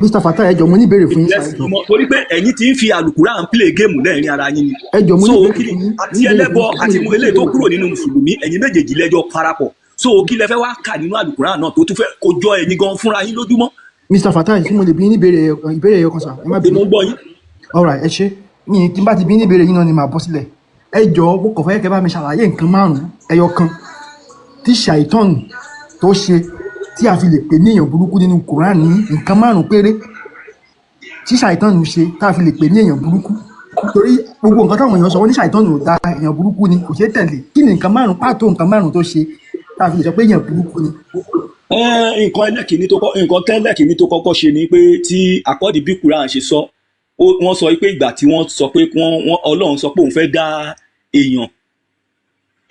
Mr. Fatai, ẹ jọ̀ọ́, mo ní ìbéèrè fún yín sir, Yes, ẹ jọ̀ọ́. Torí pé ẹ̀yin ti ń fi àlùkùránì play game lẹ́ẹ̀rin ara yín ni. Ẹ jọ̀ọ́, mo ní So ìbéèrè kí ni fún yín, mo àti ní ìbéèrè fún ẹlẹ́bọ yín, àti mo ní eléyìí tó ìbéèrè kúrò fún nínú mùsùlùmí, ẹ̀yin méjèèjì lẹ́jọ́ parapọ̀. So kí lẹ fẹ́ wá kà nínú àlùkùránì náà tó tún fẹ́ kó jọ ẹ̀yin gan fúnra yín lójúmọ́? Mr. Fatai, ṣé mo lè bí yín ní ìbéèrè ìbéèrè ẹyọ kan sir? Ẹ má Èmi bínú. ń gbọ́ yín. Alright, ẹ ṣé. Mi tí n bá ti bí yín ní ìbéèrè yín náà ni màá bọ́ sílẹ̀. Ẹ jọ̀ọ́, mo kàn fẹ́ kẹ́ bá mi ṣàlàyé nǹkan márùn-ún ẹyọ kan tí Ṣàìtọ́n tó ṣe tí a fi lè pè ní èèyàn burúkú nínú Quran, ní nǹkan márùn-ún péré tí Ṣàìtọ́n ṣe tá a fi lè pè ní èèyàn burúkú. Torí gbogbo nǹkan táwọn èèyàn sọ, wọ́n ní Ṣàìtọ́n ò da, èèyàn burúkú ni, kò ṣeé tẹ̀lé. Kí ni nǹkan márùn-ún pàtó, nǹkan márùn-ún tó ṣe tá a fi lè sọ pé èèyàn burúkú ni? Nǹkan ẹlẹ́kìnní tó kọ́, nǹkan tẹ́lẹ̀kìnní tó kọ́kọ́ ṣe ni pé tí àkọ́dì bí Quran ṣe sọ, wọ́n sọ pé ìgbà tí wọ́n sọ pé wọ́n Ọlọ́run sọ pé òun fẹ́ dá èèyàn,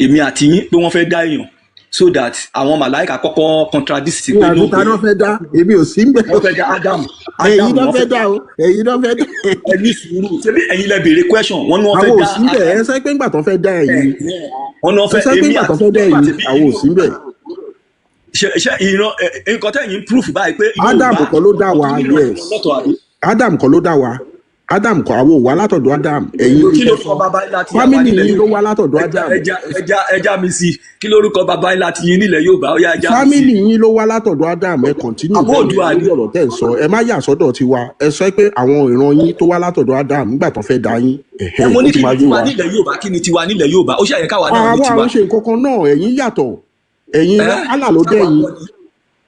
èmi àti yín, pé wọ́n fẹ́ dá èèyàn, so that àwọn màláìka kọ́kọ́ contradict sí Ní pé àbí no ta pé náà fẹ́ dá? Èmi ò sí ńbẹ̀. Wọ́n fẹ́ dá Adam. Ẹ̀yin Adam náà wọ́n fẹ́ fẹ́ dá o, ẹ̀yin náà fẹ́ dá. Ẹ ní sùúrù, ṣebí ẹ̀yin lẹ béèrè question, wọ́n ní wọ́n fẹ́ Àwọn ò dá sí ńbẹ̀. Adam. Ẹ sọ pé ńgbà tó fẹ́ dá ẹ̀yin, Wọ́n ní wọ́n ẹ fẹ́ sọ pé èmi ńgbà tó àti fẹ́ dá nígbà ẹ̀yin, tí bí àwọn ò sí ńbẹ̀. Ṣe ìran nǹkan tẹ̀yìn proof báyìí pé Adam Yorùbá kọ́ ló dá wa. ọtún nínú Yes. ọ̀tún lọ́tọ̀ àbí? Adam kọ́ ló dá wa, Adam kọ́. Àwọn ò wá látọ̀dọ̀ Adam. Ẹ̀yin Kí ní ló kẹ́ sọ sọ bàbá ńlá ti àwa family nílẹ̀ yín ló Yorùbá? wá látọ̀dọ̀ Ẹja Adam. ẹja ẹja ẹja mi sí, kí lórúkọ bàbá ńlá ti yín nílẹ̀ Yorùbá? Ó yá, ẹja mi sí. Family yín ló wá látọ̀dọ̀ Adam. Ẹ continue Àbó bẹ́ẹ̀ yẹn Oòduà lórí ni. ọ̀rọ̀ tẹ́ ń sọ. Ẹ má yà sọ́dọ̀ tiwa. Ẹ sọ pé àwọn ìran yín tó wá látọ̀dọ̀ Adam nígbà tó fẹ́ dá yín. Ẹ Ẹ̀hẹ́n, mo ó ní ti kí máa ni yé tiwa wa. nílẹ̀ Yorùbá? Kí ni tiwa nílẹ̀ Yorùbá? Ó ṣàyẹ káwa náà ní Àwa tiwa. ò ṣe nǹkan kan náà. Ẹ̀yin yàtọ̀, ẹ̀yin Ẹ Allah ló dá ṣáwa ẹ̀yin kọ́ ni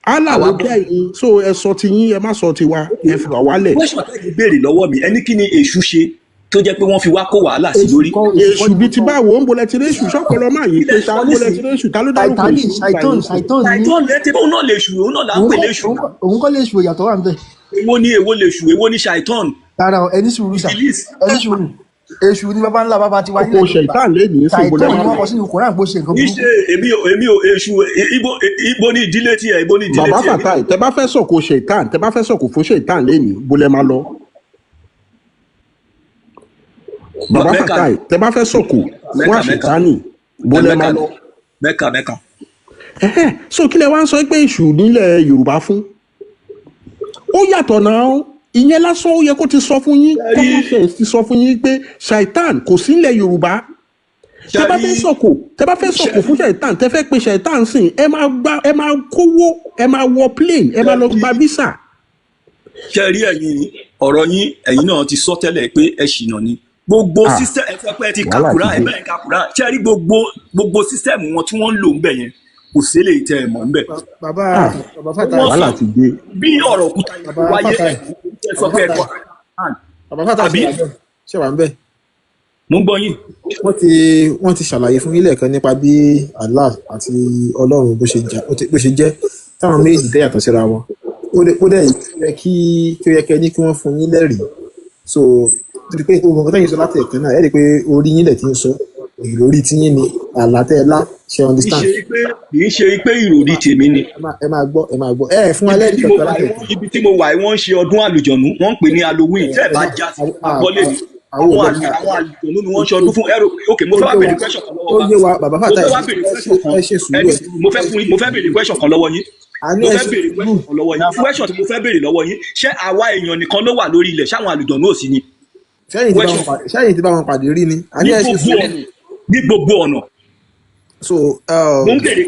Allah àwa ló kọ́. dá ẹ̀yin. So ẹ sọ ti yín, ẹ má sọ tiwa, ẹ fi wà wálẹ̀. Question tẹ́yìn béèrè lọ́wọ́ mi, ẹni kí ni èṣù ṣe tó jẹ́ pé wọ́n fi wá kó wàhálà sí Èṣù lórí? kọ́, èṣù kọ́ Èṣù ni bíi mo ti sọ. báwo? Ń bolẹ̀ ti réṣù ṣọ́pọ̀lọ́ máa yí Kí pé lẹ ta sọ ń bolẹ̀ ti nísìnyí? réṣù? Ta ló dárúkọ Ṣàìtánì, èṣù nípa Ṣàìtọ́n, yín? Ṣàìtọ́n ní. Ṣàìtọ́n lẹ ti bóun náà lè ṣù, òun náà là ń Òun pè kọ́ léṣù. Òun kọ́ lè ṣù, ìyàtọ̀ wà ńbẹ̀. Èwo ni, èwo lè ṣù, èwo ni ṣàìtọ́n? Rárá o, ẹ ní sùúrù sà, Ìbílísì. ẹ ní sùúrù. Èṣù ni bàbá ńlá bàbá tiwa Ọkọ̀ nílẹ̀ Yorùbá. ṣẹ̀tàn lẹ́nìí sí ìbolẹ̀ Ṣàìtọ́n ni máa wọ́n lọ. kọ sínú Quran pé ó ṣe nǹkan Kì í burúkú. ṣe èmi ò èṣù. Ibo ní ìdílé tiẹ̀? Ibo ní ìdílé Bàbá tiẹ̀? Fatai, tẹ bá fẹ́ sọ̀kò ṣẹ̀tàn, tẹ bá fẹ́ sọ̀kò fún ṣẹ̀tàn lẹ́nìí, bolẹ̀ máa lọ? Bàbá Mẹ́kà. Fatai, tẹ bá fẹ́ sọ̀kò fún Mẹ́kà, Mẹ́kà. àṣetánì, bolẹ̀ Mẹ́kà máa ni. lọ? Mẹ́kà, Mẹ́kà. Ẹ̀hẹ́n, so kí lẹ wá ń sọ pé èṣù nílẹ̀ Yorùbá fún? Ó yàtọ̀ náà. Ìyẹn lásán ó yẹ kó ti sọ fún yín, Ṣẹ́rí common sense ti sọ fún yín pé ṣàìtàn kò sí nílẹ̀ Yorùbá. Tẹ bá fẹ́ ṣẹ́rí sọ̀kò, tẹ bá fẹ́ sọ̀kò fún ṣàìtàn, tẹ fẹ́ pe ṣàìtàn sìn, ẹ máa gba, ẹ máa kówó, ẹ máa wọ plane, ẹ máa lọ gba visa. Ṣẹ́rí, ẹ̀yin ọ̀rọ̀ yín, ẹ̀yin náà ti sọ tẹ́lẹ̀ pé ẹ ṣìnà ni gbogbo Ah, system. Ẹ sọ pé ẹ ti ka wàhálà ti Quran, ẹ dé. bẹ́ẹ̀ ka Quran. Ṣẹ́rí, gbogbo system wọn tí wọ́n ń lò ń bẹ̀ yẹn, kò sí eléyìí tẹ́ ẹ mọ̀ ń bẹ̀. Bàbá Ah, bàbá Fatai. Wọ́n sọ wàhálà ti dé. Bí ọ̀rọ̀ òkúta yẹn Bàbá wáyé, Fatai. ẹ sọ Bàbá pé ẹ kọ Fatai. Quran Bàbá Fatai, àbí? ṣe wà bẹ́ẹ̀? Ṣe wà ń bẹ̀? Mo ń gbọ́ yín. Wọ́n ti ṣàlàyé fún yín lẹ́ẹ̀kan nípa bí Allah àti Ọlọ́run bó ṣe jà bó ṣe jẹ́ táwọn méjì dẹ́ yàtọ̀ síra wọn. Ó dẹ̀ yẹ kí ó yẹ kẹ́ ní kí wọ́n fún yín lẹ́rìí. So torí pé gbogbo nǹkan tẹ́yìn sọ láti ẹ̀kan náà, ẹ rí i pé orí yín lẹ̀ ti ń sọ, ìròrí tí yín ni àlá tẹ́ ẹ lá ṣe Kì í understand. ṣe pé, kì í ṣe pé ìròrí tèmi ni. Ẹ máa gbọ́, ẹ máa gbọ́, ẹ fún wa Ibi lẹ́rìí tí mo kankan wà láti yìí ẹ̀kan. Ibi tí mo wà yìí, wọ́n ń ṣe ọdún àlùjọ̀nú, wọ́n ń pè ní Halloween. Tẹ́ ẹ Ẹ bá má já sí àwọn gbọ́ lè ní àwọn àwọn ò àlù gbọ́. Àwọn àlùjọ̀nú ni wọ́n ń ṣe ọdún fún ẹrù. Ok, mo Ó fẹ́ wá yé béèrè wa question kan lọ́wọ́ ó wa. yé wa, bàbá Mo Fatai. fẹ́ wá béèrè Ẹ ṣe question kan. ẹ ṣe sùúrù. Ẹni Ẹ sùúrù, mo fẹ́ fún yín, mo fẹ́ béèrè question kan lọ́wọ́ yín. Àní Mo ẹ fẹ́ ṣe béèrè sùúrù. question kan lọ́wọ́ yín. Question tí mo fẹ́ béèrè lọ́wọ́ yín: ṣé àwa èèyàn nìkan ló wà lórí ilẹ̀? Ṣáwọn àlùjọ̀nú ò sí ni? Sẹ́yìn tí bá wọn Question. pàdé, sẹ́yìn tí bá wọn pàdé rí ni? Àní Ní ẹ ṣe gbogbo sùúrù. ọ̀nà, ní gbogbo ọ̀nà. So Mo ń béèrè,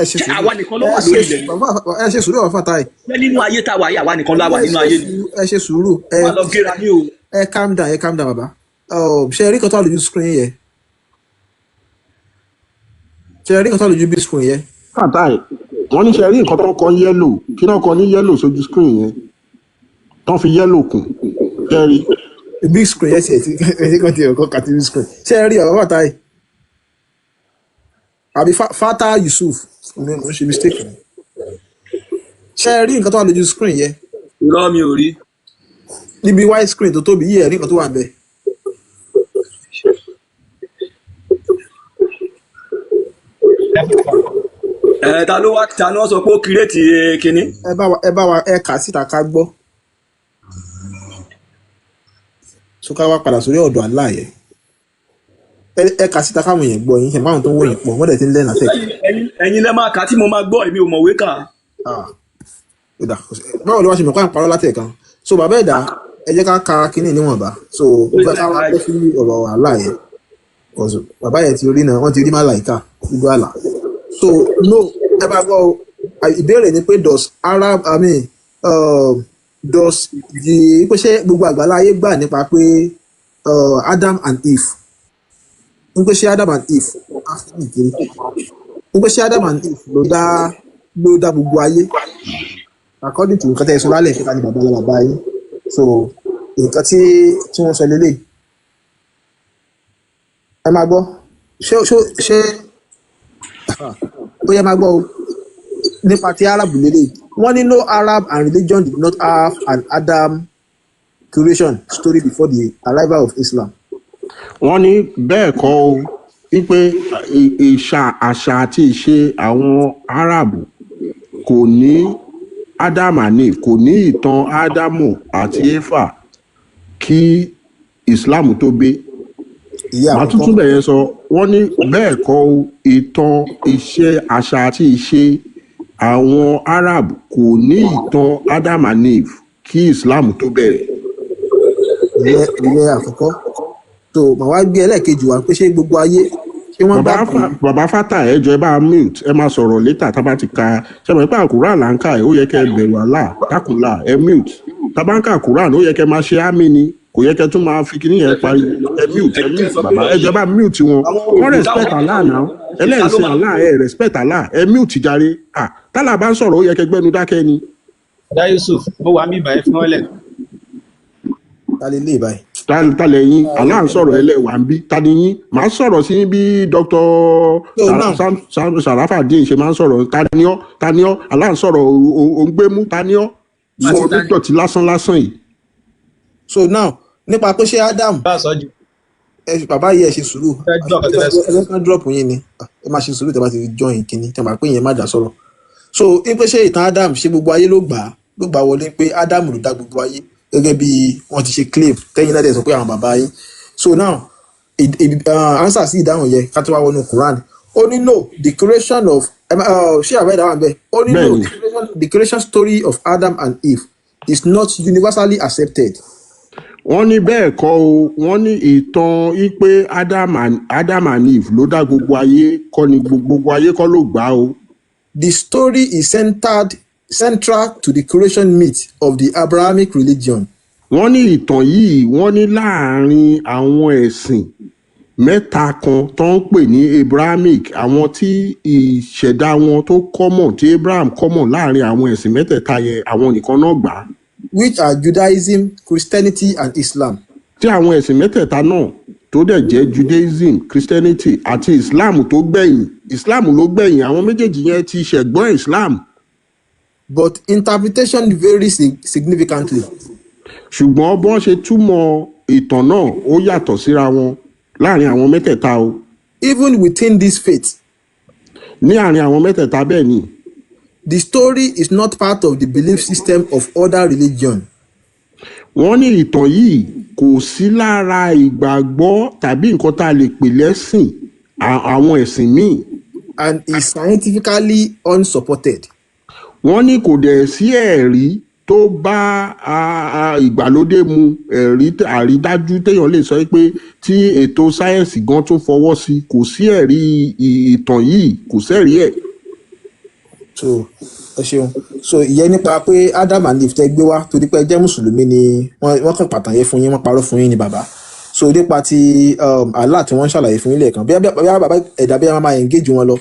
ẹ ṣe ṣé sùúrù. àwa nìkan ló Ẹ wà ṣe lórí ilẹ̀ ni? Bàbá, ẹ ṣe sùúrù, bàbá Fatai. Ṣé nínú ayé tá a wà yìí, àwa nìkan la wà Ẹ nínú ṣe ayé ni? sùúrù, ẹ ṣe sùúrù. Ẹ Wà lọ géra ní o. Ẹ calm down, ẹ calm down, bàbá. Ṣe rí kan tó wà lójú screen yẹn? Ṣe rí kan tó wà lójú big screen yẹn? Fatai, wọ́n ní ṣe rí nǹkan tó kọ yellow? Kí náà kọ ní yellow sójú screen yẹn tán fi yellow kùn? Ṣe rí? Big screen yẹn tiẹ̀ ti ẹ ti kàn tiẹ̀ kọ́ kàtí big screen. Ṣe rí, bàbá Fatai àbí Fata Yusuf? Mi ò ń ṣe mistake ni. Ṣe rí nǹkan tó wà lójú screen yẹn? Irọ́, mi ò rí. Níbi white screen tó tóbi yìí, ẹ rí nǹkan tó wà níbẹ̀? Ẹ ta ló wá, ta ló sọ pé ó kírètì kínní? Ẹ bá wa ẹ kà síta ká gbọ́. So ká wá padà sórí ọ̀dọ̀ Allah yẹn. Ẹ kà síta káwọn èèyàn gbọ́ yín. Ṣe báwọn tó ń wò yín pọ̀, wọ́n dẹ̀ ti ń lẹ́nà tẹ̀. Ẹ̀yin lẹ máa kà tí mo máa gbọ́, èmi ò mọ̀wé kà. Ah. Ó dà, báwo ló wá ṣe mọ̀ pé à ń parọ́ látẹ̀kan? So bàbá ẹ̀dá, ẹ jẹ́ ká ka kínní níwọ̀nba. So mo fẹ́ ká wá pẹ́ sí ọ̀rọ̀ Allah yẹn, 'cause bàbá yẹn ti rí náà, wọ́n ti rí màláìka lójú àlá. So no, ẹ bá gbọ́ o, ìbéèrè ni pé does Arab, I mean, does the pé ṣé gbogbo àgbàlá ayé gbà nípa pé Adam and Eve, ń pé ṣé Adam and Eve, ń pé ṣé Adam and Eve ló dá gbogbo ayé according to nǹkan tẹ́ ẹ sọ lálẹ́ ìfẹ́ ni bàbá bàbá yín? So nǹkan tí wọ́n sọ lélẹ̀, ẹ máa gbọ́. Ṣé ó yẹ máa gbọ́ o? Nípa ti Arab lélẹ̀, wọ́n ní no Arab and religion did not have an Adam creation story before the arrival of Islam. Wọ́n ní bẹ́ẹ̀ kọ́ o, wípé ìṣà àṣà àti ìṣe àwọn Arab kò ní Adam and Eve, kò ní ìtàn Ádámù àti Éfà kí Islam tó dé. Ìyá Màá àkọ́kọ́. Tuntun bẹ̀yẹn sọ, wọ́n ní bẹ́ẹ̀ kọ́ o, ìtàn ìṣe àṣà àti ìṣe àwọn Arab kò ní ìtàn Adam and Eve kí Islam tó bẹ̀rẹ̀. Ìyẹn àkọ́kọ́. So màá wá gbé ẹlẹ́ẹ̀kejì wá pé ṣé gbogbo ayé, ṣé wọ́n gbà Bàbá pé bàbá fata, ẹ jọ̀ọ́, ẹ bá mute, ẹ máa sọ̀rọ̀ later tá a bá ti ka. Ṣe mọ̀ pé àkùrán là ń kà ẹ, ó yẹ kẹ́ ẹ bẹ̀rù Allah dákùnlá, ẹ mute. Tá a bá ń ka àkùrán, ó yẹ kẹ́ ẹ máa ṣe àmì ni, kò yẹ kẹ́ ẹ tún máa fi kíní yẹn pariwo. Ẹ mute, ẹ mute. Bàbá, ẹ jọ̀ọ́, ẹ bá mute wọn. Àwọn Wọ́n oògùn respect táwọn Allah náà. ta ló Ẹlẹ́sìn máa Allah, ẹ respect Allah, ẹ mute jàre. Ah, tálà bá ń sọ̀rọ̀, ó yẹ kẹ́ gbẹ́nu dákẹ́ ni. Ọ̀dà Yusuf, mo wà mí báyìí fún ọlẹ̀. Ta lè lè báyìí. Ta lẹ́yìn? Allah ń sọ̀rọ̀, ẹlẹ́wà ń bí, ta ni yín? Màá sọ̀rọ̀ sí yín bí Dr. So now Sharafadeen ṣe máa ń sọ̀rọ̀. Ta ni ọ́? Ta ni ọ́? Allah ń sọ̀rọ̀, ò ń gbé mú. Ta ni ọ́, ìwọ so onídọ̀tí lásán lásán yìí? So now, nípa pé ṣé Adam Bá a sọ jù. Ẹ bàbá yìí, ẹ ṣe sùúrù. Fẹ́ gbọ́ ọ̀kan tó fẹ́ sọ. Ẹ fẹ́ kán drop yín ni. Ẹ máa ṣe sùúrù tẹ́ bá ti join kínní tẹ́ máa pé yẹn má dà sọ̀rọ̀. So ní pé ṣé ìtàn Adam, ṣé gbogbo ayé ló gbà á wọlé pé Adam ló dá gbogbo ayé gẹ́gẹ́ bí wọ́n ti ṣe claim, tẹ́yìn náà dẹ̀ sọ pé àwọn bàbá yín? So now, answer sí ìdáhùn yẹn, ká tó wá wọnú Quran, ó ní no, the creation of ṣé àbẹ́ ìdáhùn bẹ́ẹ̀? Ó ní no, Bẹ́ẹ̀ ni. the creation story of Adam and Eve is not universally accepted. Wọ́n ní bẹ́ẹ̀ kọ́ o, wọ́n ní ìtàn wípé Adam and Eve ló dá gbogbo ayé kọ́ ni gbogbo ayé kọ́ ló gbà á o. The story is central to the creation myth of the Abrahamic religion. Wọ́n ní ìtàn yìí, wọ́n ní láàrin àwọn ẹ̀sìn mẹ́ta kan tó ń pè ní Abrahamic, àwọn tí ìṣẹ̀dá wọn tó common, tí Abraham common láàrin àwọn ẹ̀sìn mẹ́tẹ̀ẹ̀ta yẹn, àwọn nìkan náà gbà á. Which are Judaism, Christianity, and Islam. Tí àwọn ẹ̀sìn mẹ́tẹ̀ẹ̀ta náà tó dẹ̀ jẹ́ Judaism, Christianity àti Islam tó gbẹ̀yìn. Islam ló gbẹ̀yìn, àwọn méjèèjì yẹn ti ṣẹ̀gbọ́n Islam. But interpretation varies significantly. Ṣùgbọ́n bọ́n ṣe túmọ̀ ìtàn náà, ó yàtọ̀ síra wọn láàrin àwọn mẹ́tẹ̀ẹ̀ta o. Even within this faith, Ní àárín àwọn mẹ́tẹ̀ẹ̀ta, bẹ́ẹ̀ ni. the story is not part of the belief system of other religion. Wọ́n ní ìtàn yìí kò sí lára ìgbàgbọ́ tàbí nǹkan tá a lè pè lẹ́sìn àwọn ẹ̀sìn míì. And is scientifically unsupported. Wọ́n ní kò dẹ̀ sí ẹ̀rí tó bá ìgbàlódé mu, ẹ̀rí àrídájú téèyàn lè sọ pé tí ètò sáyẹ́ǹsì gan tún fọwọ́ sí. Kò sí ẹ̀rí ìtàn yìí, kò sẹ́rí ẹ̀. So ẹ ṣeun. So ìyẹn nípa pé Adam and Eve tẹ gbé wá, torí pé ẹ jẹ́ mùsùlùmí ni wọ́n kàn pàtàn yẹn fún yín, wọ́n parọ́ fún yín ni, bàbá. So nípa ti Allah tí wọ́n ń ṣàlàyé fún yín lẹ́ẹ̀kan, bí bàbá ẹ̀dá bí a máa engage wọn lọ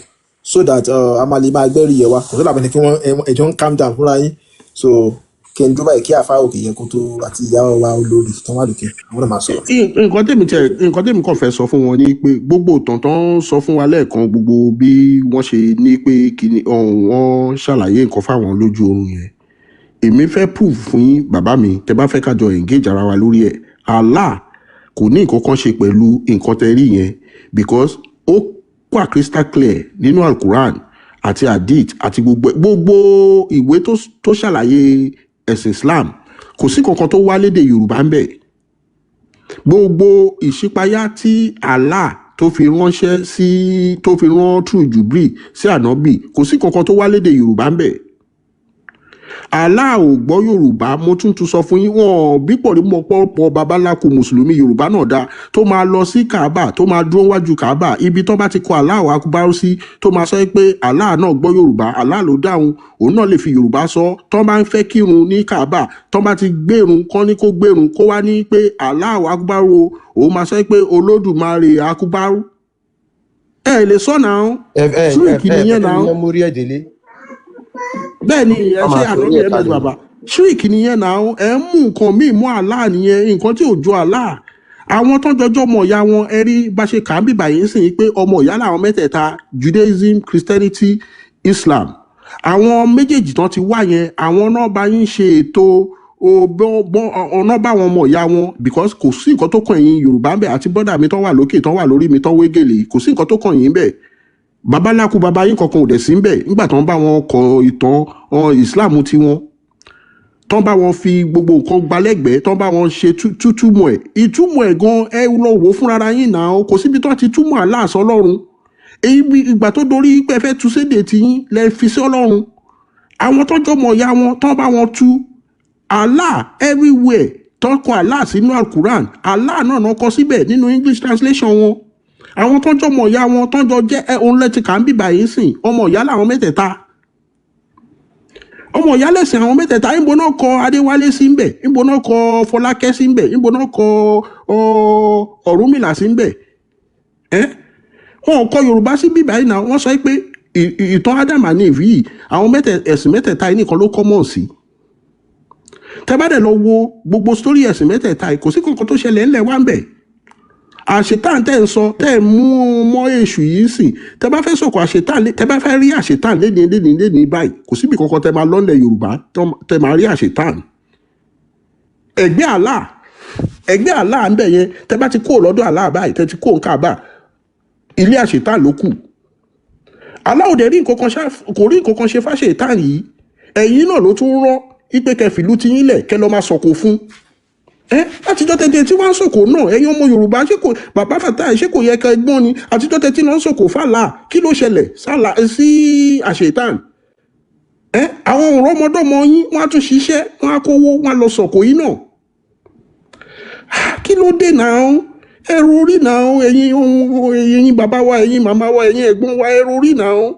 so that a máa lè máa gbẹ́rì yẹ wa kò sọ́dọ̀ àbẹ̀ni kí wọ́n ẹjọ́ ń calm down fúnra yín. So kí n dúró báyìí kí àfa òkè yẹn kó tó àti ìyá wa olórí tó wà lókè, àwọn náà máa sọ̀rọ̀. Nǹkan tèmi kàn fẹ́ sọ fún wọn ni pé gbogbo ìtàn tó ń sọ fún wa lẹ́ẹ̀kan, gbogbo bí wọ́n ṣe ní pé kíni ọ̀hún, wọ́n ṣàlàyé nǹkan fáwọn lójú oorun yẹn, èmi fẹ́ prove fún yín, bàbá mi, tẹ bá fẹ́ ká jọ engage ara wa lórí ẹ̀, Allah kò ní nǹkan kan ṣe pẹ̀lú nǹkan tẹ rí yẹn, because ó wà crystal clear nínú Alquran àti Hadith àti gbogbo ìwé tó ṣàlàyé ẹ̀sìn Islam. Kò sí kankan tó wá lédè Yorùbá ń bẹ̀. Gbogbo ìṣípayá tí Allah tó fi ránṣẹ́ sí, tó fi rán through Jubril sí ànábì, kò sí kankan tó wá lédè Yorùbá ń bẹ̀. Allah ò gbọ́ Yorùbá. Mo tún tún sọ fún yín, wọn bí pọ̀ ní mọ̀ pọ̀ babaláku mùsùlùmí Yorùbá náà dá tó máa lọ sí Kaaba, tó máa dúró wájú Kaaba, ibi tó bá ti kọ Allahu Akbar sí, tó máa sọ pé Allah náà gbọ́ Yorùbá, Allah ló dáhùn, òun náà lè fi Yorùbá sọ. Tó bá ń fẹ́ kírun ní Kaaba, tó bá ti gbérun kán ní kó gbérun, kó wá ní pé Allahu Akbar o, òun máa sọ pé Olódùmarè Akbar. Ẹ lè sọ náà, Ẹ ẹ ẹ ṣíríkì ẹ nìyẹn fẹ́ náà. kí wọ́n mórí ẹ̀ délé. Bẹ́ẹ̀ ni ẹ Wọ́n ṣe máa torí ànábì ẹ̀ ms kalẹ̀ ni. bàbá, ṣíríkì nìyẹn náà. Ẹ ń mú nǹkan míì mú Allah nìyẹn, nǹkan tí ò jọ Allah. Àwọn tó ń jọjọ́ ọmọ ìyá wọn, ẹ rí bá ṣe kà á bìbà yìí sìn pé ọmọ ìyá làwọn mẹ́tẹ̀ẹ̀ta, Judaism, Christianity, Islam. Àwọn méjèèjì tán ti wá yẹn, àwọn náà bá yín ṣe ètò ọ̀nà bá wọn ọmọ ìyá wọn, because kò sí nǹkan tó kàn yín Yorùbá ń bẹ̀, àti bọ́dà mi tán wà lókè, tán wà lórí mi, tán wé gèlè, kò sí nǹkan tó kàn yín bẹ̀. Babaláku baba yín kankan ò dẹ̀ sí ń bẹ̀ nígbà tó ń bá wọn kọ ìtàn Islam tiwọn, tán bá wọn fi gbogbo nǹkan gbalẹ́gbẹ̀ẹ́, tán bá wọn ṣe tútúmọ̀ ẹ̀, ìtumọ̀ ẹ̀ gan ẹ lọ wò ó fúnra yín náà. Kò síbi tán ti túmọ̀ Allah sọ́lọ́run. Èyí bí ìgbà tó dorí pé ẹ fẹ́ tu sédè tiyín lẹ fi sí Ọlọ́run. Àwọn tọ́jọ́ mọ̀ ya wọn tán bá wọn tú Allah everywhere, tán kọ Allah sínú Al-Quran, Allah náà náà kọ síbẹ̀ nínú English translation wọn. Àwọn tọ́jọ́ mọ̀ ya wọn tọ́jọ́ jẹ́ ẹ òun lẹ́tì kà ń bìbà yìí sìn, ọmọ ìyá làwọn mẹ́tẹ̀ẹ̀ta, ọmọ ìyá lẹ̀sìn àwọn mẹ́tẹ̀ẹ̀ta. Níbo náà kọ Adéwálé sí ńbẹ̀? Níbo náà kọ Fọlákẹ́ sí ńbẹ̀? Níbo náà kọ Ọ̀rúnmìlà sí ńbẹ̀? Ẹ́ wọn ò kọ Yorùbá sí bíbá yìí náà. Wọ́n sọ pé ìtàn Adam and Eve yìí, àwọn ẹ̀sìn mẹ́tẹ̀ẹ̀ta yìí nìkan ló common sí. Tẹ́ bá dẹ̀ lọ wo gbogbo story ẹ̀sìn mẹ́tẹ̀ẹ̀ta yìí, kò sí kankan tó ṣẹlẹ̀ ńlẹ̀ wá ń bẹ̀. Àṣetán tẹ́ ń sọ, tẹ́ ń mú mọ́ èṣù yìí sìn, tẹ́ bá fẹ́ sọ̀kò àṣetán, tẹ́ bá fẹ́ rí àṣetán léni léni léni báyìí, kò síbi kankan tẹ́ máa lọ́lẹ̀ Yorùbá tẹ́ máa rí àṣetán. Ẹ̀gbẹ́ Allah, ẹ̀gbẹ́ Allah ń bẹ̀ yẹn, tẹ́ bá ti kó lọ́dọ̀ Allah báyìí, tẹ́ ti kó nǹkan àbá, ilé àṣetán ló kù. Allah ò dẹ̀ rí nǹkan kan kò rí nǹkan kan ṣe fáṣetán yìí. Ẹ̀yin náà ló tún rán ipe kẹ́ fìlú ti yín lẹ̀ kẹ́ lọ́ máa sọ̀kò fún ẹ. Látijọ́ tẹ́tẹ́ tí wọ́n ń sọ̀kò náà, ẹ̀yin ọmọ Yorùbá, ṣé kò bàbá Fatai, ṣé kò yẹ ká gbọ́n ni? Àtijọ́ tẹ́tí náà ń sọ̀kò fàlà, kí ló ṣẹlẹ̀ sálà sí àṣetán? Ẹ àwọn ọ̀rọ̀ ọmọdọ́mọ yín, wọ́n á tún ṣiṣẹ́, wọ́n á kówó, wọ́n á lọ sọ̀kò yín náà. Kí ló dé náà? Ẹrù orí náà, ẹ̀yin ohun ẹ̀yin bàbá wa, ẹ̀yin màmá wa, ẹ̀yin ẹ̀gbọ́n wa, ẹrù orí náà.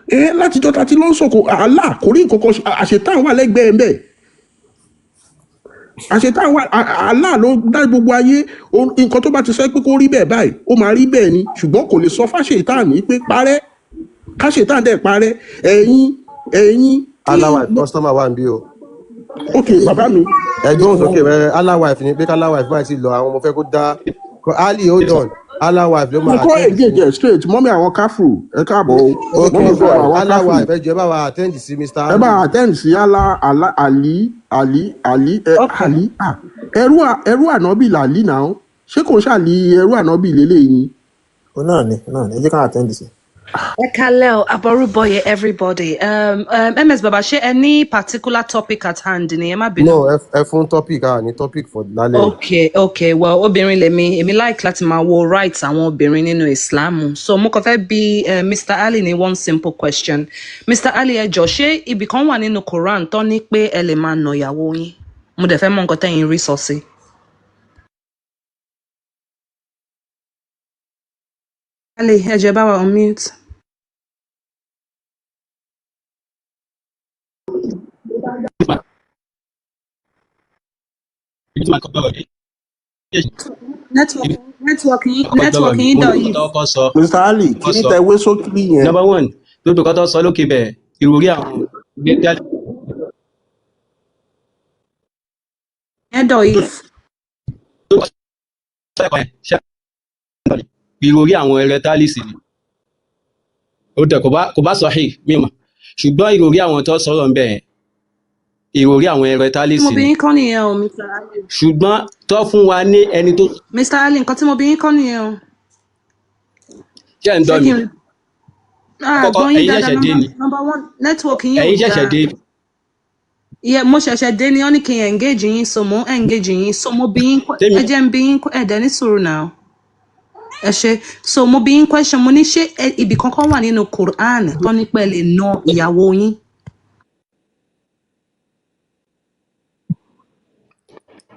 Ẹ látijọ́ tẹ́tí ló ń sọ̀kò àlà, kò rí nǹkan kan àṣetán wà lẹ́gbẹ̀ẹ́ ń bẹ̀. Àṣetán wà, Allah ló dá gbogbo ayé. Nǹkan tó bá ti sọ pé kó rí bẹ́ẹ̀ báyìí, ó máa rí bẹ́ẹ̀ ni, ṣùgbọ́n kò lè sọ fáṣetán ní pé parẹ́, káṣetán dẹ̀ parẹ́. Ẹ̀yin ẹ̀yin tí Allah wife customer wà ń bí o. Ok bàbá mi, Ẹgbẹ́ sókè ẹ Allah wife ni pé kálá wife báyìí ti lọ, àwọn ọmọ fẹ́ kó dá Ali, hold on, Allah wife ló mo máa kọ́ attend sí. engage ẹ̀ straight. Mọ́mí àwọn káfù, ẹ káàbọ̀ o. Ok Mọ́mí fún fine, àwọn Allah káfù, wife, ẹ jọ̀ọ́ ẹ bá wa attend sí Mr. ẹ bá Ali. attend sí Allah Allah Ali Ali Ali ẹ Okay. Ali ah ẹrú ẹrú ànábì làlí náà, ṣé kò ń ṣàlì ẹrú ànábì lélẹ́yìí ni? Òun náà ni, náà ni, ẹ jẹ́ ká attend sí. Ẹ kálẹ́ o, Àbọrúbọyè everybody. MS Baba, ṣé ẹ ní particular topic at hand ni? Ẹ má bínú. No, ẹ fún topic, a ní topic for lálẹ́ yìí. Okay, well, obìnrin lèmi, èmi like láti máa wo rights àwọn obìnrin nínú Ìsìlámù. So mo kàn fẹ́ bi Mr. Ali ní one simple question. Mr. Ali, ẹ jọ̀ọ́, ṣé ibì kan wà nínú Quran tó ní pé ẹ lè máa nà ìyàwó yín? Mo dẹ̀ fẹ́ mọ nǹkan tẹ́yin rí sọ sí. Ali, ẹ jọ̀ọ́ ẹ bá wa unmute. Ibi tí màá kọ́ gbọ́rọ̀ dé, Network ibi network yín tí màá kọ́ gbọ́rọ̀ network mi, yín òun dọ̀ ni yìí. nǹkan tó kọ́ sọ, Mr. Ali, kọ́ kí ní sọ. tẹ wé sókè yẹn? Number one, gbogbo nǹkan tó sọ lókè bẹ̀, ìròrí àwọn legal Yẹn dọ̀ yìí. tó sọ ẹ̀kọ́ yẹn, ṣé ìròrí àwọn erectalist ni. Ó dẹ̀ kò bá sahih mímọ̀, ṣùgbọ́n ìròrí àwọn tó sọ̀rọ̀ ń bẹ̀ yẹn, ìròrí àwọn Tí mo erectalist bí ni. yín kọ́ nìyẹn o, Mr. Ali. Ṣùgbọ́n tó fún wa ní ẹni tó Mr. Ali, nǹkan tí mo bí yín kọ́ nìyẹn o. ṣe ń Ṣé dọ́ kí mi n kọ́kọ́ gbọ́ yín ẹ̀yin dáadáa? ṣẹ̀ṣẹ̀ dé ni, Number one, network yín ò ẹ̀yin ṣẹ̀ṣẹ̀ dáa. dé. Yeah, mo ṣẹ̀ṣẹ̀ dé ni, wọ́n ní kí n engage yín, so mo ń engage yín, so mo bí yín Tèmi ẹ jẹ́ ń bí yín ẹ dẹ̀ ní sùúrù náà. Ẹ ṣe, so mo bí yín question, mo ní ṣé ibì kankan wà nínú Quran tó ní pé ẹ lè na ìyàwó yín?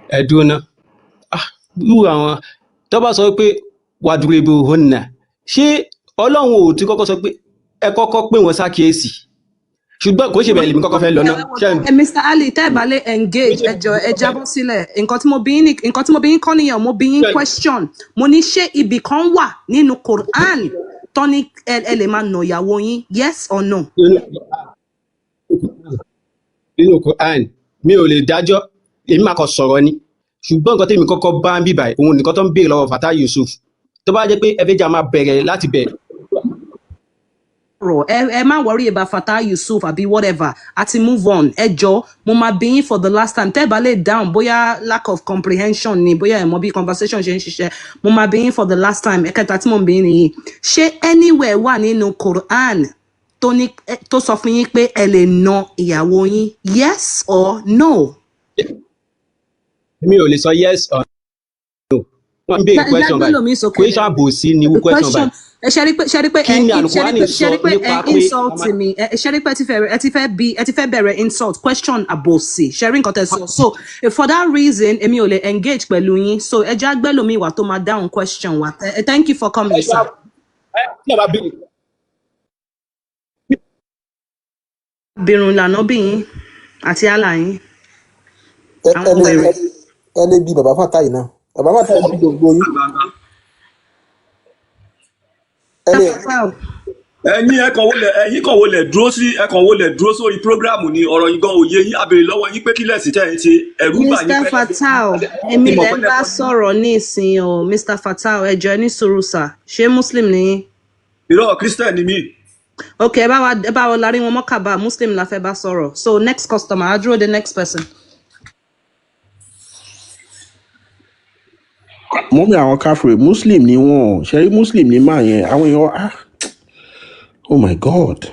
Ẹ dúró ná. Ah, irú àwọn tó bá sọ pé wàdúrébò hona, ṣé Ọlọ́run ò ti kọ́kọ́ sọ pé ẹ kọ́kọ́ pé wọ́n ṣàkíyèsí? Ṣùgbọ́n kò ṣe bẹ́ẹ̀ lèmi kọ́kọ́ fẹ́ lọ ná. Ṣé ń Mr. Ali, tẹ́ ẹ bá lè engage, ẹ jọ̀ọ́ ẹ jábọ́ sílẹ̀. Nǹkan tí mo bí yín nǹkan tí mo bí yín kọ́ nìyẹn, mo bí yín question. Mo ní ṣé ibì kan wà nínú Quran tó ní ẹ lè máa nà ìyàwó yín? Yes or no? Nínú Quran, mi ò lè dájọ́, èmi máa kàn sọ̀rọ̀ ni. Ṣùgbọ́n nǹkan tèmi kọ́kọ́ bá ń bíbà, òun nìkan tó ń béèrè lọ́wọ́ Fatai Yusuf, tó bá jẹ́ pé ẹ fẹ́ jà, máa bẹ̀rẹ̀ láti bẹ̀. Rọ ẹ má worry about Fatai Yusuf àbí whatever, àti move on. Ẹ jọ̀ọ́, mo máa bí yín for the last time. Tẹ́ ẹ bá lè down, bóyá lack of comprehension ni, bóyá ẹ mọ bí conversation ṣe ń ṣiṣẹ́, mo máa bí yín for the last time. Ẹ̀kẹta tí mo ń bí yín nìyí: ṣé anywhere wà nínú Quran tó ní tó sọ fún yín pé ẹ lè na ìyàwó yín? Yes or no? Mi ò lè sọ yes or no. Wọ́n ń béèrè question báyìí. Lágbélòmí sókè. Question àbòsí ni irú question Question. báyìí. Ẹ ṣe rí pé, ṣe rí pé Kí ẹ ni ṣe rí Alukurani pé ṣe sọ rí pé ẹ nípa pé insult mi? Ẹ ṣe rí pé ẹ ti fẹ́ bẹ̀rẹ̀ insult question àbòsí. Ṣe rí nǹkan tẹ́ sọ? So for that reason, èmi ò lè engage pẹ̀lú yín. So ẹ já gbẹ́lòmí wà tó máa dáhùn question wa. Thank you for coming, ẹ sir. Tí ẹ bá béèrè Bìrùn lànà bí yín àti àlà yín Ẹ àwọn lè wèrè. Ẹ lè bi bàbá Fatai náà, bàbá Fatai bí gbogbo yín ẹ lè. Fatai. Ẹ̀yin ẹ kàn wọlé dúró sórí prógráàmù ni. Ọ̀rọ̀ yín gan òye yín. Abèrè lọ́wọ́ yín pé kí lẹ̀sìn tẹ́ ẹ̀ ń ṣe, ẹ̀rù bà yín Mr. pé Fatao, ti èmi mọ̀ lẹ pé ń bá sọ̀rọ̀ ní ìsìn o. Mr. Fatao, ẹ jọ̀ọ́, ẹ ní sùúrù sà. Ṣé Muslim ni yín? Irọ́, Christian ni mí. Ok, ẹ bá wa larí wọn mọ́kàbá. Muslim la fẹ́ bá sọ̀rọ̀. So next customer, á dúró de next person. Mọ́mí àwọn káfíńrì, Muslim ni wọ́n. Ṣe rí, Muslim ni máa yẹn, àwọn èèyàn, ah, oh my God.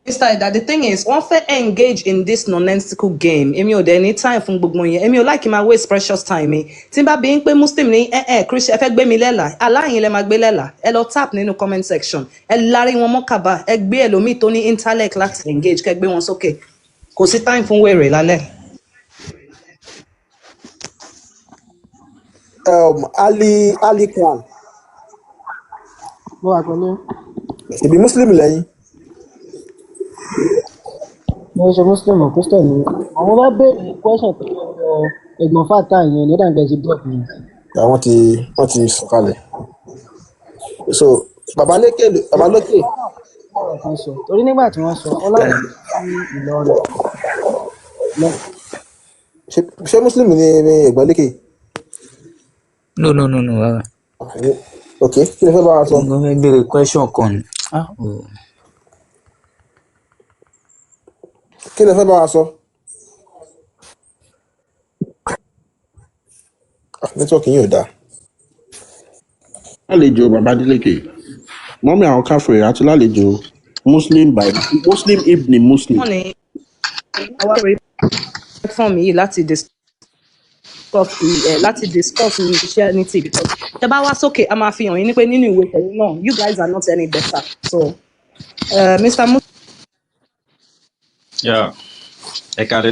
Mr. Ida, the thing is, wọ́n fẹ́ engage in this nonsensical game. Èmi ò dẹ̀ ní time fún gbogbo yẹn. Èmi ò like máa waste precious time mi. Tí n bá bí ń pé Muslim ní ẹ ẹ Christian, ẹ fẹ́ gbé mi lẹ́la, aláyìn lẹ máa gbé lẹ́la. Ẹ lọ tap nínú comment section. Ẹ lárí wọn mọ́kàbá. Ẹ gbé ẹlòmíì tó ní intellect láti engage, kẹ́ gbé wọn sókè. Kò sí time fún wèrè lálẹ́. Ali Khan. Mo wà pẹ̀lú. Ṣèbí Muslim lẹ́yìn? Mo ṣe Muslim o, Christian ni. Àwọn bá béèrè question tó lọ ẹ̀gbọ́n Fatai yẹn ní dàgbẹ́ sí drop mi. Àwọn ti wọ́n ti sọ̀kalẹ̀. So bàbá lékè, bàbá lókè. Ọ̀rọ̀ kan sọ torí nígbà tí wọ́n sọ ó láwọn lọ sí Ìlọrin lọ. Ṣé Muslim ni ẹ̀gbọ́n lékè? No, no, no, no, rárá. Ok, kí ló fẹ́ bá wa sọ? Mo fẹ́ béèrè question kan ni. Ah, oh. Kí ló fẹ́ bá wa sọ? Ah, network yín ò dáa. Lálejò bàbá Adélékè, mọ́mí àwọn káfíńrì àti lálejò Muslim by Muslim ibni Muslim. Wọ́n ní àwa rí platform yìí láti discuss Christianity, because tẹ bá wá sókè, a máa fi hàn yín ní pé nínú ìwé tẹ̀yìn náà, you guys are not any better. So Mr. Muslim. Yeah, ẹ káre.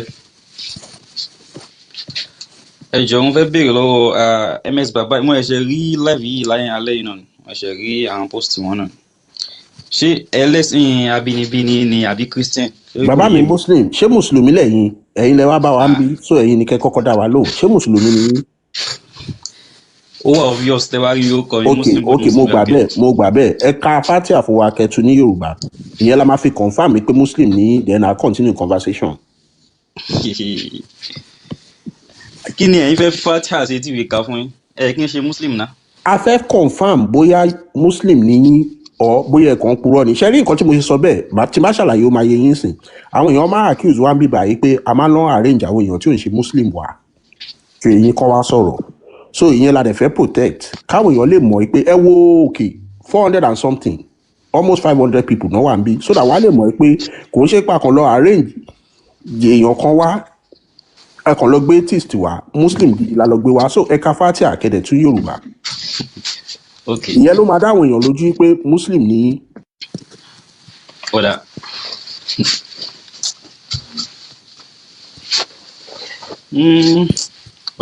Ẹ jọ̀ọ́, mo fẹ́ béèrè lọ́wọ́ MS Baba. Mo ṣẹ̀ṣẹ̀ rí live yìí láyé alẹ́ yìí náà ni. Mo ṣẹ̀ṣẹ̀ rí àwọn post wọn náà. Ṣé ẹlẹ́sìn abínibí ni àbí Christian? Torí kò Bàbá yé mi mi. Muslim, ṣé mùsùlùmí lẹ́yìn? Ẹ̀yin lẹ wá bá wa ń bí, so ẹ̀yin ni kẹ́ kọ́kọ́ dá wa lóhùn. Ṣé mùsùlùmí ni yín? Ó wà obvious tẹ́ bá rí orúkọ mi, Ok. Muslim Ok, gbọdọ̀ mo sí gbà lábẹ́. bẹ́ẹ̀, mo gbà bẹ́ẹ̀. Ẹ ka fatia fún wa kẹtu ní Yorùbá, ìyẹn la máa fi confirm pé Muslim ní, then I continue conversation. Kí ni ẹ̀yin fẹ́ fatiha ṣe tí ìwé kà fún yín? Ẹ kí n ṣe Muslim náà. A fẹ́ confirm bóyá Muslim ní yín ọ bóyá ẹ̀kan purọ́ ni. Ṣe rí nǹkan tí mo ṣe sọ bẹ́ẹ̀, tí má ṣàlàyé, ó máa yé yín sìn. Àwọn èèyàn máa accuse wa ń bíbà yìí pé a máa ń lọ arrange àwọn èèyàn tí ò ń ṣe Muslim wá kí eyín kọ́ wá sọ̀rọ̀. So ìyẹn la dẹ̀ fẹ́ protect, káwọn èèyàn lè mọ̀ pé ẹ wo òkè 400 and something, almost 500 people náà wà ń bí, so that wàá lè mọ̀ pé kò ń ṣe pé a kàn lọ arrange èèyàn kan wá, ẹ kàn lọ gbé atheist wá. Muslim gidi la lọ gbé wá. So ẹ̀ka fatia kẹ̀dẹ̀ tún Yorùbá. Ok. Ìyẹn ló máa dáwọn èèyàn lójú pé Muslim ní. Ọ̀dà.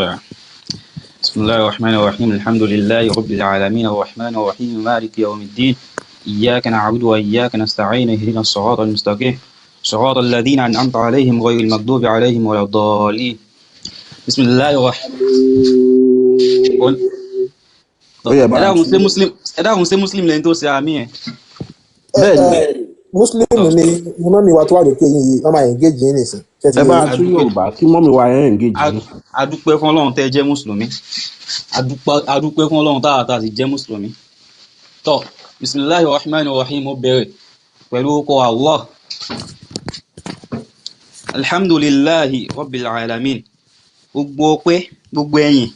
بسم الله الرحمن الرحيم. الحمد لله رب العالمين الرحمن الرحيم مالك يوم الدين إياك نعبد وإياك نستعين اهدنا الصراط المستقيم صراط الذين أنعمت عليهم غير المغضوب عليهم ولا الضالين. بسم الله الرحمن. Ó yẹ Ẹ bá a dákun, tún. ṣé muslim, ẹ dákun, ṣé muslim lẹni tó ṣe àmì ẹ? Bẹ́ẹ̀ ni. Muslim ni mọ́mí wa tó wà lókè yín yìí, wọ́n máa engage yín nìsín. Ṣé ti Ẹ yé bá yín? a tún Adúpẹ́ Yorùbá kí mọ́mí wa ẹ̀ engage yín. Adúpẹ́ fún Ọlọ́run tẹ́ ẹ jẹ́ mùsùlùmí. Adúpẹ́ fún Ọlọ́run táwa tá a sì jẹ́ mùsùlùmí. Tọ́, bisimilahi rahman rahim. Ó bẹ̀rẹ̀ pẹ̀lú orúkọ Allah. Alhamdulillahi rabbil alamin. Gbogbo ọpẹ́, gbogbo ẹ̀yìn,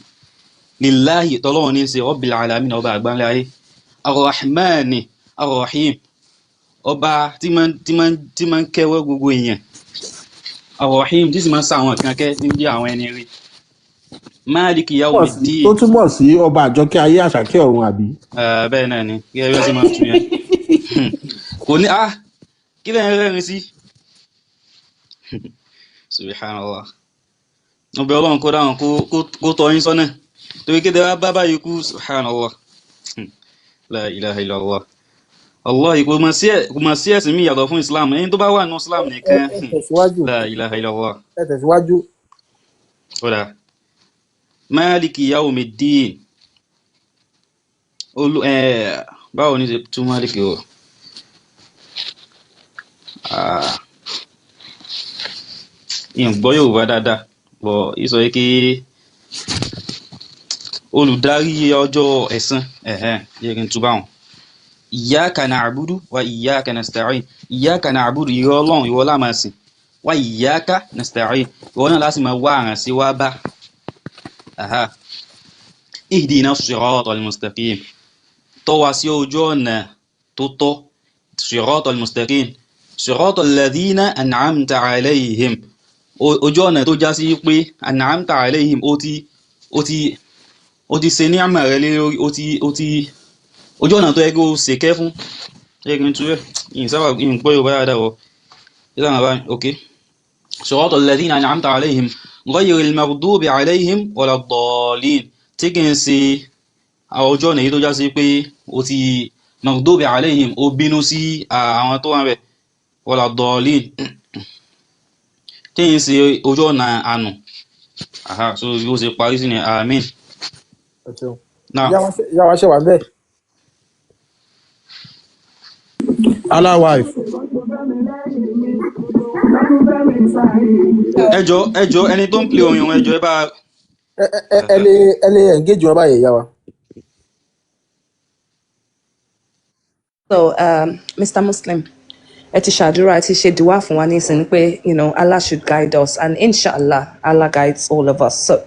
lillahi, tọ́lọ́run ní í ṣe, rabbil alamin, ọba àgbáńlá ayé, arrahmani arrahim, ọba tí máa ń kẹ́wọ́ gbogbo èèyàn, arrahim, tí sì máa ń sa àwọn kan kẹ́, tí ń jẹ́ àwọn ẹni rí, máàlìkì Túmọ̀ sí- yawmiddin. Tó túmọ̀ sí ọba àjọkẹ́ ayé àṣàkẹ́ ọ̀run, àbí? Bẹ́ẹ̀ náà ni, gẹ́gẹ́ bí wọ́n ṣe máa ń tún yẹn. Kò ní kí lẹ́yìn rẹ́rìn sí. Subhanallah. Mo bẹ̀ Ọlọ́run kó dáhùn, kó tọ́ yín sọ́nà, torí kéde wá bá báyìí kú. Subhanallah, la ilaha illallah. Allah, kò mọ̀ sí ẹ̀sìn mi yàtọ̀ fún Islam. Ẹni tó bá wà nínú Islam Ẹ nìkan. ẹ tẹ̀síwájú. La ilaha illallah. Ẹ tẹ̀síwájú. Ó dà. Máàlìkì yawmiddin. Olú ẹ, báwo ni ṣe tún máàlìkì o? Ah, ìyẹn gbọ́ Yorùbá dáadáa bọ̀, ìsọ yìí kí olùdarí ọjọ́ ẹ̀san. Ẹ̀hẹ́n, yẹ kí n tún báwọn. Iyyaka na'budu wa iyyaka nasta'in. Iyyaka na'budu, ìwọ Ọlọ́run, ìwọ la máa sìn. Wa iyyaka nasta'in, ìwọ náà láti máa wá àrànṣe wá bá. Aha. Ihdina siratal mustaqim, tọ́ wa sí ojú ọ̀nà tó tọ́. Siratal mustaqim, siratal ladhina an'amta alayhim, ojú ọ̀nà tó já sí pé an'amta alayhim, ó ti ṣe ní àmà rẹ lé lórí, ó ti ojú ọ̀nà tó yẹ kó o ṣèkẹ́ fún. Ẹ kí n tú ẹ̀, ìyìn sábà ìyìn gbọ́ Yorùbá dáadáa wọ̀ ìlànà báyìí. Ok, siratal ladhina an'amta alayhim ghayril maghdubi alayhim waladdallin, tí kì í ṣe àwọn ojú ọ̀nà yìí tó já sí pé o ti maghdubi alayhim, ó bínú sí àwọn tó wà níbẹ̀, waladdallin, tí kì í ṣe ojú ọ̀nà àánú. Aha, so bí ó ṣe parí sí ni. Àmín. Ẹ ṣeun. Náà. Ìyá wa ṣe wà ń bẹ̀. Allah wife. Ẹjọ, ẹjọ, ẹni tó ń play orin òun, ẹjọ, ẹ bá. Ẹ lè engage wọn báyìí, ìyá wa. So, Mr. Muslim, ẹ ti ṣàdúrà, ẹ ti ṣe dùwà fún wa nísìnyí pé Allah should guide us, and inshallah Allah guides all of us. So,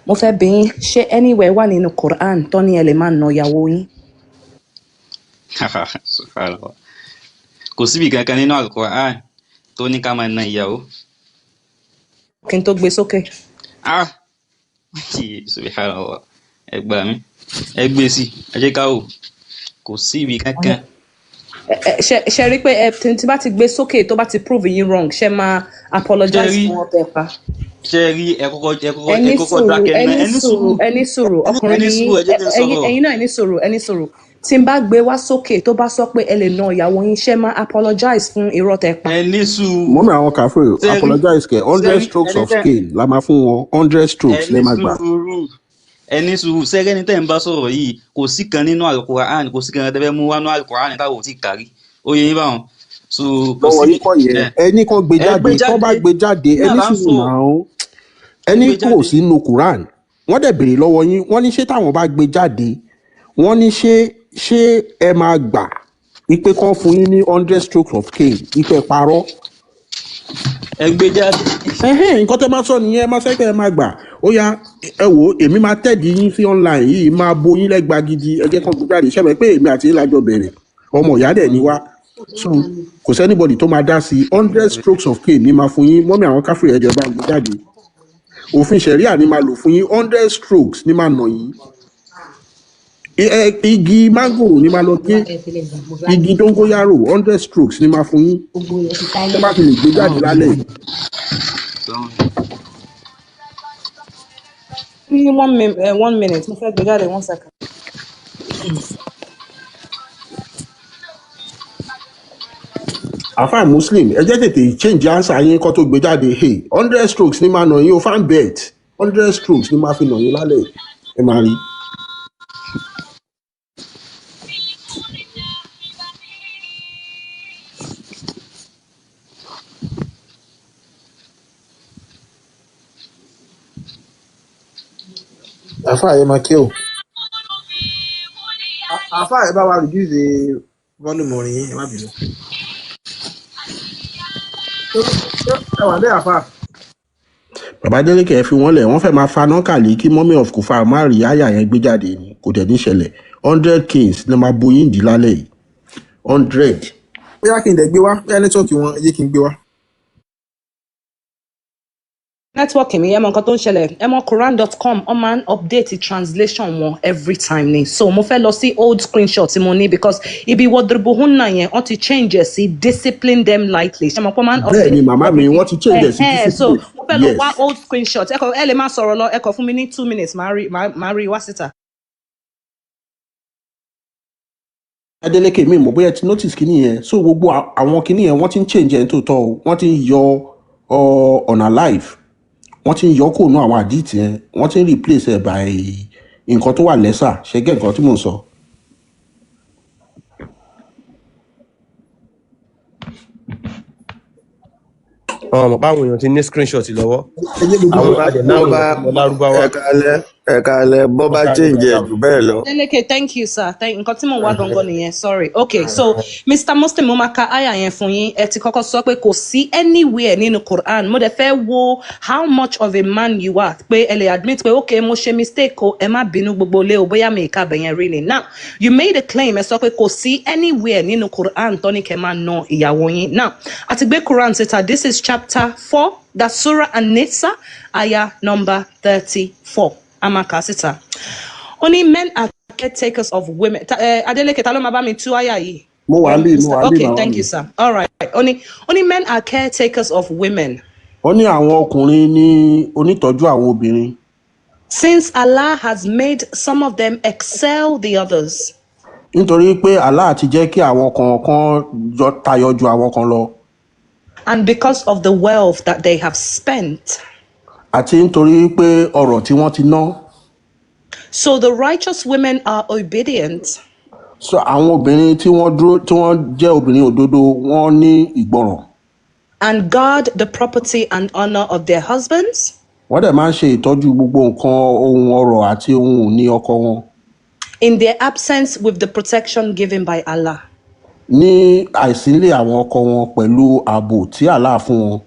mo fẹ́ bi yín, ṣé anywhere wà nínú Quran tó ní ẹ lè máa nà ìyàwó yín? Subhanallah. Kò síbi kankan nínú Al-Qur'an tó ní ká máa na ìyàwó. Kí n tó gbé sókè. Ah, subhanallah, ẹ gbà mí. Ẹ gbé sí, ẹ jẹ́ ká wò. Kò síbi kankan. Ṣe rí pé ẹ tí bá ti gbé sókè, tó bá ti prove yín wrong, ṣe máa Ṣe apologize rí fún ọbẹ̀ pa? Ṣe rí, ẹ kọ́kọ́ Ẹ ní ẹ kọ́kọ́ sùúrù, dákẹ́ ẹ náà. ní Ẹ ní sùúrù, sùúrù. ẹ ní sùúrù, Ẹ ọkùnrin ní ni yín. sùúrù, ẹ jẹ́ kí n Ẹ̀yin sọ̀rọ̀. ẹ̀yin náà, ẹ ní sùúrù, ẹ ní sùúrù. Tí n bá gbé wá sókè, tó bá sọ pé ẹ lè na ìyàwó yín, ṣé máa apologize fún irọ́ tẹ pa? Ẹ ní sùúrù. Mọ́mí àwọn kàfé, Ṣe rí apologize kẹ̀. Ṣe 100 rí strokes ẹni of tẹ́ scale la máa fún wọn. 100 Ẹ strokes ní lẹ́ máa gbà. sùúrù, ẹ ní sùúrù. Ṣe rí ẹni tẹ́ ń bá sọ̀rọ̀ yìí, kò sí kan nínú Al-Qur'an, kò sí kan tẹ́ fẹ́ mú wá nínú Al-Qur'an táwọn ò tí ì kárí. Ó yẹ yín báwọn. So kò Lọ́wọ́ síbi yín kọ́ yẹn. ẹ Ẹni kan gbé ẹ gbé jáde, tó bá jáde gbé jáde, ẹ náà ní là ń sùúrù sọ. náà. Ẹ Ẹni gbé kò jáde. sínú Quran. Wọ́n dẹ̀ béèrè lọ́wọ́ yín, wọ́n ní ṣé táwọn bá gbé jáde, wọ́n ní ṣé ẹ máa gbà ipe kan fún yín ní 100 strokes of cane ipe parọ́? Ẹ gbé jáde. Ẹhẹ́n, nǹkan tẹ́ máa sọ nìyẹn. Ẹ máa sọ pé ẹ máa gbà. Ó yá, ẹ wò ó, èmi máa tẹ̀dí yín sí online yìí, máa bo yín lẹ́gba gidi. Ẹ jẹ́ kán gbé jáde. Ṣẹ́mi pé èmi àti yín la jọ bẹ̀rẹ̀, ọmọ ìyá dẹ̀ ni wá. So kò sí anybody tó máa dá sí. 100 strokes of cane ní máa fún yín. Mọ́mí àwọn káfíń, ẹ̀jẹ̀ bá gbé jáde. Òfin ṣẹ̀ríà ni máa lò fún yín. 100 strokes ní máa nà yín. Igi mángòrò ní máa lọ gé, igi dóngóyárò. 100 strokes ní máa fún yín tó bá fi lè gbé jáde lálẹ́ yìí. Ní one minute, mo fẹ́ gbé jáde, one second. Àfáà Muslim, ẹ jẹ́ tètè change answer yín kó tó gbé jáde. Hey, 100 strokes ní máa nà yín o, fan bet 100 strokes ní máa fi nà yín lálẹ́, ẹ máa rí. Àfáà yẹn máa kí o. Àfáà, ẹ bá wa reduce the volume orin yín, ẹ má bínú. Ẹ wà bẹ́ẹ̀, àfáà. Bàbá Adélékè, ẹ fi wọ́n lẹ̀, wọ́n fẹ́ máa faná kàlí kí mummy of Kufa má rí àyà yẹn gbé jáde ni, kò dẹ̀ ní ṣẹlẹ̀. 100 kings ní máa boyín dì lálẹ́ yìí, 100. Bóyá kí n dẹ̀ gbé wá, bóyá network wọn, ẹ jẹ́ kí n gbé wá. Network mi, ẹ mọ nǹkan tó ń ṣẹlẹ̀, ẹ mọ quran.com, wọ́n máa ń update translation wọn every time ni, so mo fẹ́ lọ sí old screenshot tí mo ní, because ibi wadribuhunna yẹn, wọ́n ti change ẹ̀ sí discipline them lightly. Ṣé mo pọ́n máa ń Bẹ́ẹ̀ update ni, màmá mi, wọ́n ti change ẹ̀ sí ẹ̀hẹ́n, so discipline. mo fẹ́ lọ Yes. wá old screenshot. Ẹ kọ, ẹ lè má sọ̀rọ̀ lọ, ẹ kọ fún mi ní 2 minutes, màá rí wá síta. Adeleke, mi mọ̀ bóyá ẹ ti notice kíní yẹn. So gbogbo àwọn kíní yẹn, wọ́n ti ń change ẹ̀ tó tọ́ o, wọ́n ti ń yọ ọ unalive, wọ́n ti ń yọ kó nu àwọn àdìtì yẹn, wọ́n ti ń replace ẹ̀ by nǹkan tó wà lẹ́sà. Ṣe gẹ́ nǹkan tí mò ń sọ. Àwọn ọmọ báwọn èèyàn ti ní screenshot lọ́wọ́. Ẹ jẹ́ gbogbo Àwọn Bó bá adẹ̀ bó náà bá èèyàn tó mọ lárúbáwá. Ẹ kalẹ, ẹ kalẹ, bó bá Ọ̀tá change ẹ jù bẹ́ẹ̀ lọ. Adeleke, thank you, sir. Thank nǹkan tí mò ń wá gangan nìyẹn. Sorry. Okay, so Mr. Muslim, mo máa ka àyà yẹn fún yín. Ẹ ti kọ́kọ́ sọ pé kò sí anywhere nínú Quran. Mo dẹ̀ fẹ́ wo how much of a man you are, pé ẹ lè admit pé okay, mo ṣe mistake o, ẹ má bínú gbogbo ilé o, bóyá mi ìka bẹ̀yẹn rí ni. Now, you made a claim, ẹ sọ pé kò sí anywhere nínú Quran tó ní kẹ́ máa na ìyàwó yín. Now, àti gbé Quran síta, this is chapter 4, that's Surah An-Nisa, ayah number 34. A máa kà á síta. Only men are caretakers of women. Adeleke, ta ló máa bá mi tú àyà yìí? Mo wà ń bí, mo Mr. wà ń bí, Okay, màmá thank mi. you, sir. All right. Only men are caretakers of women. Wọ́n ní àwọn ọkùnrin ní onítọ́jú àwọn obìnrin. Since Allah has made some of them excel the others. Nítorí pé Allah ti jẹ́ kí àwọn kọ̀ọ̀kan tayọ ju àwọn kan lọ. And because of the wealth that they have spent. Àti nítorí pé ọrọ̀ tí wọ́n ti ná. So the righteous women are obedient So àwọn obìnrin tí wọ́n dúró, tí wọ́n jẹ́ obìnrin òdodo, wọ́n ní ìgbọràn. And guard the property and honor of their husbands. Wọ́n dẹ̀ máa ń ṣe ìtọ́jú gbogbo nǹkan ohun ọrọ̀ àti ohun ìní ọkọ wọn. In their absence with the protection given by Allah. Ní àìsílẹ̀ àwọn ọkọ wọn pẹ̀lú ààbò tí Allah fún wọn.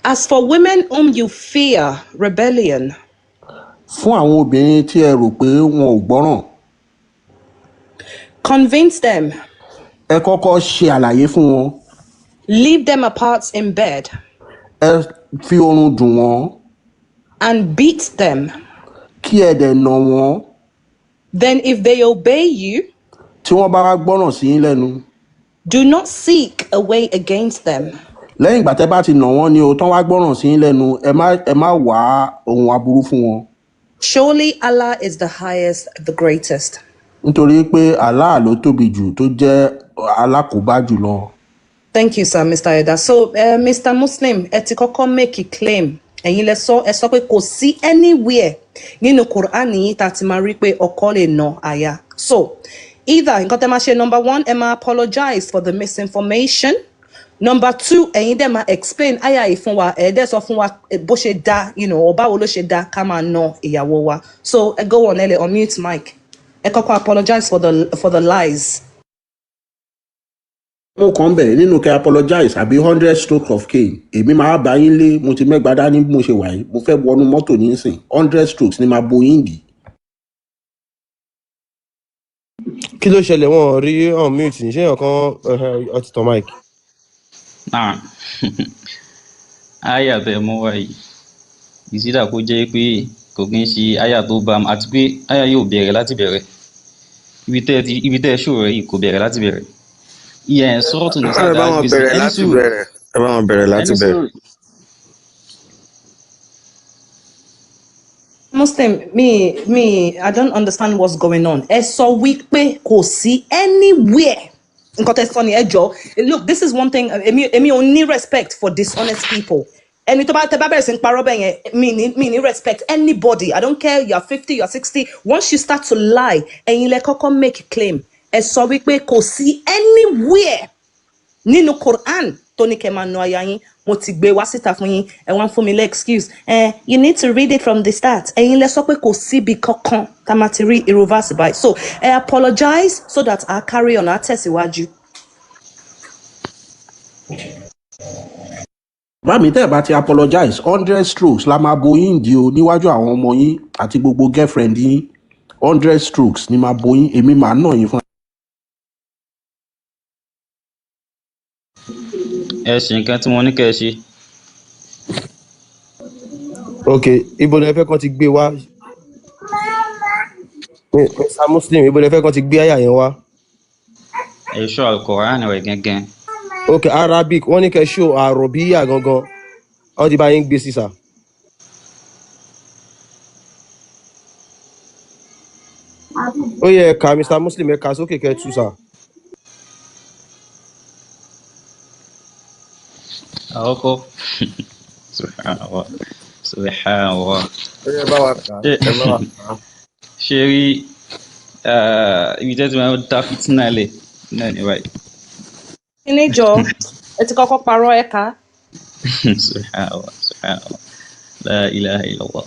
As for women whom you fear rebellion, Fún àwọn obìnrin tí ẹ rò pé wọn ò gbọ́ràn, convince them, ẹ kọ́kọ́ ṣe àlàyé fún wọn. Leave them apart in bed, Ẹ fi oorun dùn wọ́n, and beat them. Kí ẹ dẹ̀ nà wọ́n. Then, if they obey you, Tí wọ́n bá wá gbọ́ràn sí yín lẹ́nu, do not seek a way against them. Lẹ́yìn ìgbà tẹ́ bá ti nà wọ́n ni o, tán wá gbọ́ràn sí yín lẹ́nu, ẹ má wá ohun aburú fún wọn. Surely Allah is the highest, the greatest. Nítorí pé Allah ló tóbi jù, tó jẹ́ alákòóbá jùlọ. Thank you, sir, Mr. Eda. So, Mr. Muslim, ẹ ti kọ́kọ́ make a claim. Ẹ̀yin lẹ sọ, ẹ sọ pé kò sí anywhere nínú Quran yìí tá a ti máa rí pé ọkọ lè nà aya. So, either nǹkan tẹ́ máa ṣe, number one, ẹ máa apologize for the misinformation. Number two, ẹ̀yin dẹ̀ máa explain aya yìí fún wa, ẹ̀ dẹ̀ sọ fún wa bó ṣe dá, or báwo ló ṣe dá ká máa nà ìyàwó wa. So, ẹ go on, ẹ lè unmute mic. Ẹ kọ́kọ́ apologize for the lies. Mo kàn ń bẹ̀ nínú kẹ́ apologize àbí 100 stroke of cane. Èmi máa bá yín lé, mo ti mẹ́gbàá dání bí mo ṣe wà yìí, mo fẹ́ wọnú mọ́tò nísìn, 100 strokes ni máa bo yín dì. Kí ló ṣẹlẹ̀? Wọn ò rí unmute ní ṣé èèyàn kan ọtí tàn mic. Náà àyà tẹ mú wá yìí, ìsídà kó jẹ́ pé kò kí ń ṣe àyà tó bá mu, àti pé àyà yóò bẹ̀rẹ̀ láti bẹ̀rẹ̀ ibi tẹ́ ẹ ti ibi tẹ́ ẹ ṣòro yìí, kò bẹ̀rẹ̀ láti bẹ̀rẹ̀ ìyẹn sọ́ọ̀tù ní Ẹ sàdá bá wọn gbèsè bẹ̀rẹ̀ ẹni láti sùúrù bẹ̀rẹ̀, ẹ bá wọn bẹ̀rẹ̀ láti ẹni bẹ̀rẹ̀. sùúrù. Muslim, me, I don't understand what's going on. Ẹ sọ wípé kò sí anywhere. Nǹkan tẹ́ sọ ni ẹ jọ. Look, this is one thing, èmi ò ní respect for dishonest people. Ẹni tó bá tẹ bá bẹ̀rẹ̀ sí ń parọ́ bẹ́ẹ̀ yẹn, mi ní respect anybody. I don't care, you are 50, you are 60. Once you start to lie, ẹ̀yin lẹ kọ́kọ́ make claim. Ẹ sọ wípé kò sí anywhere nínú Quran tó ní kẹ́ máa nu aya yín. Mo ti gbé wá síta fún yín, ẹ wá ń fún mi lé excuse. Ẹ you need to read it from the start. Ẹ̀yin lẹ sọ pé kò síbi kankan tá a máa ti rí irú verse báyìí. So ẹ apologize so that I carry on, á tẹ̀síwájú. Bá mi tẹ́ ẹ̀ bá ti apologize, 100 strokes la máa bo yín di o níwájú àwọn ọmọ yín àti gbogbo girlfriend yín. 100 strokes ni máa bo yín, èmi máa nà yín fún. Ẹ ṣe nǹkan tí mo ní kẹ́ ẹ ṣe. Ok, ibo lẹ fẹ́ kán ti gbé wá? Mr Muslim, ibo lẹ fẹ́ kán ti gbé àyà yẹn wá? Ẹ ṣọ́ Alukọ̀rán rẹ̀ gangan. Ok, Arabic wọ́n ní kẹ́ ṣó àròbíyà gangan, wọ́n ti bá yín gbé sí sà. Ó yẹ ẹ kà, Mr Muslim, ẹ kà sókè kẹ́ tú sà. Àkọ́kọ́, subhanallah, subhanallah. Ó yẹ bá wa kà á, Ṣé ẹ bá wa kà á. ṣe rí ibi tẹ́ ti máa ń dá fìtínà lẹ̀ náà ní báyìí. Kíní jọ, ẹ ti kọ́kọ́ parọ́, ẹ kà á. Subhanallah, subhanallah, la ilaha illallah.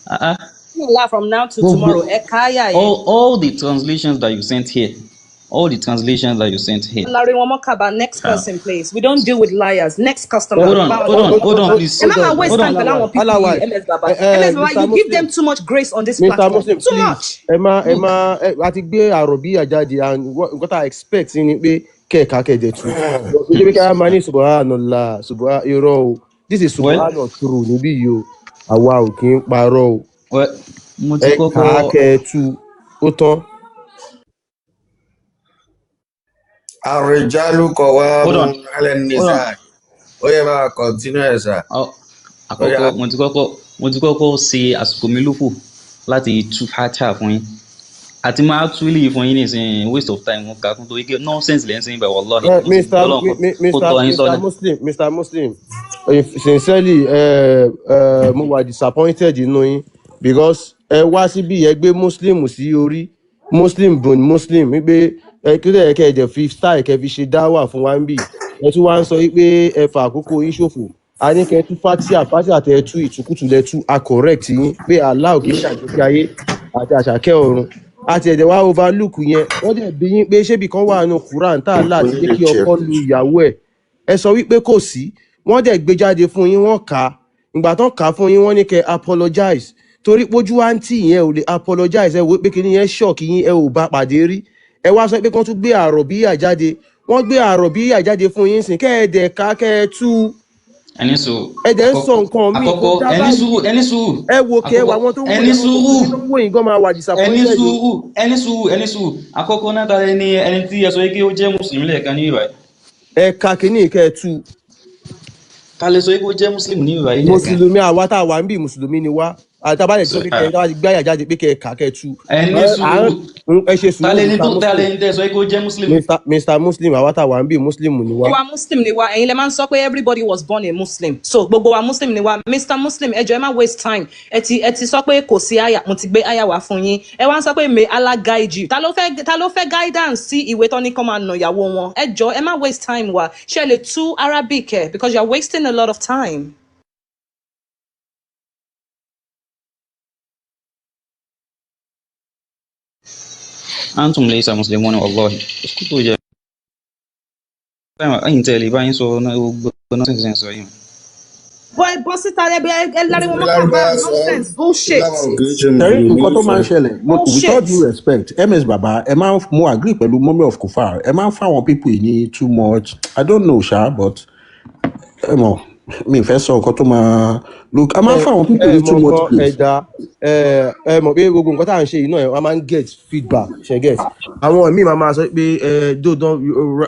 Ah, ah. Bismillah from now to Gbogbo tomorrow, ẹ kà á yà yẹn. All the translations that you sent here, all the translations that you sent here. Larry Wamokaba, next Ah. person, please. We don't deal with liars. Next customer. Hold on, Báwo hold on, lọ? hold on, please. Ẹ má máa waste Hold time on. pẹ̀lú àwọn people yìí, Alawai, MS Baba. ẹ ẹ MS Baba, Mr you give Muslim, them too much grace on this Mr platform. Muslim, Too please, much. ẹ má ẹ Look, má ẹ a ti gbé àròbíyà jáde and nǹkan tá a expect ni pé kẹ́ẹ̀ka kẹ́ẹ̀dẹ̀ tú. But kò jẹ́ pé kí a máa ní subhanallah subhan, irọ́ o, this is well, subhanallah true níbí yìí o, àwa ò kí ń parọ́ o. Well, mo ti Ẹ kà á kọ́kọ́ kẹ́ ẹ tú, ó tán. Àrìjálù kọ̀ wá Hold mú on, alẹ́ ní hold on. sáà. Ó yẹ bá wa continue ẹ̀ sà. Ọ, Ó yá. àkọ́kọ́ mo ti kọ́kọ́ ṣe àsìkò mi lófò láti tú fátà fún yín àti máa tú ilé fún yín nísìnyí, waste of time. Mo kà á kún torí pé nonsense lẹ́ ń sìn bẹ̀, wallahi. Eh, Mo sì Mr. Ọlọ́run kó Mr. tọ́ yín Mr. sọ́nà. Muslim, Mr. Muslim, if sincerely, mo wà disappointed nínú yín because ẹ wá síbí, ẹ gbé Muslim sí orí, Muslim bùn Muslim, wípé ẹ kí ló yẹ kẹ́ ẹ jẹ́ fi style kẹ́ fi ṣe dáwà fún wa ń bì, ẹ tún wá ń sọ wípé ẹ fa àkókò yín ṣòfò. A ní kẹ́ ẹ tú fatia, fatia tẹ ẹ tú, ìtukùtù lẹ tú. A correct yín pé Allah ò kì í ṣàjọkẹ́ ayé àti àṣàkẹ́ ọ̀run, àti ẹ̀dẹ̀ wá overlook yẹn. Wọ́n dẹ̀ bí yín pé ṣébì kan wà nù Quran tá Allah ti ní kí ọkọ lu ìyàwó ẹ̀, ẹ sọ wípé kò sí. Wọ́n dẹ̀ gbé jáde fún yín, wọ́n kà á. Ìgbà tán kà á fún yín, wọ́n ní kẹ́ apologize torí pójú àǹtí yẹn ò lè apologize. Ẹ wò pé kíní yẹn ṣọ́ọ̀kì yín, ẹ ò bá pàdé rí. Ẹ wá sọ pé kí wọ́n tún gbé àròbíyà jáde, wọ́n gbé àròbíyà jáde fún yín sìn, kẹ́ ẹ dẹ̀ ká kẹ́ ẹ tú. Ẹni sùúrù. Ẹ dẹ̀ ń sọ Àkọ́kọ́ nǹkan míì kó àkọ́kọ́ dá ẹni báyìí. sùúrù, ẹni sùúrù. Ẹ wo kẹ́ ẹ wà Àkọ́kọ́, àwọn tó ń wò ẹni yín, àwọn sùúrù, mùsùlùmí tó ń wò yín gan máa wà ẹni disappointed o. sùúrù, ẹni sùúrù, ẹni sùúrù. Àkọ́kọ́ náà, ta ni ẹni tí ẹ sọ pé ó jẹ́ mùsùlùmí lẹ́ẹ̀kan ní ìwà yìí? Ẹ ka kínní kẹ́ ẹ tú. Ta lè sọ pé ó jẹ́ mùsùlùmí ní ìwà yìí lẹ́ẹ̀kan? Mùsùlùmí, àwa tá a wà ń bì, mùsùlùmí ni wá. Àtàbálẹ̀ tó pé kẹ́ ẹ tá a ti gbé àyà jáde pé kẹ́ ẹ kà kẹ́ ẹ tú. Ẹni Ẹ à sùúrù. ń ẹ ṣe Ta sùúrù, lẹni Mr tó ta Muslim. lẹni tẹ́ sọ pé ó jẹ́ mùsùlùmí? Mr Muslim, àwa tá a wà ń bì, muslim ni wá. Wa Muslim ni wa, ẹ̀yin lẹ máa ń sọ pé everybody was born a Muslim, so gbogbo wa Muslim ni wa. Mr Muslim, ẹ jọ̀ọ́, ẹ má waste time. Ẹ ti sọ pé kò sí àyà, mo ti gbé àyà wá fún yín, ẹ wá ń sọ pé may Allah guide you. Ta ló fẹ́ guidance sí ìwé tó ní kó máa nà ìyàwó wọn? Ẹ jọ̀ọ́, ẹ má waste time wa. Ṣé ẹ lè tú Arabic ẹ? Because you are wasting a lot of time. Antum laysa muslimuna, wallahi. Uskutu jẹ́ ẹ̀yin tẹ́ lè bá yín sọ náà, gbogbo nonsense ẹ̀ ń sọ yìí. Bọ́ ẹ bọ́ síta, ẹ ẹ lárí wọn mọ́kà bá Lárúbáwá sọ nonsense, bullshit. Láwọn ò kì í ṣe Ṣẹ́rí mùsùlùmí nǹkan tó máa ń sọ. ṣẹlẹ̀, with all Bullshit. due respect, MS Baba, ẹ máa ń mo agree pẹ̀lú Mummy of Kufar, ẹ máa ń fáwọn people yìí ní too much. I don't know ṣá, but ẹ mọ̀, mi ì fẹ́ sọ nǹkan tó máa look, ẹ máa ń Ẹ fáwọn people ẹ ní mọ too much nǹkan grace. ẹ̀dá, ẹ mọ̀ pé gbogbo nǹkan tá à ń ṣe yìí náà, a máa ń get feedback, ṣe get àwọn míì máa máa sọ pé ẹ dóòdán,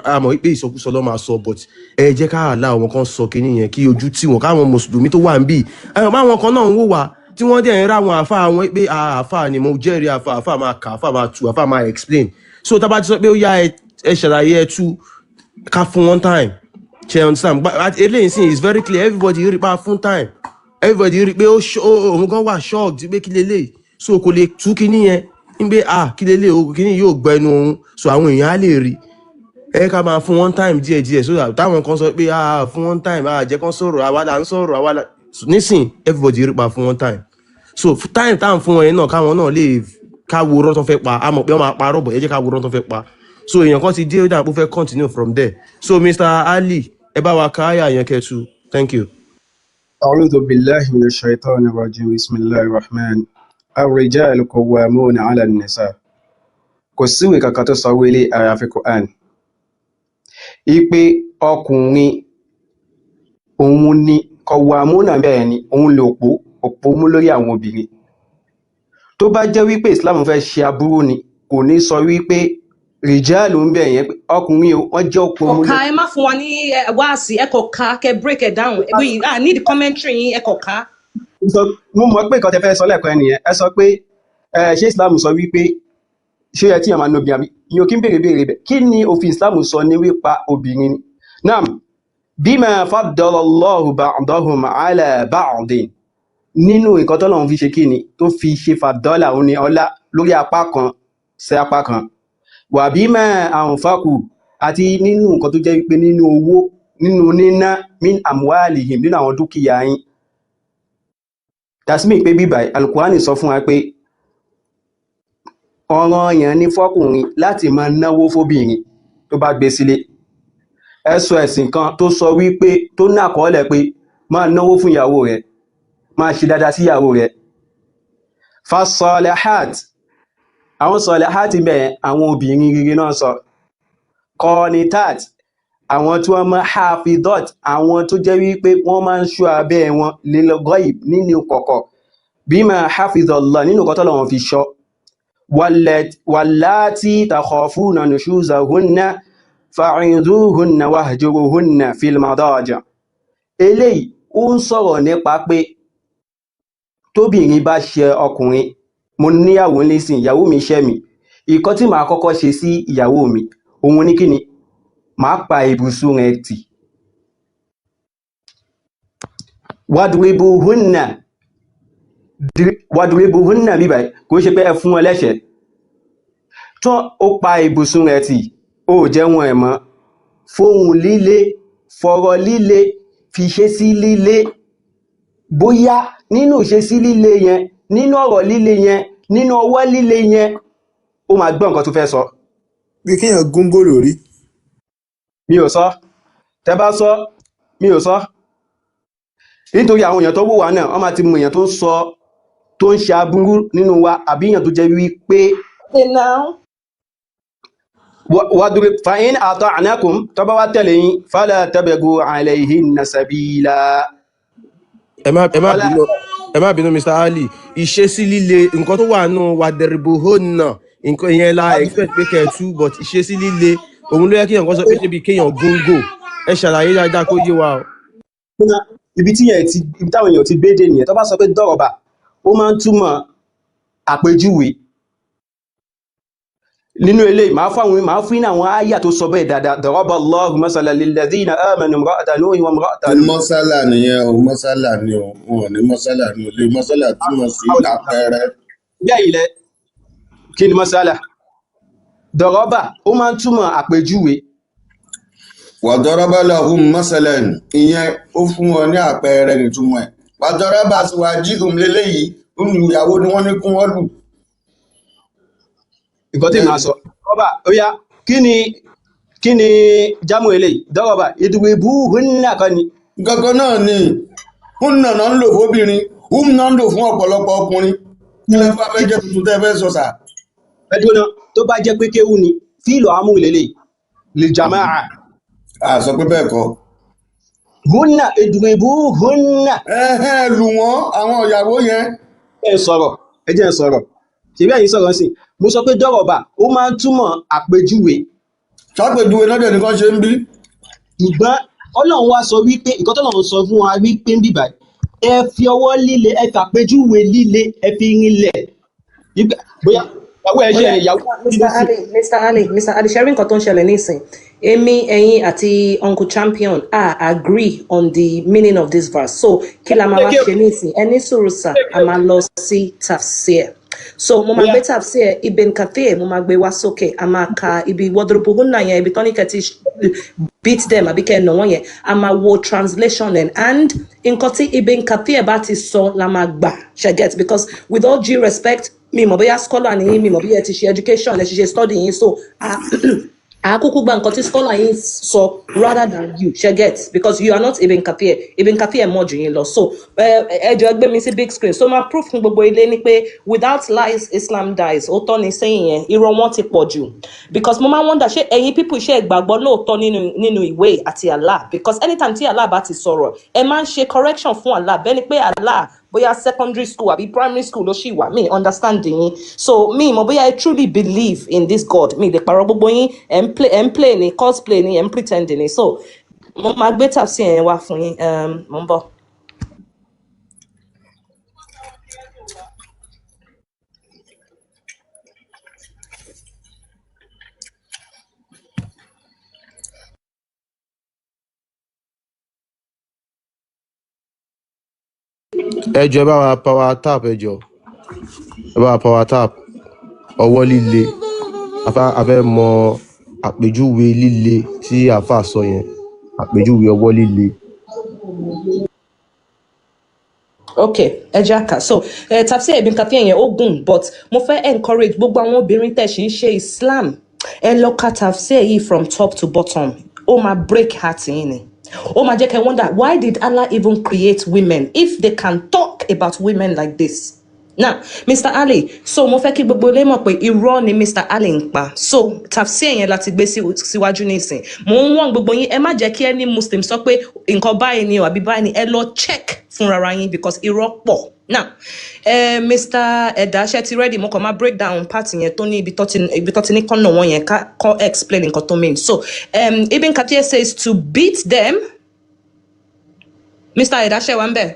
a mọ̀ pé ìsọkúsọ ló máa sọ, but ẹ jẹ́ ká àlá àwọn kan sọ kínní yẹn kí ojú tì wọ́n, káwọn mùsùlùmí tó wà ń bì, ẹ mọ̀ báwọn kan náà ń wò wá. Tí wọ́n dẹ̀ ń rá àwọn àáfàá wọn pé, "Ah, àáfàá ni mo jẹ́rìí, àáfàá, àáfàá máa kà, àáfàá máa tú, àáfàá máa explain." So tá a bá ti sọ pé ó yá, ẹ ṣàlàyé, ẹ tú, ká fún one time, ṣe understand? But eléyìí sìn is very clear. Everybody rí pa fún time, everybody rí pé òun gan wà shocked pé kí leléyìí. So kò lè tú kíní yẹn ń pé, ah, kí leléyìí o, kíní yóò gbẹnu òun. So àwọn èèyàn á lè rí ẹ ká máa fún one time díẹ̀ díẹ̀, so that táwọn kan sọ pé, ah, fún one time, ah, jẹ́ kán sọ̀rọ̀, àwa là ń sọ̀rọ̀, àwa là. So, nísìn everybody rí pa fún one time. So time tá à ń fún wọn yẹn náà, káwọn náà lè ká wo rọ́ tó fẹ́ pa. A mọ̀ pé wọ́n máa parọ́ bọ̀, ẹ jẹ́ ká wo rọ́ tó fẹ́ pa. So èèyàn kan ti dé, ó dà pé ó fẹ́ continue from there. So Mr. Ali, ẹ bá wa ká àyà yẹn kẹtù. Thank you. أعوذ بالله من الشيطان الرجيم، بسم الله الرحمن. الرجال قوامون على النساء. Kò síwèé kankan tó sọ wílé àyàfi Quran ipe ọkùnrin òun ni قوامون, bẹ́ẹ̀ ni òun lè òpó mú lórí àwọn obìnrin. Tó bá jẹ́ wípé Islam fẹ́ ṣe aburú ni, kò ní sọ wípé رجال ń bẹ̀ yẹn pé ọkùnrin o, wọ́n jẹ́ òpó mú Kọ ká lórí. Ẹ má fún wa ní wáàsí, ẹ kọ ká, kẹ break it down. We need commentary yín, ẹ kọ ká. Mo mọ̀ pé nǹkan tẹ́ fẹ́ sọ lẹ́ẹ̀kan nìyẹn. Ẹ sọ pé ẹ ṣé Islam sọ wípé ṣé ó yẹ tí èèyàn máa na obìnrin àbí ìyẹn ò kí ń béèrè béèrè bẹ́ẹ̀. Kí ni òfin Islam sọ ní wípa obìnrin ni? Naam, بما فضل الله بعضهم على بعض, nínú nǹkan tọ́lọ́run fi ṣe kí ni tó fi ṣe فضل, òun ni ọlá lórí apá kan sí apá kan, وبما أنفقوا, àti nínú nǹkan tó jẹ́ wípé nínú owó, nínú níná, من أموالهم, nínú àwọn dúkìá yín. Tasmi pé bíbà Alukurani sọ fún wa pé ọ̀ranyàn ni fọ́kùnrin láti máa náwó fóbìnrin tó bá gbé sílé. Ẹ sọ ẹ̀sìn kan tó sọ wípé tó ní àkọọ́lẹ̀ pé máa náwó fún ìyàwó rẹ̀, máa ṣe dáadáa sí ìyàwó rẹ̀. فالصالحات, àwọn صالحات bẹ́ẹ̀, àwọn obìnrin rere náà sọ, قانتات, àwọn tí wọ́n máa حافظات, àwọn tó jẹ́ wípé wọ́n máa ń ṣọ́ abẹ́ wọn, للغيب, nínú kọ̀kọ̀, بما حفظ الله, nínú nǹkan tọ́lọ́run fi ṣọ́, واللاتي تخافون نشوزهن فعظوهن واهجروهن في المضاجع. Eléyìí ó ń sọ̀rọ̀ nípa pé tóbìnrin bá ṣe ọkùnrin. Mo níyàwó nísìn, ìyàwó mi ṣẹ́ mi. Ìkọ́ tí màá kọ́kọ́ ṣe sí ìyàwó mi òun ní kíni? Màá pa ibùsùn rẹ̀ tì. واضربوهن, واضربوهن bíbáyìí kò ṣe pé ẹ fún wọn lẹ́sẹ̀ẹ́ tó. Ó pa ibùsùn rẹ̀ tì, ó jẹun ẹ̀ mọ́, fohùn líle, fọ̀rọ̀ líle, fi ṣe sí líle. Bóyá nínú ìṣesí líle yẹn, nínú ọ̀rọ̀ líle yẹn, nínú ọwọ́ líle yẹn, ó máa gbọ́ nǹkan tó fẹ́ sọ. Bí kéèyàn gúngò lórí. Mi ò sọ. Tẹ bá sọ, mi ò sọ, nítorí àwọn èèyàn tó wò wá náà, wọ́n máa ti mọ èèyàn tó ń sọ, tó ń ṣe aburú nínú wa, àbí èèyàn tó jẹ́ wípé Now. واضرب فإن أطعنكم, tó bá wá tẹ̀lé yín, فلا تبغوا عليهن سبيلا. Ẹ má فلا bínú, ẹ má bínú, Mr. Ali. Ìṣesí líle, nǹkan tó wà nù واضربوهن, nǹkan ìyẹn la expect pé kẹ́ ẹ tú, but ìṣesí líle òun ló yẹ kéèyàn kan sọ pé ṣé bíi kéèyàn góńgò. Ẹ ṣàlàyé dáadáa kó yé wa o. Ibi táwọn èèyàn ti gbé dé nìyẹn. Tó bá sọ pé ضرب, ó máa ń túmọ̀ àpèjúwe. Nínú eléyìí, màá fún ní àwọn áyà tó sọ bẹ́ẹ̀ dáadáa. ضرب الله مثلا للذين آمنوا امرأة نوح وامرأة Ní لوط. مثلا nìyẹn o, مثلا ni o, wọn ò ní مثلا ní o lè مثلا túmọ̀ sí àpẹẹrẹ. Bẹ́ẹ̀ ilẹ̀ kí ni مثلا? ضرب ó máa ń túmọ̀ àpèjúwe. وضرب لهم مثلا, ìyẹn ó fún wọn ní àpẹẹrẹ nìtumọ̀ ẹ̀. وضرب أزواجهم léléyìí, olùyàwó ni wọ́n ní kí wọ́n lù. Nǹkan tí màá sọ, ضرب, ó yá, kí ni jámù eléyìí? ضرب اضربوهن kan ni. Gangan náà ni هن náà ń lò fóbìnrin, هم náà ń lò fún ọ̀pọ̀lọpọ̀ ọkùnrin. Kí lẹ fẹ́ jẹ́ tuntun tẹ́ fẹ́ sọ sà? Ẹdúró náà, tó bá jẹ́ pé kéwú ni, فعل أمر lélẹ̀ للجماعة. A sọ pé bẹ́ẹ̀ kọ́. هن, اضربوهن. Ẹ̀hẹ́n, lù wọ́n, àwọn ìyàwó yẹn. Ẹ sọ̀rọ̀, ẹ jẹ́ n sọ̀rọ̀. Ṣèbí ẹ̀yin sọ̀rọ̀ sí mo sọ pé ضرب ó máa ń túmọ̀ àpèjúwe. Ṣàpèjúwe náà dẹ̀ nìkan ṣe ń bí. Ṣùgbọ́n Ọlọ́run wá sọ wípé nǹkan tọ́lọ́run sọ fún wa wípé ń bìbà Ẹ fi ọwọ́ líle, ẹ fàpèjúwe líle, ẹ fi rinlẹ̀. Bóyá ìyàwó ẹ ṣe Bóyá ìyàwó Mr. Ali, Mr. Ali, Mr. Ali, ṣe rí nǹkan tó ń ṣẹlẹ̀ nísìn. Èmi, ẹ̀yin àti Uncle Champion ah agree on the meaning of this verse. So kí la máa wá ṣe nísìn? Ẹ ní sùúrù sà, a máa lọ sí tafsir. So mo máa Bóyá gbé tafsir Ibn Kathir, mo máa gbé wá sókè, a máa ka ibi wadribuhunna yẹn, ibi tọ́ní kẹ́ ti beat them àbí kẹ́ ẹ̀ nà wọ́n yẹn, a máa wo translation and nǹkan tí Ibn Kathir bá ti sọ la máa gbà, ṣe get, because with all due respect, mi mọ̀ bóyá scholar ni yín, mi mọ̀ bóyá ẹ ti ṣe education, ẹ ti ṣe study yín, so àkókò gba nǹkan tí scholar yín sọ rather than you, ṣe get, because you are not Ibn Kathir. Ibn Kathir mọ̀ jù yín lọ. So ẹ jọ̀ọ́, ẹ gbé mi sí big screen. So máa proof fún gbogbo ilé ni pé without lies Islam dies. Ó tọ́ ni sẹ́yìn yẹn, irọ́ wọn ti pọ̀ jù, because mo máa ń wonder, ṣé ẹ̀yin people ṣe ìgbàgbọ́ lóòótọ́ nínú ìwé àti Allah? Because anytime tí Allah bá ti sọ̀rọ̀, ẹ máa ń ṣe correction fún Allah bẹ́ẹ̀ ni pé Allah bóyá secondary school àbí primary school ló ṣì wà. Mi understand yín, so mi mọ̀ bóyá I truly believe in this God. Mi lè parọ́, gbogbo yín ẹ̀ ń play ni, cosplay ni, ẹ̀ ń pretend ni. So mo máa gbé tafsir yẹn wá fún yín. Mo ń bọ̀. Ẹ jọ, ẹ bá wa power tap, ẹ jọ, ẹ bá wa power tap. Ọwọ́ líle, a fẹ́ mọ àpèjúwe líle tí àáfàá sọ yẹn, àpèjúwe ọwọ́ líle. Ok, ẹ jẹ́ àkà. So tafsir Ibn Kathir yẹn ó gùn, but mo fẹ́ encourage gbogbo àwọn obìnrin tẹ̀ ṣì ń ṣe Islam, ẹ lọ ka tafsir yìí from top to bottom. Ó máa break heart yín ni. Ó máa jẹ́ kẹ́ wonder, why did Allah even create women if they can talk about women like this? Now, Mr. Ali, so mo fẹ́ kí gbogbo ilé mọ̀ pé irọ́ ni Mr. Ali ń pa. So tafsir yẹn láti gbé síwájú nísìn. Mo ń wọ́n gbogbo yín, ẹ má jẹ́ kí any Muslim sọ pé nǹkan báyìí ni o àbí báyìí ni. Ẹ lọ check fúnra yín, because irọ́ pọ̀. Now, Mr. Ẹ̀dá, ṣe ti ready? Mo kàn máa break down part yẹn tó ní ibi tó ti ní kọ́nà wọn yẹn, ká kọ́ explain nǹkan tó mean. So Ibn Kathir says to beat them. Mr. Ẹ̀dá, ṣe wà ń bẹ̀?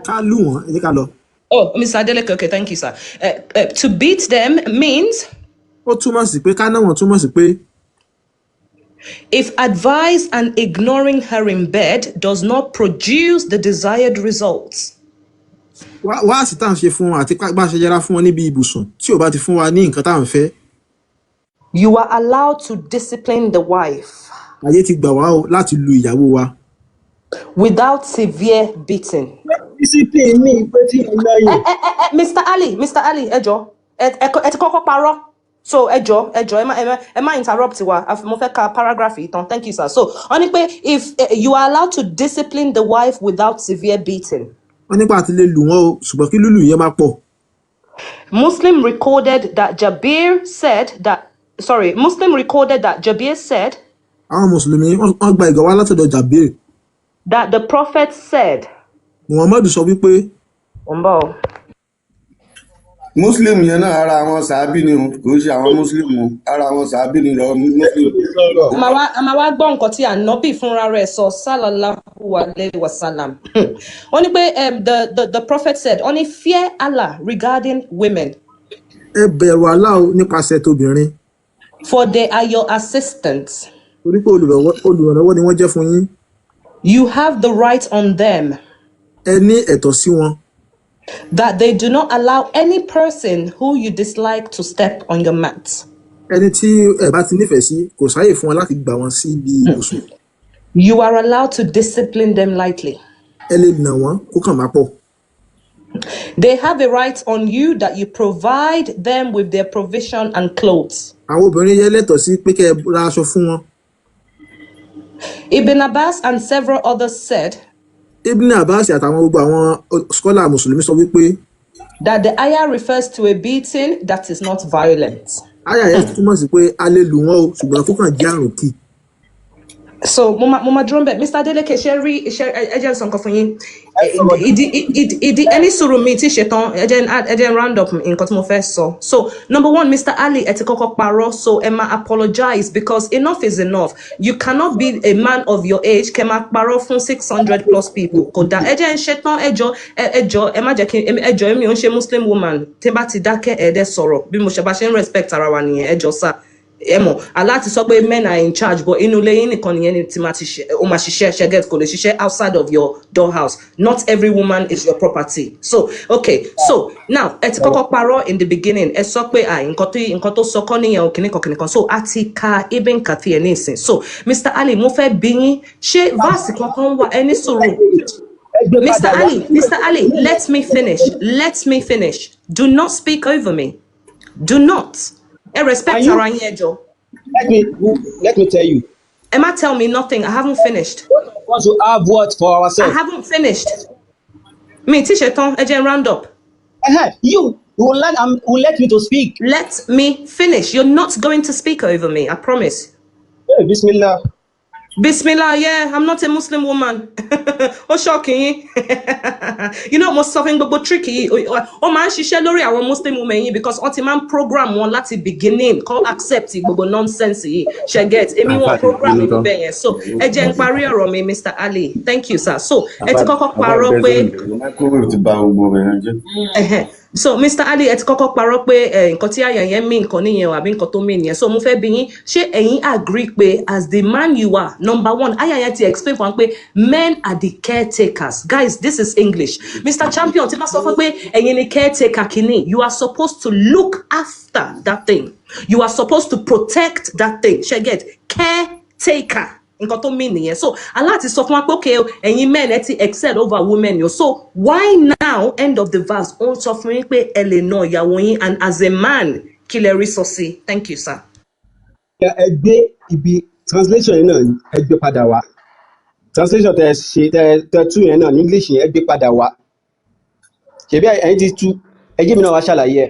Ká lù wọ́n, ẹ jẹ́ ká lọ. Oh, Mr. Adeleke, okay, thank you, sir. To beat them means Ó túmọ̀ sí pé ká náà wọ́n túmọ̀ sí pé if advice and ignoring her in bed does not produce the desired results, wáàsí tá à ń ṣe fún wọn àti bá a ṣe yẹra fún wọn níbi ibùsùn, tí ò bá ti fún wa ní nǹkan tá à ń fẹ́, you are allowed to discipline the wife ayé ti gbà wá o láti lu ìyàwó wa without severe beating. Discipline mi pé tí ẹ lọ yẹn. Ẹ Mr. Ali, Mr. Ali, ẹ jọ̀ọ́, ẹ ti kọ́kọ́ parọ́. So ẹ jọ̀ọ́, ẹ jọ̀ọ́, ẹ má interrupt wa. Mo fẹ́ ka paragraph yìí tán. Thank you, sir. So wọ́n ní pé if you are allowed to discipline the wife without severe beating. Wọ́n nípa àti lè lù wọ́n o, ṣùgbọ́n kí lúlù yẹn má pọ̀. Muslim recorded that Jabir said that, sorry, Muslim recorded that Jabir said Àwọn mùsùlùmí wọ́n gba ìgbà wá látọ̀dọ̀ Jabir that the Prophet said, Muhammadu sọ wípé Umbo. Muslim yẹn náà, ara àwọn sàábì ni o, kò ń ṣe àwọn Muslim o, ara àwọn sàábì ni lọ Muslim. A máa wá gbọ́ nǹkan tí ànábì fúnra rẹ̀ sọ, sallallahu alayhi wa sallam. Ó ní pé the Prophet said, ó ní, "Fear Allah regarding women, Ẹ bẹ̀rù Allah o nípasẹ̀ tóbìnrin, for they are your assistants. torí pé olùrànlọ́wọ́ ni wọ́n jẹ́ fún yín. You have the right on them Ẹ ní ẹ̀tọ́ sí wọn that they do not allow any person who you dislike to step on your mat. Ẹni tí ẹ bá ti nífẹ̀ẹ́ sí, kò sáàyè fún wọn láti gbà wọn sí ibi ibùsùn. You are allowed to discipline them lightly. Ẹ lè nà wọ́n kó kàn má pọ̀. They have a right on you that you provide them with their provision and clothes." Àwọn obìnrin yẹn lẹ́tọ̀ọ́ sí pé kẹ́ ẹ ra aṣọ fún wọn. Ibn Abbas and several others said Ibn Abbas àtàwọn gbogbo àwọn scholar mùsùlùmí sọ wípé that the ayah refers to a beating that is not violent. Ayah yẹn túmọ̀ sí pé a lè lù wọ́n o, ṣùgbọ́n kó kàn jẹ́ àrùn kì. So mo ma dúró ń bẹ̀. Mr. Adeleke, ṣe rí, ṣe ẹ jẹ́ n sọ nǹkan fún yín. Ẹ sọ̀rọ̀. Ìdí ẹni sùúrù, mi ti ṣetán. Ẹ jẹ́ n round up nǹkan tí mo fẹ́ sọ. So number one, Mr. Ali, ẹ ti kọ́kọ́ parọ́, so ẹ máa apologize because enough is enough. You cannot be a man of your age kẹ́ máa parọ́ fún 600 plus people. Kò dáa. Ẹ jẹ́ n ṣetán. Ẹ jọ, ẹ jọ, ẹ má jẹ́ kí ẹ jọ. Èmi ò ń ṣe Muslim woman. Tí n bá ti dákẹ́, ẹ dẹ́ sọ̀rọ̀. Bí mo ṣe bá ṣe ń respect ara wa nìyẹn. Ẹ jọ sá, ẹ mọ̀ Allah ti sọ pé men are in charge, but inú ilé yín nìkan nìyẹn ni tí máa ti ṣe, ó máa ṣiṣẹ́. Ṣe get? Kò lè ṣiṣẹ́ outside of your door house. Not every woman is your property. So okay, so now ẹ ti kọ́kọ́ parọ́ in the beginning. Ẹ sọ pé ah, nǹkan tó sọ kọ́ nìyẹn o, kìnnìkan kìnnìkan. So a ti ka Ibn Kathir ní ìsìn. So Mr. Ali, mo fẹ́ bi yín, ṣé verse kankan wà? Ẹ ní sùúrù. Ẹ gbé Mr. padà wá. Ali, Mr. Ali, let me finish. Let me finish. Do not speak over me. Do not. Ẹ respect Can you ara yín, ẹ jọ̀ọ́. Let me tell you. Ẹ má tell me nothing. I haven't finished. Both of us will have words for I ourselves. haven't finished. Mi ti ṣetán. Ẹ jẹ́ n round up. You will let me to speak. Let me finish. You're not going to speak over me. I promise. Hey, Bismillah. Bismillah, yeah, I'm not a Muslim woman. Ó shock yín. Mo sọ fún gbogbo trick yìí, ó máa ń ṣiṣẹ́ lórí àwọn Muslim women yìí because wọ́n ti máa ń program wọn láti beginning kọ́ accept gbogbo nonsense yìí. Ṣe get? Èmi Àfà wọn ti program bínú mi tán. bẹ́ẹ̀ yẹn. So ẹ jẹ́ n parí ọ̀rọ̀ mi, Mr. Ali. Thank you, sir. So ẹ ti Àfà kọ́kọ́ àfà parọ́ bẹ́ pé sórí ìbẹ̀rù. Microwave ti ba gbogbo rẹ̀ yẹn jẹ́. Ẹhẹ́n. So Mr. Ali, ẹ ti kọ́kọ́ parọ́ pé nǹkan tí àyà yẹn mean nǹkan nìyẹn o, àbí nǹkan tó mean nìyẹn. So mo fẹ́ bi yín, ṣé ẹ̀yin agree pé as the man you are, number one, àyà yẹn ti explain fún wa pé men are the caretakers. Guys, this is English. Mr. Champion, tí bá sọ fún pé ẹ̀yin ni caretaker kìíní, you are supposed to look after that thing. You are supposed to protect that thing. Ṣé get? Caretaker, nǹkan tó mean nìyẹn. So Allah ti sọ fún wa pé okay o, ẹ̀yin men, ẹ ti excel over women yo. So why now, end of the verse, ó ń sọ fún yín pé ẹ lè na ìyàwó yín? And as a man, kí lẹ rí sọ sí? Thank you, sir. Ẹ gbé ibi translation yẹn náà, ẹ gbé padà wá. Translation tẹ ṣe, tẹ tú yẹn náà ní English yẹn, ẹ gbé padà wá. Ṣebí ẹ̀yin ti tú, ẹ jẹ́ mi náà wá ṣàlàyé ẹ.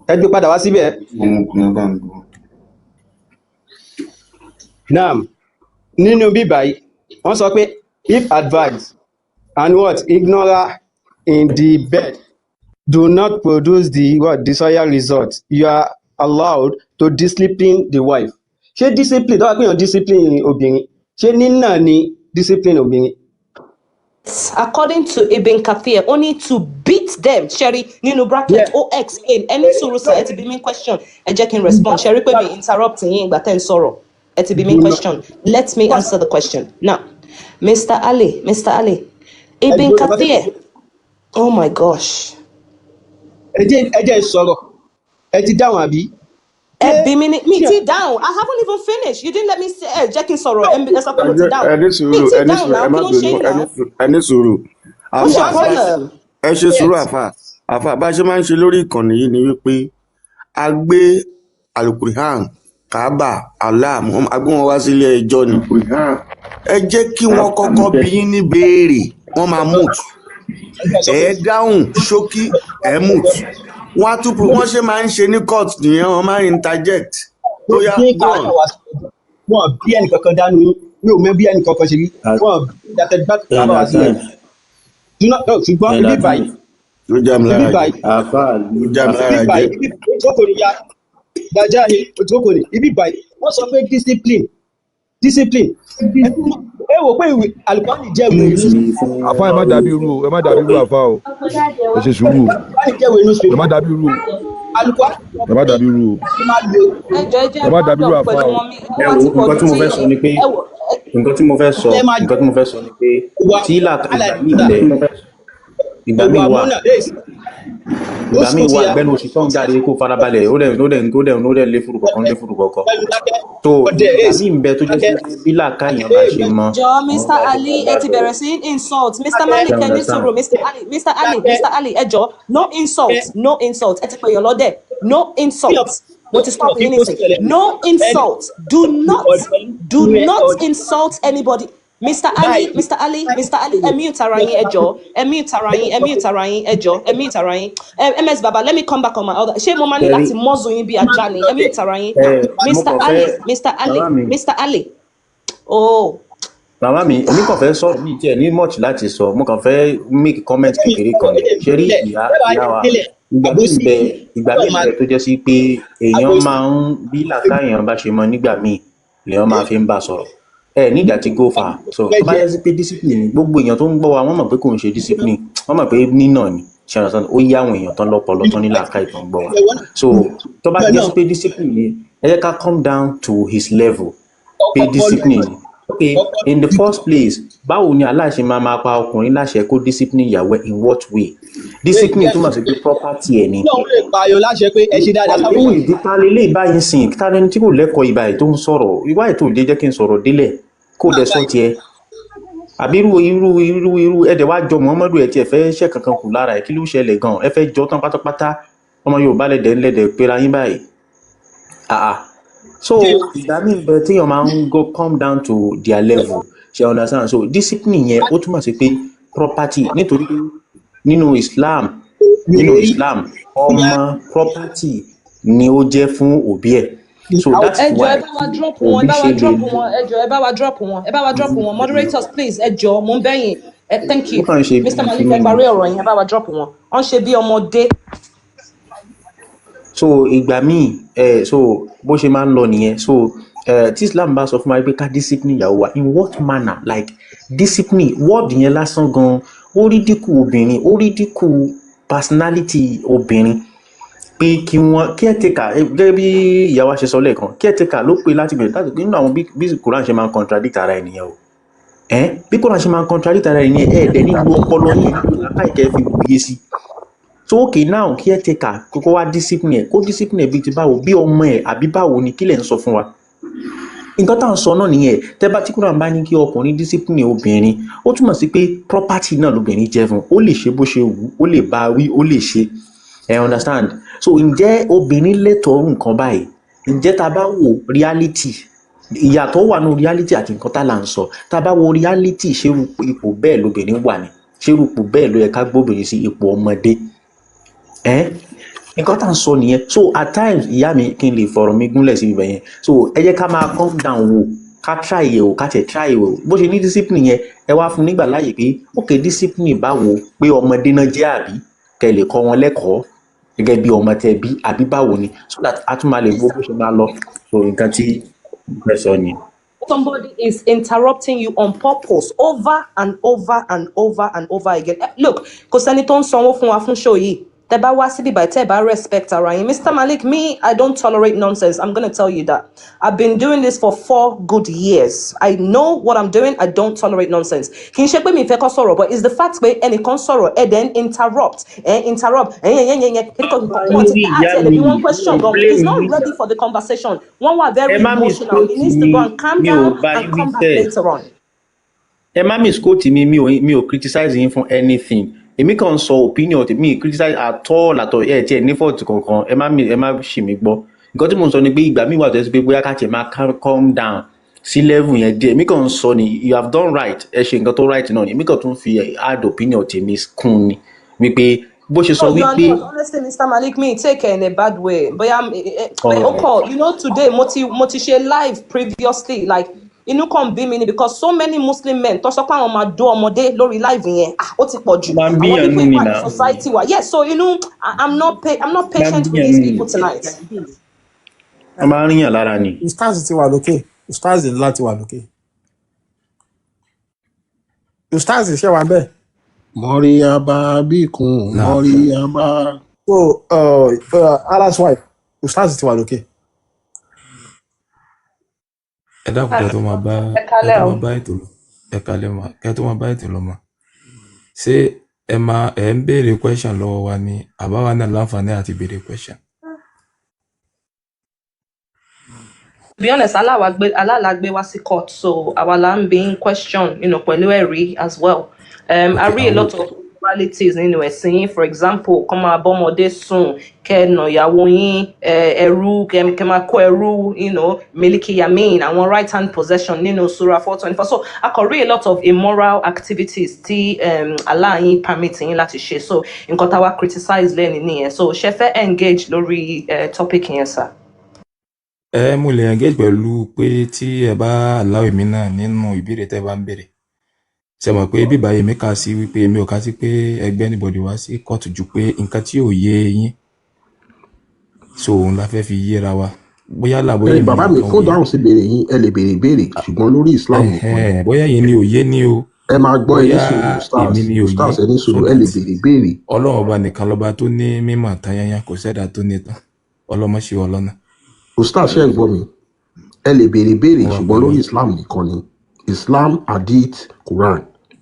Ẹ gbé padà wá síbẹ̀. Ọmọkùnrin bá ń gbọ́. Naam, nínú bíbá yìí, wọ́n sọ pé if advice and what ignore in the bed do not produce the what desired result, you are allowed to discipline the wife. Ṣé discipline tó wà pé èèyàn discipline obìnrin, ṣé nínà ni discipline obìnrin? According to Ibn Kathir, only to beat them. Sherry, nínú bracket, ó explain. Ẹni sùúrù sir, ẹ ti bí mi question, ẹ jẹ́ kí n respond. Sherry pé mi interrupt yín ìgbà tẹ́ ń sọ̀rọ̀. Ẹ ti bí mi question, let me answer the question now. Mr. Ali, Mr. Ali, Ibn Kathir, oh my gosh. Ẹ jẹ́ sọ̀rọ̀, ẹ ti dáhùn àbí? Ẹ bí mi ní mi ti dáhùn. I haven't even finished. You didn't let me say. Ẹ jẹ́ kí n sọ̀rọ̀, ẹ sọ pé mo ti dáhùn. Ẹ ní Mi sùúrù, ti ẹ ní dáhùn sùúrù, náà. ẹ Kí má ló ń ṣe bínú. yín Ẹ ní náà? sùúrù, ẹ ní sùúrù. What's your Àfà, problem? ẹ ṣe sùúrù, àfà. Àfà, bá a ṣe máa ń ṣe lórí ìkànnì yìí ni wípé a gbé Alukurihan, Kaaba, Allah, Muhammad, a gbé wọn wá sílé ẹjọ́ ni. Ẹ jẹ́ kí wọ́n kọ́kọ́ bí yín ní béèrè, wọ́n máa mute, ẹ dáhùn ṣókí, ẹ mute, wọ́n á tún wọ́n ṣe máa ń ṣe ní court nìyẹn, wọ́n máa ń interject. Ó yá, Gbé go on. káàdà wá sí ẹjọ́, wọn bí ẹnì kankan dánú yín, mi ò mọ bí ẹnì kankan ṣe rí wọn dàtẹ̀gbà káàbà wá sí ẹjọ́. Do not, no, ṣùgbọ́n ibi báyìí Ló já mi ibi lára jẹ. báyìí Àfà. Ló já mi ibi lára jẹ. báyìí, ibi ìjókòó ni ya dájá ni ìjókòó ni ibi báyìí, wọ́n sọ pé discipline, discipline, ẹ wò pé ìwé Alukwani jẹ́ ìwé newspaper. Àfa, ẹ má dàbí irú o, ẹ má dàbí irú àfa o, ẹ ṣe sùúrù o. Alukwani jẹ́ ìwé Ẹ newspaper. má dàbí irú o. Alukwani Ẹ má dàbí irú o. máa lo Ẹ jọ, ẹ jẹ́ Ẹ má round dàbí irú up àfa pẹ̀lú o. wọn mi Ẹ wọ́n wo ti pọ̀ nǹkan jù tí mo tí fẹ́ sọ ni pé ẹ wò. Nǹkan tí mo fẹ́ sọ, ẹ máa nǹkan tí mo fẹ́ sọ ni pé wà tí làákà ìgbà míì bẹ, ìgbà míì wà wà múnà days ìgbà míì ó wà ti yá. Ìgbẹ́nu oṣù tó ń jáde, kó farabalẹ̀, ó dẹ̀ lé furu kọ̀ọ̀kan, lé furu kọ̀ọ̀kan Pẹ̀lú dákẹ́ tó ọdẹ ìgbà ace míì ń bẹ tó jẹ́ dákẹ́ sí pé bí làákà èèyàn bá ṣe mọ. Jọ, Mr. Ali, ẹ ti bẹ̀rẹ̀ sí insult. Mr. Malik, Ṣé ẹ ní understand? sùúrù. Mr. Ali, Mr. Ali, dákẹ́. Mr. Ali, ẹ jọ, no insult, no insult. Ẹ ti pè yàn lọ́dẹ̀. No insult. Mo ti stop yín nísìn. No insult. Do not insult anybody. Mr. Ali, Mr. Ali, Mr. Ali, ẹ mute ara yín, ẹ jọ, ẹ mute ara yín, ẹ mute ara yín, ẹ jọ, ẹ mute ara yín. Ms. Baba, let me come back on my other. Ṣé mo máa ní Ṣẹ́rí láti muzzle yín bí ajá ni? Ẹ mute ara yín. Ẹ mo Mr. kàn Ali, fẹ́ Mr. Ali, bàbá mi. Mr. Ali. Oh. Màmá mi, èmi kàn fẹ́ sọ̀rọ̀, mi tiẹ̀ ní much láti sọ, mo kàn fẹ́ make comment Ẹ̀mí kékeré sọ̀rọ̀ kan ni. ẹ̀jẹ̀ Ṣé rí délẹ̀ ìyá bẹ́ẹ̀ bá ìyá yẹ wa, délẹ̀ ìgbà míì àbòsí bẹ, ìgbà ọlọ́run míì máa bẹ tó jẹ́ sí pé èèyàn àbòsí máa ń bí làákàyè èèyàn bá ṣe mọ nígbà míì lèèyàn máa fi ń bá sọ̀rọ̀. Ẹ nígbà tí go far. So tó bá jẹ jẹ́ sí pé discipline ni, gbogbo èèyàn tó ń gbọ́ wa wọ́n mọ̀ pé kò ń ṣe discipline, wọ́n mọ̀ pé nínà ni. Ṣé ọ̀nà ó yá àwọn èèyàn tán lọ́pọlọ tán ní làákàyè tó ń gbọ́ wa. So tó bá jẹ́ sí pé discipline ni, ẹ jẹ́ ká come down to his level pé ọkọ discipline ni. Okay, in the first place, báwo ni Allah ṣe máa máa pa ọkùnrin láṣẹ kó discipline ìyàwó ẹ̀, in what way? Discipline túmọ̀ sí pé property ẹ̀ ni. Ọlọ́run lè pààyàn láṣẹ pé ẹ ṣe dáadáa sáwọn Àléwò èèyàn. ìdí ta lélẹ̀ báyìí sìn, ta lẹni tí kò lẹ́kọ̀ọ́ ìbá yìí tó ń sọ̀rọ̀, ìwá ètò òde jẹ́ kí n sọ̀rọ̀ délẹ̀ kó dẹ̀ sọ tiẹ̀. Àbí irú irú irú irú ẹ̀dẹ̀ wá jọ Muhammadu ẹ̀ tiẹ̀ fẹ́ ṣẹ̀ kankan kù lára ẹ̀, kí ló ṣẹlẹ̀ gan-an? Ẹ fẹ́ jọ tán pátápátá, ọmọ Yorùbá lẹ̀dẹ̀ ńlẹ̀dẹ̀ pera yín báyìí. Ah ah. So ìgbà míì bẹ téèyàn máa ń go come down to their level, ṣe understand? So discipline yẹn ó túmọ̀ sí pé property, nítorí pé nínú Islam, nínú Islam, ọmọ property ni ó jẹ́ fún òbí ẹ̀. So that's Ẹ jọ̀ọ́, ẹ why bá wa drop wọn, ẹ òbí bá wa ṣe lè drop wọn, ẹ jọ̀ọ́, ẹ bá wa drop wọn, ẹ bá wa drop wọn. Moderators, please, ẹ jọ̀ọ́, mo ń bẹ̀yìn. Thank ó you. kàn ń ṣe bí Mr. Malik, kíní ẹ ni. parí ọ̀rọ̀ yẹn, ẹ bá wa drop wọn. Wọ́n ṣe bí ọmọdé. So ìgbà míì ẹ, so bó ṣe máa ń lọ nìyẹn. So tí Islam bá sọ fún wa pé ká discipline ìyàwó wa, in what manner? Like discipline word yẹn lásán gan, ó rí dínkù obìnrin, ó rí dínkù personality obìnrin, pé kí wọ́n caretaker, gẹ́gẹ́ bí ìyàwó ṣe sọ lẹ́ẹ̀kan, caretaker ló pé láti bẹ̀rẹ̀ láti nínú àwọn bí Quran ṣe máa ń contradict ara ẹ̀ nìyẹn o. Ẹ bí Quran ṣe máa ń contradict ara ẹ̀ nìyẹn, ẹ dẹ̀ nílò ọpọlọ yín, nílò làákàyè fi wòye sí. So okay, now caretaker kókó wá discipline ẹ, kó discipline ẹ bíi ti báwo, bí ọmọ ẹ àbí báwo ni? Kí lẹ̀ ń sọ fún wa? Nǹkan tá à ń sọ náà nìyẹn. Tẹ́ bá tí Quran bá ní kí ọkùnrin discipline obìnrin, ó túmọ̀ sí pé property náà lobìnrin jẹ́ fún, ó lè ṣe bó ṣe wù ú, ó lè bá a wí, ó lè ṣe, ẹ understand? So ǹjẹ́ obìnrin lẹ́tọ̀ọ́ irú nǹkan báyìí? Ǹjẹ́ tá a bá wo reality, ìyàtọ̀ wà nínú reality àti nǹkan tá là ń sọ. Tá a bá wo reality, ṣé irú ipò bẹ́ẹ̀ lobìnrin wà ní? Ṣé irú ipò bẹ́ẹ̀ ló yẹ ká gbóbìnrin sí, ipò ọmọdé? Ẹ nǹkan tá à ń sọ nìyẹn. So at times, ìyá mi, kí n lè fọ̀rọ̀ mi gúnlẹ̀ sí ibẹ̀ yẹn, so ẹ jẹ́ ká máa calm down wò, ká try ẹ̀ wò, ká tẹ̀ try ẹ̀ wò. Bó ṣe ní discipline yẹn, ẹ wá fún nígbà láàyè pé ok, discipline báwo? Pé ọmọdé náà jẹ́, àbí kẹ́ lè kọ́ wọn lẹ́kọ̀ọ́ gẹ́gẹ́ bí ọmọ tẹ bí, àbí báwo ni? So that a tún máa lè wo bó ṣe máa lọ. So nǹkan tí mo fẹ́ sọ nìyẹn. Somebody is interrupting you on purpose over and over and over and over again. Look, kò sẹ́ni tó ń sanwó fún wa fún show yìí. Tẹ́ bá wá síbí báyìí, tẹ́ bá respect ara yín. Mr. Malik, me, I don't tolerate nonsense. I'm gonna tell you that. I've been doing this for 4 good years. I know what I'm doing. I don't tolerate nonsense. Kì í ṣe pé mi fẹ́ kọ́ sọ̀rọ̀, but it's the fact pé ẹnìkan sọ̀rọ̀, ẹ then interrupt, ẹ interrupt, ẹ yẹn yẹn yẹn yẹn, kíkọ́ kíkọ́, wọ́n ti Lórí ìyá àti ẹ̀lẹ́bí mi, one question mi ò gan. He's blame not yín. ready for the conversation. Wọ́n wà Ẹ very má emotional. misquote He needs to mi, go and calm mi ò down bá and yín wí come back sẹ́ẹ̀. later on. Ẹ má misquote mi, mi ò criticize yín fún anything. Èmi kàn ń sọ opinion tèmi, mi criticize at all at all. Ẹ tiẹ̀ ní fault kankan, ẹ má ṣì mí gbọ́. Nǹkan tí mò ń sọ ni pé ìgbà míì wà tó yẹ sí pé bóyá ká tiẹ̀ máa calm down sí level yẹn díẹ̀. Èmi kàn ń sọ ni, you have done right, ẹ ṣe nǹkan tó right náà ni. Èmi kàn tún fi add opinion tèmi kún ni wípé bó ṣe sọ No, you are wípé not. Honestly, Mr. Malik, me take it in a bad way. But I'm alright. okay, today mo ti ṣe live previously, like inú kan bí mi ni because so many Muslim men tó sọ pé àwọn máa dó ọmọdé lórí live yẹn, ah, ó ti pọ̀ Ó jù. máa ń Àwọn bíyàn people nú ni wà ní náà. society wa. Yes, so I'm not Máa ń patient with bíyàn these nú ni. people tonight. Wọ́n máa ń ríyàn lára ni. Ustaz ti wà lókè, ustaz ńlá ti wà lókè. Ustaz, ṣe wà bẹ́ẹ̀? Mọ̀ríyábá bíkun Náà. mọ̀ríyábá. So Allah's wife, ustaz ti wà lókè. Ẹ dákun, kẹ́ tó máa bá Ẹ kẹ́ kálẹ́ tó o. máa bá ètò lọ, ẹ kálẹ́ mà, kẹ́ tó máa bá ètò lọ mà, ṣé ẹ máa ẹ ń béèrè question lọ́wọ́ wa ni, àbáwa náà láǹfààní àti béèrè question? To be honest, Allah la gbé wá sí court, so àwa là ń bí in question, pẹ̀lú ẹ̀rí as well. I Ok, read a àwọn lot of immoralities nínú ẹ̀sìn yín. For example, kọ́ máa bọ́mọdé sùn, kẹ́ ẹ nà ìyàwó yín, ẹrú, kẹ́ máa kó ẹrú, miliki yamin, àwọn right hand possession nínú Surah 424. So I can read a lot of immoral activities tí Allah yín permit yín láti ṣe. So nǹkan táwa criticize lẹ́ni nìyẹn. So ṣe fẹ́ engage lórí topic yẹn, sir? Ẹ mo lè engage pẹ̀lú pé tí ẹ bá allow èmi náà nínú ìbéèrè tẹ́ bá ń béèrè. Ṣe mọ̀ pé bíbá èmi kà sí wípé èmi ò kà sí pé ẹgbẹ́ anybody wá sí kóòtù ju pé nǹkan tí ò yé yín, so òun la fẹ́ fi yéra wa. Bóyá là bóyá Ẹ èmi bàbá mi, nìkan ò fún yé. dáhùn sí béèrè yín, ẹ lè béèrè ìbéèrè, ṣùgbọ́n lórí Islam nìkan ni. Ẹ̀hẹ́n, bóyá yìí ni ò yé ni o, Ẹ máa gbọ́, ẹ ní bóyá sùúrù, stars èmi ni ò yé, stars, ẹ ní so sùúrù, ẹ lè that béèrè ìbéèrè. Ọlọ́run ọba nìkan lọ́ba tó ní mímọ̀ tán yányán, kò sẹ́dá tó ní tán. Ọlọ́mọ ṣe wọ lọ́nà. Ustaz, ṣe ń gbọ́ mi? Ẹ lè béèrè ìbéèrè, Mo wà ṣùgbọ́n pẹ̀lú lórí yín. Islam nìkan ni. Islam, Hadith, Quran.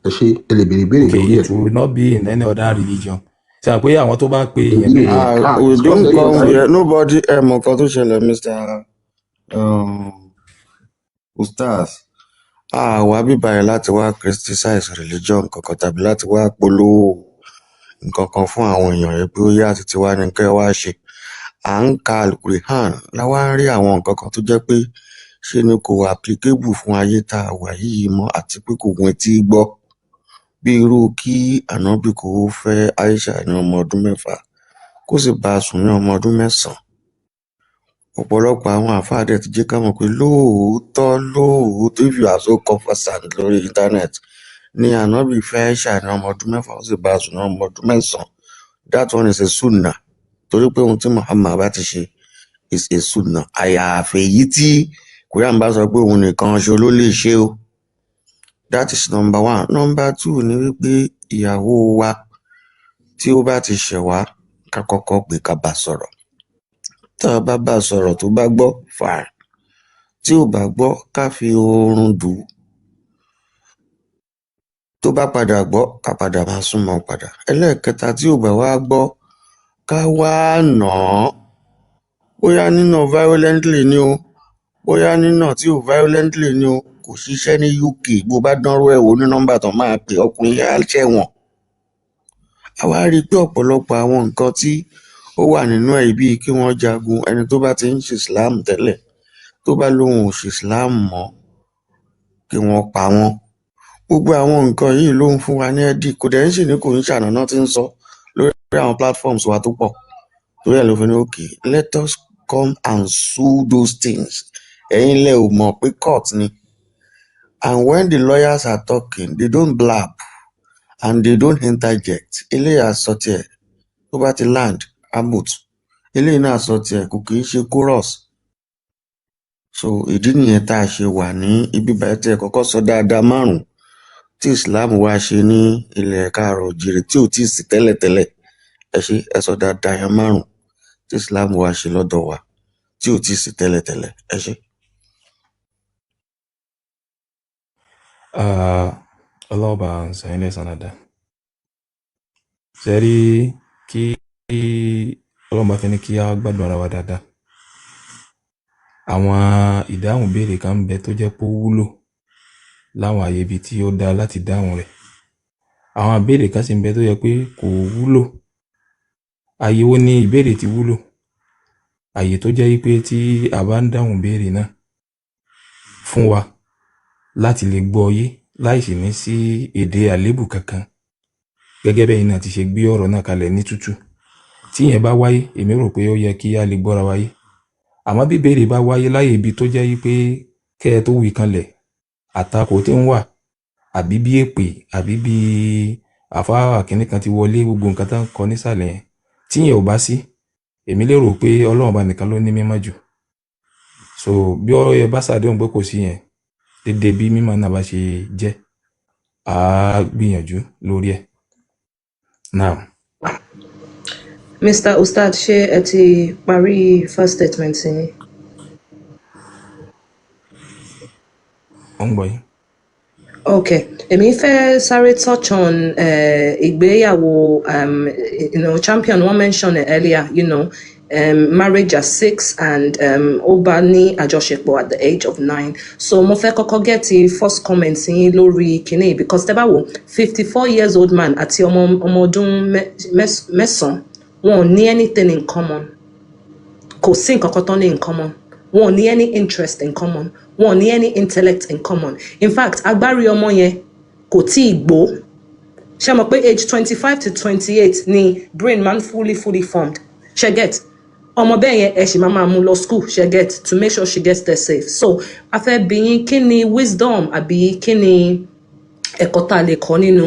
Ẹ ṣe, ẹ lè béèrè ìbéèrè Okay, lórí it ẹ̀. will not be in any other religion. Ṣe àpé àwọn tó bá pe èèyàn Èyí ní ò Ah, ah we discuss don't ẹ̀yìn come ọ̀sán. here, nobody. Ẹ mọ nǹkan tó ṣẹlẹ̀, Mr. Ustaz, àwa bíbá yẹn láti wá criticize religion kankan tàbí láti wá polówó nǹkan kan fún àwọn èèyàn yẹn pé ó yá àti tiwa ni kẹ́ ẹ wá ṣe. À ń ka Alukurehan láwa ń rí àwọn nǹkan kan tó jẹ́ pé ṣe ni kò wà applicable fún ayé tá a wà yìí mọ́, àti pé kò wọ́n tí gbọ́ bí irú kí Ànábì kò fẹ́ Aisha ní ọmọ ọdún 6 kó sì bá a sùn ní ọmọ ọdún 9. Ọ̀pọ̀lọpọ̀ àwọn àáfàá dẹ̀ ti jẹ́ ká mọ̀ pé lóòótọ́ lóòótọ́, if you are so conversant lórí internet, ni Ànábì fẹ́ Aisha ní ọmọ ọdún 6, ó sì bá a sùn ní ọmọ ọdún 9. That one is a sunnah, torí pé ohun tí Muhammad bá ti ṣe is a sunnah, àyàfi èyí tí Quran bá sọ pé òun nìkan ṣo ló lè ṣe o. That is number one. Number two ni wípé ìyàwó wa tí ó bá ti ṣẹ̀ wá, ká kọ́kọ́ pé ká bá sọ̀rọ̀. Tá a bá bá sọ̀rọ̀, tó bá gbọ́, fine. Tí ò bá gbọ́, ká fi oorun dùn ún. Tó bá padà gbọ́, ká padà máa súnmọ́ padà. Ẹlẹ́ẹ̀kẹta, tí ò bá wá gbọ́, ká wá nà án, bóyá nínà violently ni o, bóyá nínà tí ò violently ni o. Kò ṣiṣẹ́ ní UK. Bó bá dánrú ẹ̀ wò ní nọ́mbà tán máa pè ọkùnrin yẹn á ṣẹ̀wọ̀n. A wá rí i pé ọ̀pọ̀lọpọ̀ àwọn nǹkan tí ó wà nínú ẹ̀, bíi kí wọ́n jagun, ẹni tó bá ti ń ṣe Islam tẹ́lẹ̀, tó bá lóun ò ṣe Islam mọ́, kí wọ́n pa wọ́n. Gbogbo àwọn nǹkan yìí ló ń fún wa ní ẹ́dì. Kò dẹ̀ ń ṣì ní kò ń ṣàná náà tí ń sọ lórí àwọn platforms wa tó pọ̀. Torí ẹ̀ ló fi ní, okay, let us come and sue those things. Ẹ̀yin lẹ ò mọ̀ pé court ni, and when the lawyers are talking, they don't blab and they don't interject. Eléyà sọ tiẹ̀, tó bá ti land amut, eléyìí náà sọ tiẹ̀, kò kì í ṣe chorus. So ìdí nìyẹn tá a ṣe wà ní ibi báyìí tí ẹ kọ́kọ́ sọ dáadáa márùn-ún tí Islam wá ṣe ní ilẹ̀ káàárọ̀ òjìrè tí ò tíì sí tẹ́lẹ̀tẹ́lẹ̀. Ẹ ṣe, ẹ sọ dáadáa yẹn márùn-ún tí Islam wá ṣe lọ́dọ̀ wa tí ò tíì sí tẹ́lẹ̀tẹ́lẹ̀. Ẹ ṣe. Ah, Ọlọ́run bá ń san yín lẹ́san dáadáa. Ṣe rí kí Ọlọ́run bá fẹ́ ní kí á gbádùn ara wa dáadáa. Àwọn ìdáhùn béèrè kan ń bẹ tó jẹ́ pé ó wúlò láwọn àyè ibi tí ó dáa láti dáhùn rẹ̀. Àwọn ìbéèrè kan sì ń bẹ tó jẹ́ pé kò wúlò. Àyè wo ni ìbéèrè ti wúlò? Àyè tó jẹ́ wípé tí a bá ń dáhùn ìbéèrè náà fún wa láti lè gbọ́ yé láì sì ní sí èdè àléébù kankan, gẹ́gẹ́ bẹ́ẹ̀ náà ti ṣe gbé ọ̀rọ̀ náà kalẹ̀ ní tútù. Tí ìyẹn bá wáyé, èmi rò pé ó yẹ kí a lè gbọ́ra wáyé. Àmọ́ bí ìbéèrè bá wáyé láyè ibi tó jẹ́ wípé kẹ́ ẹ tó wí kanlẹ̀, àtakò tí ń wà, àbí bí èpè, àbí bí àfáà kìnní kan ti wọlé, gbogbo nǹkan tó ń kọ nísàlẹ̀ yẹn, tí ìyẹn ò bá sí, èmi lérò pé Ọlọ́run bá nìkan ló ní mímọ́ jù. So bí ọ̀rọ̀ yẹn bá ṣàdéhùn pé kò sí yẹn, dédé bí mímọ́ náà bá ṣe jẹ́, à á gbìyànjú lórí ẹ̀. Now, Mr. Ustad, ṣé ẹ ti parí first statement yín? Ó ń gbọ́ yín. Okay, èmi fẹ́ sáré touch on ìgbéyàwó, champion wọ́n mention it earlier, marriage at 6 and ó bá ní àjọṣepọ̀ at the age of 9. So mo fẹ́ kọ́kọ́ get the first comment yín lórí kìíní, because tẹ́ bá wò, 54 years old man àti ọmọ ọdún 9, wọn ò ní anything in common. Kò sí nǹkan kan tán ní in common. Wọn ò ní any interest in common. Wọn ò ní any intellect in common. In fact, agbárí ọmọ yẹn kò tí ì gbó. Ṣé mọ̀ pé age 25 to 28 ni brain man fully formed? Ṣé get? Ọmọ bẹ́ẹ̀ yẹn, ẹ sì máa mú lọ school, ṣe get, to make sure she gets there safe. So a fẹ́ bi yín, kí ni wisdom àbí kí ni ẹ̀kọ́ tá a lè kọ́ nínú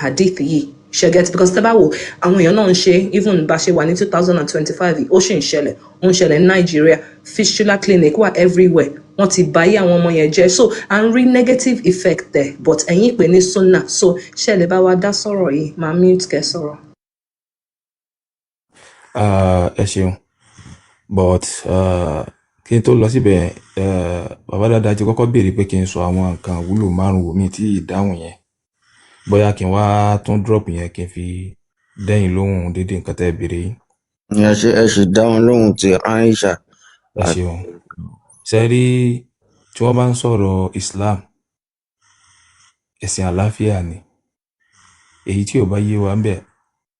hadith yìí, ṣe get? Because tẹ́ bá wò, àwọn èèyàn náà ń ṣe. Even bá ṣe wà ní 2025 yìí, ó sì ń ṣẹlẹ̀, ó ń ṣẹlẹ̀ ní Nàìjíríà. Fistula clinic wà everywhere. Wọ́n ti báyé àwọn ọmọ yẹn jẹ́, so à ń rí negative effect there, but ẹ̀yin pè ní sunnah. So ṣe lè bá wa dá sọ̀rọ̀ yìí? Màá mute kẹ́ sọ̀rọ̀. Ah, ẹ ṣeun, but kí n tó lọ síbẹ̀, bàbá dáadáa ti kọ́kọ́ béèrè pé kí n sọ àwọn nǹkan wúlò márùn-ún wò mí tí ìdáhùn yẹn, bóyá kí n wá tún drop yẹn, kí n fi dẹ́yìn lóhùn dédé nǹkan tẹ́ ẹ béèrè yìí. Ẹ ṣe, ẹ sì dá wọn lóhùn ti Aisha. Ẹ ṣeun. Ṣe rí, tí wọ́n bá ń sọ̀rọ̀ Islam, ẹ̀sìn àlàáfíà ni. Èyí tí ò bá yé wa ń bẹ̀,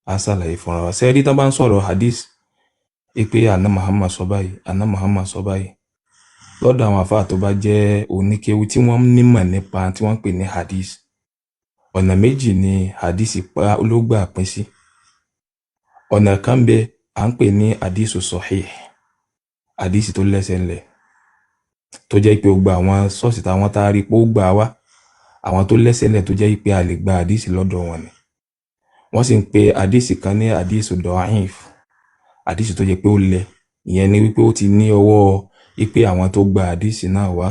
á ṣàlàyé fúnra wa. Ṣe rí, tí wọ́n bá ń sọ̀rọ̀ hadith pé àná Muhammad sọ báyìí, àná Muhammad sọ báyìí, lọ́dọ̀ àwọn àfáà tó bá jẹ́ oníkéwu tí wọ́n nímọ̀ nípa tí wọ́n ń pè ní hadith, ọ̀nà méjì ni hadith ló gbà pín sí. Ọ̀nà kan bẹ, à ń pè ní hadithu sahih, hadith tó lẹ́sẹ̀ ńlẹ̀, tó jẹ́ pé gbogbo àwọn sọ́ọ̀sì táwọn tá a rí pé ó gbà wá, àwọn tó lẹ́sẹ̀ ńlẹ̀, tó jẹ́ pé a lè gba hadith lọ́dọ̀ wọn ni. Wọ́n sì ń pe hadith kan ní hadith da'if, hadith tó jẹ́ pé ó lẹ. Ìyẹn ni wípé ó ti ní ọwọ́ wípé àwọn tó gba hadith náà wá,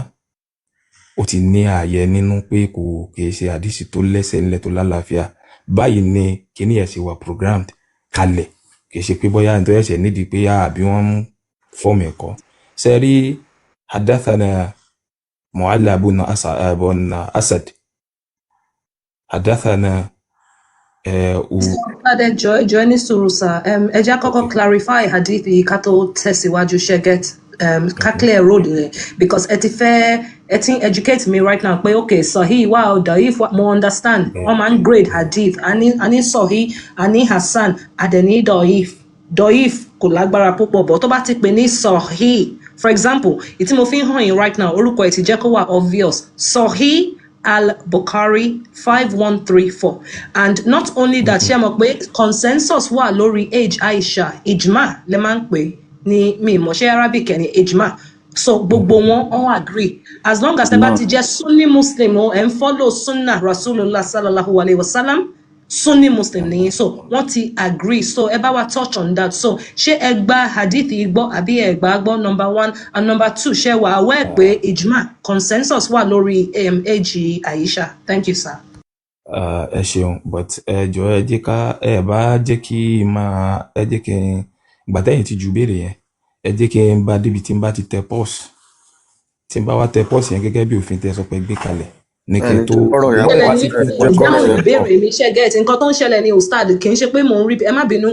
ó ti ní ààyè nínú pé kò kìí ṣe hadith tó lẹ́sẹ̀ ńlẹ̀, tó lálàáfíà. Báyìí ni kíní ẹ̀ ṣe wà programmed kalẹ̀. Kìí ṣe pé bóyá nítorí ẹ̀ṣẹ̀ nídìí pé àbí wọ́n ń fọ́ọ̀mù ẹ̀kọ́. Ṣe rí, hadathana Mu'alla bun Asad hadathana Ẹ jọ̀ọ́, ẹ jọ̀ọ́, ẹ ní sùúrù sá. Ẹ jẹ́ á kọ́kọ́ clarify hadith yìí ká tó tẹ̀síwájú, ṣe get? Ká clear road yẹn, because ẹ ti fẹ́, ẹ ti ń educate me right now pé okay, sahih wà ó, da'if wà. Mo understand, wọ́n máa ń grade hadith. A ní sahih, a ní hasan, a dẹ̀ ní da'if. Da'if kò lágbára púpọ̀, but tó bá ti pè ní sahih, for example, ìtí mo fi ń hàn yín right now, orúkọ ẹ̀ ti jẹ́ kó wà obvious, Sahih Al-Bukhari 5134. And not only that, ṣé mọ̀ pé consensus wà lórí age Aisha? Ijma lè máa ń pè ní, mi mọ̀ ṣé Arabic ẹ̀ ní ijma. So gbogbo wọn all agree, as long as ẹ bá ti jẹ́ Sunni Muslim o, ẹ̀ ń follow sunnah Rasulullah sallallahu alayhi wa sallam, Sunni Muslim nìyí. So wọ́n ti agree. So ẹ bá wa touch on that. So ṣé ẹ gba hadith yìí gbọ́ àbí ẹ gbà á gbọ́, number one? And number two, ṣé wà aware pé ijma, consensus wà lórí age Aisha? Thank you, sir. Ẹ ṣeun, but ẹ jọ̀ọ́, ẹ jẹ́ ká, ẹ bá jẹ́ kí n máa, ẹ jẹ́ kí n ìgbà tẹ́yìn ti ju béèrè yẹn, ẹ jẹ́ kí n bá débi tí n bá ti tẹ pause. Tí n bá wá tẹ pause yẹn, gẹ́gẹ́ bí òfin tẹ sọ pé gbé kalẹ̀ ní kí n Ẹni tó jẹ́ kọ́rọ̀ yẹn ṣẹlẹ̀ pọ̀ ní ẹ jẹ́ kọ́rọ̀ ìdáhùn yẹn pọ̀. ìbéèrè mi, ṣe get? Nǹkan tó ń ṣẹlẹ̀ ní, ustad, kì í ṣe pé mò ń rí, ẹ má bínú.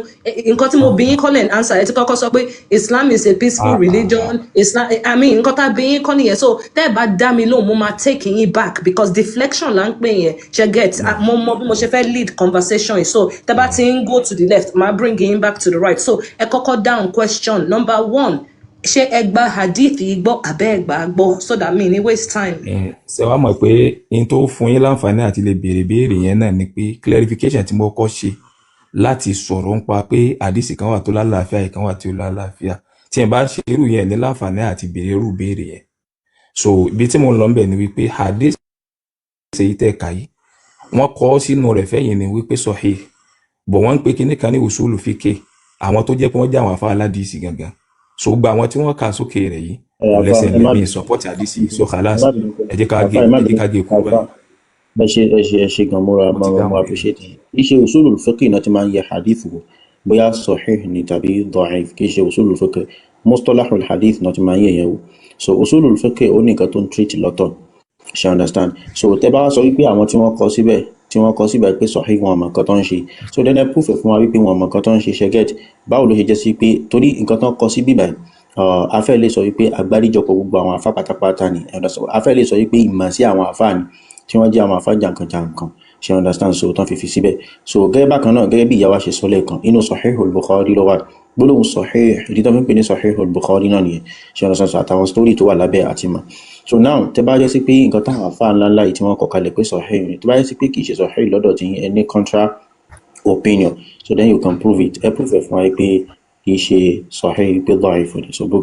Nǹkan tí mo bí yín kọ́ lẹ̀ ń answer. Ẹ ti kọ́kọ́ sọ pé Islam is a peaceful religion. Islam, I mean, nǹkan tá a bí yín kọ́ nìyẹn. So tẹ́ ẹ bá dá mi lóhùn, mo máa take yín back, because deflection là ń pè yẹn, ṣe get? Ah, mo mọ bí mo ṣe fẹ́ lead conversation yìí. So tẹ́ bá ti ń go to the left, màá bring yín back to the right. So ẹ kọ́kọ́ down question number one: ṣé ẹ gba hadith yìí gbọ́ àbẹ́ ẹ gbà á gbọ́, so that mi ní waste time. Ṣe wá mọ̀ pé n tó fún yín láǹfààní àti lè béèrè béèrè yẹn náà ni pé clarification tí mo kọ́ ṣe láti sọ̀rọ̀ ń pa pé àdìsí kan wà tó lálàáfíà, ìkan wà tí ó lálàáfíà. Tí ẹ bá ṣe irú yẹn, ní láǹfààní àti béèrè irú béèrè yẹn. So ibi tí mo ń lọ ń bẹ̀ ni wípé hadith èyí tẹ́ kà yìí, wọ́n kọ sínú rẹ̀ fẹ́yìn ni wípé sahih, bọ̀ wọ́n ń pe kinní kan ní usulu fiqh. Àwọn tó jẹ́ pé wọ́n jẹ́ àwọn afá aládìsí gangan, so gba àwọn tí wọ́n kà sókè rẹ̀ yìí Ẹ kò àfa, lẹ́sẹ̀ ẹ ńlẹ̀ má mi support àdìsí yìí. So ẹ khalas, má bínú. ẹ jẹ́ ká Àfa, gé, ẹ má ẹ jẹ́ bínú. ká gé kúrú Àfa, báyìí. Ẹ ṣe, ẹ ṣe, ẹ ṣe gan. Mo ra Mo ti mo mo dáhùn béèrè. appreciate yín. Kì í ṣe usulul fiqh náà ti máa ń yẹ hadith wò bóyá sahih ni tàbí da'if. Kì í ṣe usulul fiqh, mustalahul hadith náà ti máa ń yẹ yẹn wò. So usulul fiqh, ó ní nǹkan tó ń treat lọ́tọ̀, ṣe understand? So tẹ bá wá sọ wípé àwọn tí wọ́n kọ síbẹ̀, tí wọ́n kọ síbẹ̀ pé sahih, wọn mọ̀ nǹkan tó ń ṣe, so then ẹ proof ẹ̀ fún wa wípé wọn mọ̀ nǹkan tó ń ṣe, ṣe get? Báwo ló ṣe jẹ́ sí pé torí nǹkan tó ń kọ sí bíbẹ̀, a fẹ́ lè sọ wípé àgbáríjọpọ̀ gbogbo àwọn àfa pátápátá ni, ẹ understand? A fẹ́ lè sọ wípé ìmọ̀ sí àwọn àfa ni tí wọ́n jẹ́ àwọn àfa jàǹkànjàǹkàn, ṣe understand? So tán fi fi síbẹ̀. So gẹ́gẹ́ bákan náà, gẹ́gẹ́ bí ìyá wa ṣe sọ lẹ́ẹ̀kan, inú Sahihul Bukhari ló wà gbólóhùn sahih. Ìdí tó fi ń pè ní Sahihul Bukhari náà nìyẹn, ṣe understand? So àtàwọn story tó wà lábẹ́ àti mọ̀. So now, tẹ bá jẹ́ sí pé nǹkan táwọn àfa ńláńlá yìí tí wọ́n kọ kalẹ̀ pé sahih ni, tó bá jẹ́ sí pé kì í ṣe sahih lọ́dọ̀ tí ẹ ní contra opinion, so then you can prove it. Ẹ prove ẹ fún wa pé kì í ṣe sahih, pé da'if ni. So but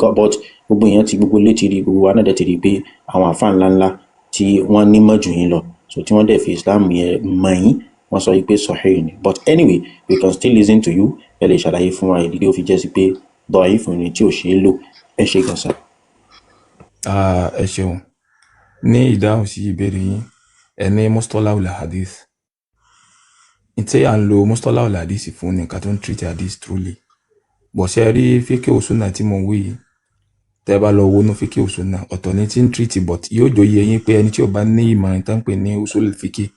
gbogbo èèyàn ti, gbogbo létí rí, gbogbo wa náà dẹ̀ ti rí pé àwọn àfáà ńláńlá tí wọ́n nímọ̀ jù yín lọ, so tí wọ́n dẹ̀ fi Islam yẹn mọ̀ yín, wọ́n sọ pé sahih ni. But anyway, we can still listen to you. Ẹ lè ṣàlàyé fún wa ìdí tí ó fi jẹ́ sí pé da'if ni, tí ò ṣeé lò. Ẹ ṣe gan sir. Ah, ẹ ṣeun. Ní ìdáhùn sí ìbéèrè yín, ẹ ní mustalahul hadith tí à ń lo mustalahul hadith fún ní nǹkan tó ń treat hadith truly bọ̀. Ṣe rí fíkẹ́ òṣùnà tí mo ń wí yìí, tẹ́ bá lọ wọnú fíkẹ́ òṣùnà, ọ̀tọ̀ ní tí ń treat, but yóò jọ yé yín pé ẹni tí ò bá ní ìmọ̀ tán ń pè ní usul fíkẹ́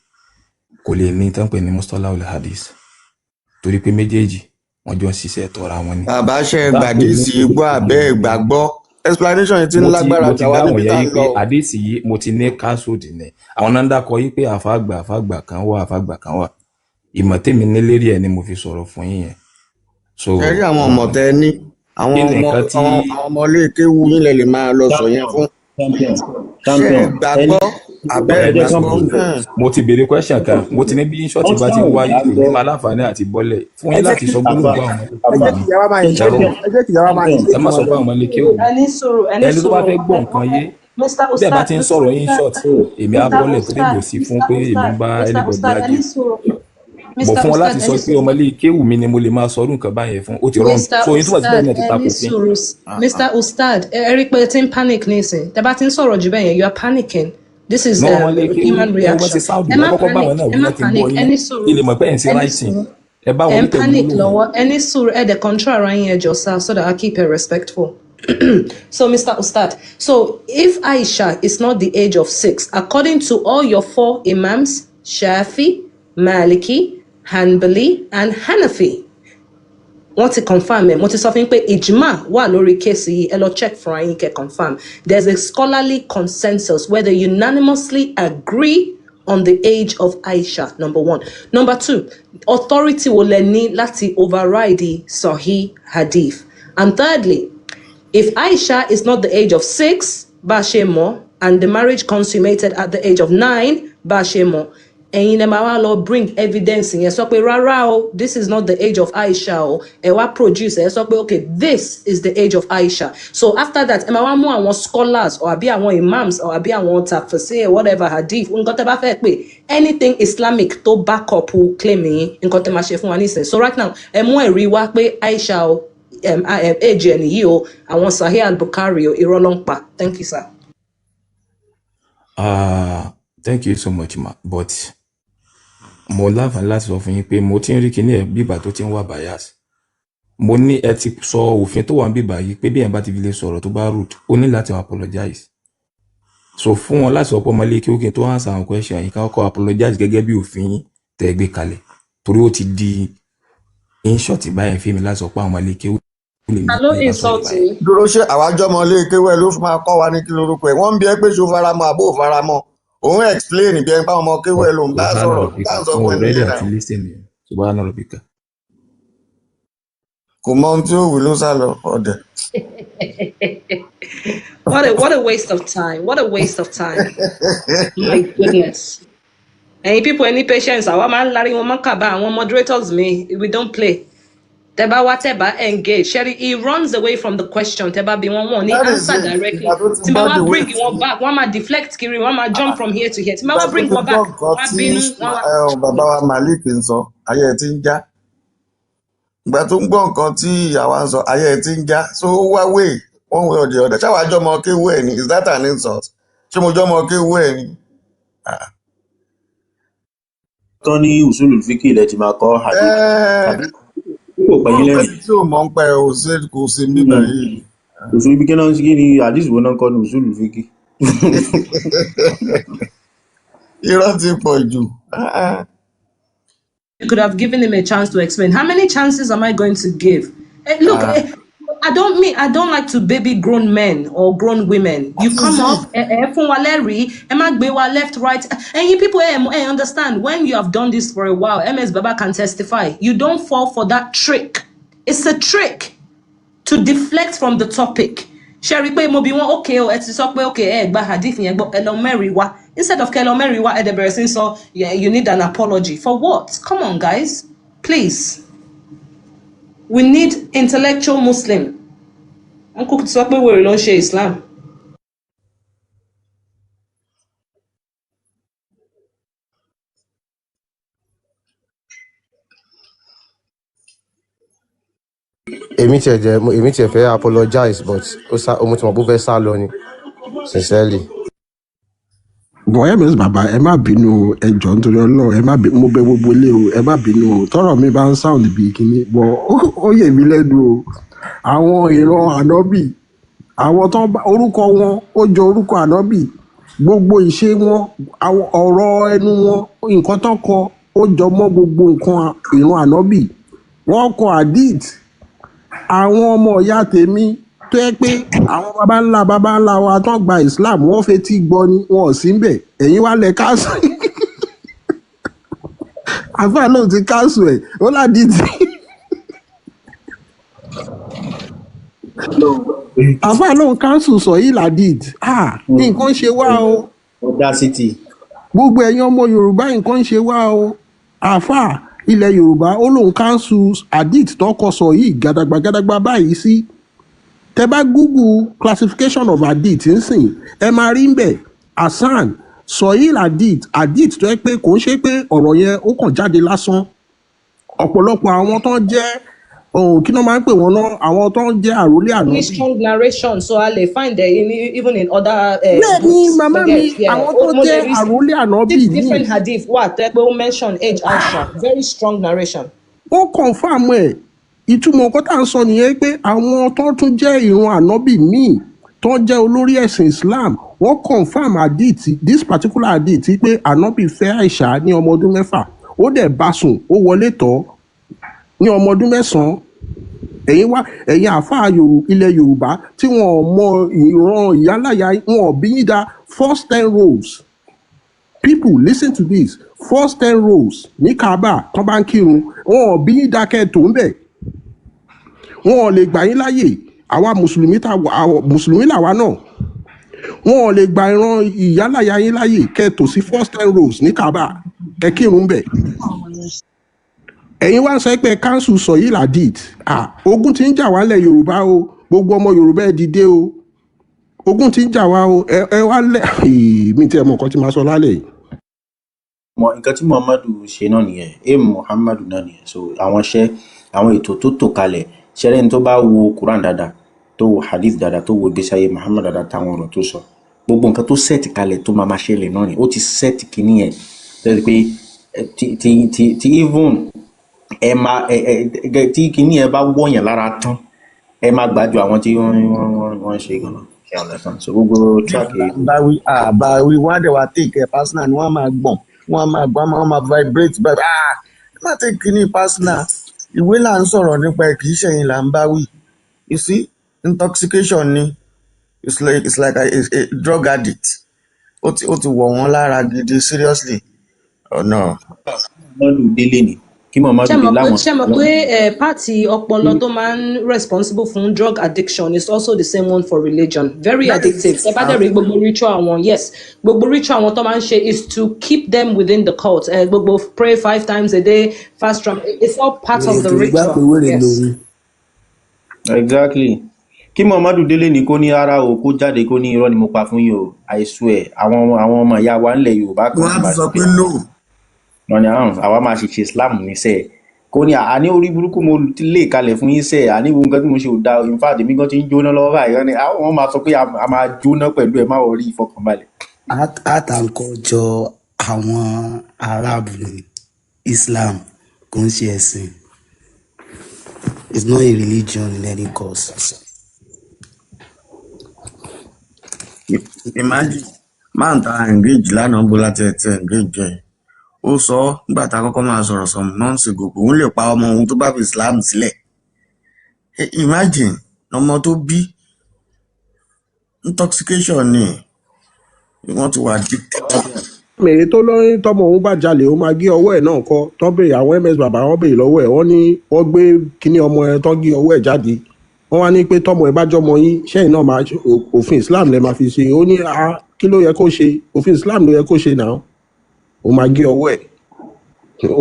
kò lè ní tán ń pè ní mustalahul hadith, torí pé méjèèjì wọ́n jọ ń ṣiṣẹ́ tọ́ra wọn ni. Bàbá, ṣe é Bá pè ní gbàdísì gbọ́ àbẹ́ ẹ̀ gbàgbọ́? Explanation yìí ti ń mo ti lágbára mo ti jà wá dáhùn níbi yẹn tá à yí ń pé lọ o. àdéhìsì yìí, mo ti ní káṣódì ní àwọn náà ń dákọ yí pé àfáàgbà kan wà, àfáàgbà kan wà. Ìmọ̀ tèmi ní lérí ẹ̀ ni mo fi sọ̀rọ̀ fún yín yẹn. So Ẹ rí àwọn ọmọ tẹ ẹ ní, àwọn kí ni ọmọ nǹkan tí àwọn ọmọ ilé kéwu yín lẹ lè máa lọ sọ yẹn fún. Champion, Ṣé ẹ champion, ẹni gbàgbọ́ àbẹ́ ẹ ẹ̀ jẹ́ kán gbàgbọ́? prove ẹ̀. Mo ti béèrè question kan, mo ti ní bí ṣọ́ọ̀tì Wọ́n bá ti ń dáhùn wáyé, ìyá èmi gbọ́. máa láǹfààní àti bọ́lẹ̀ fún Ẹ yín jẹ́ láti kí sọ gbólóhùn Àfà, bá àwọn ọmọ ẹ àfà, jẹ́ kí ìyá wa máa ẹ̀rọ insist, ẹ jẹ́ kí ìyá wa máa champion, insist ẹ má wọn sọ lọ. fún àwọn ọmọ ilé kéwù mi. Ẹ ní sùúrù, ẹ ní Ẹni tó bá sùúrù. fẹ́ gbọ́ nǹkan yé, Mr. bí ẹ bá Ustad, ti ń Mr. sọ̀rọ̀ yín Ustad, short, èmi á Mr. bọ́lẹ̀ torí Ustad, mi ò sí fún Mr. pé èmi Ustad, ń bá Mr. anybody Ustad, ẹ argue. ní sùúrù. Bọ̀ Mr. fún wọn Ustad, láti ẹ sọ ní pé sùúrù. ọmọ ilé kéwù mi ni mo lè máa sọ irú nǹkan báyẹn fún, ó ti wrong. Mr. So yín túmọ̀ sí bẹ́ẹ̀ Ustad, náà ti ẹ takò ní fín. sùúrù. Mr. Ustad, ẹ rí i pé ẹ ti ń panic nísìn. Tẹ bá ti ń sọ̀rọ̀ jù bẹ́ẹ̀ yẹn, you are panicking. This is Náà ọmọ ilé kéwù human ẹ wọ́n ti reaction. sound Ẹ ẹ má kọ́kọ́ bá panic, wọn náà ẹ wí má náà kí n gbọ́ panic, yín ẹ náà ní kí sùúrù, lè mọ̀ pé ẹ̀ ń ṣe ẹ ní writing. sùúrù. Ẹ bá Ẹ wọn ń wí pẹ̀lú panic gbólóhùn. lọ́wọ́, ẹ ní sùúrù, ẹ dẹ̀ control ara yín, ẹ jọ̀ọ́ sir, so that I keep it respectful. So, Mr. Ustad, so if Aisha is not the age of 6, according to all your four imams, Shafi, Maliki, Hanbali, and Hanafi, wọ́n ti confirm ẹ̀. Mo ti sọ fún yín pé ijma wà lórí case yìí. Ẹ lọ check fúnra yín kẹ́ confirm. There's a scholarly consensus where they unanimously agree on the age of Aisha, number one. Number two, authority wo lẹ ní láti override the Sahih hadith? And thirdly, if Aisha is not the age of 6, bá a ṣe mọ̀, and the marriage consummated at the age of 9, bá a ṣe mọ̀, ẹ̀yin lẹ máa wá lọ bring evidence yẹn, sọ pé rárá o, this is not the age of Aisha o. Ẹ wá produce, ẹ sọ pé okay, this is the age of Aisha. So after that, ẹ máa wá mú àwọn scholars or àbí àwọn imams or àbí àwọn tafsir, whatever hadith, nǹkan tẹ́ bá fẹ́ pè, anything Islamic tó back up claim yín, nǹkan tẹ́ máa ṣe fún wa nísìnyí. So right now, ẹ mú ẹ̀rí wá pé Aisha o, age ẹ̀ nìyí o, àwọn Sahih al-Bukhari o, irọ́ ló ń pa. Thank you, sir. Ah, thank you so much, ma, but mo láǹfààní láti sọ fún yín pé mo ti ń rí kinní ẹ̀ bígbà tó ti ń wà bias. Mo ní ẹ ti sọ òfin tó wà ń bíbà yìí pé bí ẹ̀ bá ti fi lè sọ̀rọ̀ tó bá rude, ó ní láti apologize. So fún wọn láti sọ pé ọmọ ilé kí ó kí n tó answer àwọn question yìí, ká kọ́kọ́ apologize gẹ́gẹ́ bí òfin yín tẹ́ ẹ gbé kalẹ̀, torí ó ti di in short báyẹn fún mi láti sọ pé àwọn ọmọ ilé kí ó lè Ta mi ló ní bá sọ̀rọ̀ insult báyẹn. yín? Dúró, ṣé àwájọ́ ọmọ ilé kéwú ẹ ló fi máa kọ́ wa ní kí lorúkọ ẹ̀? Wọ́n ń bi ẹ́ pé ṣo faramọ́ àbó ò faramọ́, òun explain bí ẹni pé àwọn ọmọ kéwú ẹ ló ń bá Subhana sọ̀rọ̀. rabbika. Tá à ń sọ Mo fún ẹ ready nìyẹn àti náà. listen yẹn. Subhana rabbika. Kò mọ ohun tí ó wí ló sá lọ ọ̀dẹ̀. What a waste of time. What a waste of time. My goodness. Ẹ̀yin people, any patience, àwa máa ń larí wọn mọ́ kàbá àwọn moderators mi, we don't play. Tẹ́ bá wá, tẹ́ bá engage. Sherry, he runs away from the question. Tẹ́ bá bí wọn, wọn ní That is answer it. directly. Ìgbà tó ti Tí n bá gbọ́ wá the way bring tí wọn back, wọ́n máa deflect kiri, wọ́n máa jump from here to here. Tí n bá ìgbà wá tó bring ti wọn gbọ́ back, nǹkan wọ́n á tí bínú, wọ́n wá. bàbá wa Malik ń sọ, ayé ẹ ti ń já. Ìgbà tó ń gbọ́ nǹkan tí ìyàwó ń sọ, ayé ẹ ti ń já. So ó wá way one way or the other. Ṣáwa jọmọ kéwú ẹ ni? Is that an insult? Ṣé mo jọmọ kéwú ẹ ni? Ah. Tán ní usulul fiqh ilẹ̀ ti máa kọ́ hadith Ẹ́ẹ̀, tàbí kò pẹ̀yìn mo rò pé lẹ́rìn. tí ò mọ̀ ń pẹ́ ò sí, kò sí bíbẹ̀ yìí. Usul kí náà, kí ni hadith wo náà kọ́ ní usulul fiqh? Irọ́ ti pọ̀ jù. Ah. You could have given him a chance to explain. How many chances am I going to give? Look, Ah. I don't mean, I don't like to baby grown men or grown women. You That is come it. up, ẹ fún wa lẹ́rìí, ẹ má gbé wa left, right. And you people, understand when you have done this for a while, MS Baba can testify. You don't fall for that trick. It's a trick to deflect from the topic. Ṣe rí i pé mo bí wọn, okay o, ẹ ti sọ pé okay, ẹ gba hadith yẹn gbọ́, ẹ lọ mẹ́rin wá. Instead of kẹ lọ mẹ́rin wá, ẹ dẹ̀ bẹ̀rẹ̀ sí ń sọ, yeah, you need an apology. For what? Come on, guys. Please. We need intellectual Muslim. Wọ́n kúkú ti sọ pé wèrè ló ń ṣe Islam. Èmi tiẹ̀ jẹ́ èmi tiẹ̀ fẹ́ apologize, but ó sá, mo ti mọ̀ pé ó fẹ́ sá lọ ni, sincerely. Bọ̀ ms bàbá, ẹ má bínú o, ẹ jọ̀ọ́, nítorí Ọlọ́run, ẹ má bínú, mo bẹ̀ gbogbo ilé o, ẹ má bínú o. Tọ́rọ̀ mi bá ń sound bíi kinní bọ̀, ó yè mí lẹ́nu o. Àwọn ìran ànábì, àwọn tó ń bá orúkọ wọn ó jọ orúkọ ànábì, gbogbo ìṣe wọn, àwọn ọ̀rọ̀ ẹnu wọn, nǹkan tó kọ ó jọ mọ́ gbogbo nǹkan ìran ànábì. Wọ́n kọ hadith. Àwọn ọmọ ìyá tèmi tó yẹ pé àwọn baba ńlá wa tó gba Islam, wọ́n fetí gbọ́ ni, wọn ò sí ń bẹ̀. Ẹ̀yin wá lẹ káàsù, àfáà náà ti káàsù ẹ̀, ó ládìtì. Àfáà náà káàsù sọ yìí ládìt. Ah, nǹkan ṣe wá o. Audacity. Gbogbo ẹ̀yin ọmọ Yorùbá, nǹkan ṣe wá o. Àáfàá ilẹ̀ Yorùbá, ó lóun káńsù hadith tọkọ sọ yìí gàdàgbà gàdàgbà báyìí sí. Tẹ bá google classification of hadith nsìn, ẹ máa rí nbẹ hasan, sọyìí hadith, hadith tó yẹ pé kò ń ṣe pé ọ̀rọ̀ yẹn ó kàn jáde lásán. Ọ̀pọ̀lọpọ̀ àwọn tó ń jẹ́ ohun kí ló máa ń pè wọ́n náà, àwọn tó ń jẹ́ àròlé Ní ànábì. strong narration, so a lè find it in, even in other Bẹ́ẹ̀ ni. books. Màmá You mi, get, yeah. àwọn tó Mo lè jẹ́ rí àròlé ànábì six míì different hadith wà tó yẹ pé ó mention age Aisha, very strong narration. Ó confirm ẹ̀. Ìtumọ̀ nǹkan tá à ń sọ nìyẹn pé àwọn tó tún jẹ́ ìran ànábì míì tó jẹ́ olórí ẹ̀sìn Islam, wọ́n confirm hadith, this particular hadith, pé ànábì fẹ́ Àìṣà ní ọmọ ọdún 6, ó dẹ̀ bá sùn, ó wọlé tọ́ ní ọmọ ọdún 9. Ẹ̀yin wá, ẹ̀yin àáfàá ilẹ̀ Yorùbá tí wọn ò mọ ìran ìyáláyà, wọn ò bí yín da. First 10 rows, people, listen to this, first 10 rows ní Kaaba tán bá ń kírun, wọn ò bí yín da kẹ́ ẹ tó ń bẹ̀. Wọn ò lè gbà yín láàyè. Àwa mùsùlùmí tá àwa mùsùlùmí làwa náà, wọn ò lè gba ìran ìyáláyà yín láàyè kẹ́ ẹ tò sí first 10 rows ní Kaaba, ẹ kírun bẹ̀. Ẹ̀yin wá ń sọ pé council sọ yìí ladit. Ah, ogun ti ń jà wá lẹ̀ Yorùbá o. Gbogbo ọmọ Yorùbá, ẹ dìde o, ogun ti ń jà wá o. Ẹ wá lẹ mi tí ẹ mọ nǹkan tí màá sọ lálẹ́ yìí. Mọ nǹkan tí Muhammadu ṣe náà nìyẹn, aim Muhammadu náà nìyẹn. So àwọn iṣẹ́, àwọn ètò tó tò kalẹ̀ ṣẹlẹ̀ ní, tó bá wo Quran dáadáa, tó wo hadith dáadáa, tó wo ìgbésí ayé Muhammad dáadáa, táwọn ọ̀rọ̀ tó sọ, gbogbo nǹkan tó set kalẹ̀ tó máa máa ṣẹlẹ̀ náà ni ó ti set kínní yẹn tẹ́lẹ̀ pé tí even ẹ máa ẹ ẹ ẹ tí kínní yẹn bá wọ̀nyàn lára tán, ẹ máa gbájú àwọn tí wọ́n ń ṣe gan-an ṣe understand. So gbogbo track yìí. Báwí àbáwí, wọ́n á dẹ̀ wá take ẹ̀ personal ni. Wọ́n á máa gbọ̀n, wọ́n á máa vibrate báyìí. Ah, ẹ má take kíní personal. Ìwé là ń sọ̀rọ̀ nípa ẹ̀, kì í ṣẹ̀yìn là ń bá wí. You see, intoxication ni. It's like a drug addict. Ó ti wọ̀ wọ́n lára gidi, seriously. Oh no. Muhammadu délé ni kí Muhammadu Ṣé dé mọ̀ pé láwọn ṣé mọ̀ pé part ọpọlọ tó máa ń responsible fún drug addiction is also the same one for religion? Very addictive. Ẹ bá dẹ̀ rí gbogbo ritual wọn, yes, gbogbo ritual wọn tó máa ń ṣe is to keep them within the cult. Gbogbo pray five times a day, fast, it's all part of Wèrè the tó gbà pé ritual. wèrè Yes. lòun. Exactly. Kí Muhammadu délé ni kó ní rárá o, kó jáde kó ní irọ́ ni mo pa fún yín o, I swear, àwọn ọmọ ìyá wa ńlẹ̀ Yorùbá kan Wọ́n á sì tún máa sọ ṣe pé no. Wọn ni àrùn àwa máa ṣe Islam níṣẹ́ kó ní àní orí burúkú mo ti lè kalẹ̀ fún yín sẹ́, àní gbogbo nǹkan tí mo ṣe ò dáa. In fact, èmi gan ti ń jóná lọ́wọ́ báyìí. Wọ́n ní àwọn máa sọ pé a máa jóná pẹ̀lú ẹ, má wọrí, ìfọkànbalẹ̀. Art and culture àwọn Arab ni Islam, kò ń ṣe ẹ̀sìn. It's not a religion in any cause. Imagine man ta engage lánàá, bó láti ẹ̀ ti engage ẹ̀, ó sọ ọ́ nígbà tá a kọ́kọ́ máa sọ̀rọ̀ some months ago pé òun lè pa ọmọ òun tó bá fi Islam sílẹ̀. Imagine ọmọ tó bí. Intoxication ni, wọ́n ti wà addicted. Mèrè tó lóyún, tọmọ òun bá jalè, ó máa gé ọwọ́ ẹ̀ náà kọ́ tọ́ béèrè. Àwọn ms bàbá wọn béèrè lọ́wọ́ ẹ̀, wọ́n ní wọ́n gbé kinní ọmọ ẹ̀ tán, gé ọwọ́ ẹ̀ jáde. Wọ́n wá ní pé tọmọ ẹ̀ bá jọmọ yín, ṣẹ́yìn náà máa òfin Islam lẹ máa fi ṣe? Ó ní a kí ló yẹ kó ṣe? Òfin Islam ló yẹ kó ṣe náà, ó máa gé ọwọ́ ẹ̀.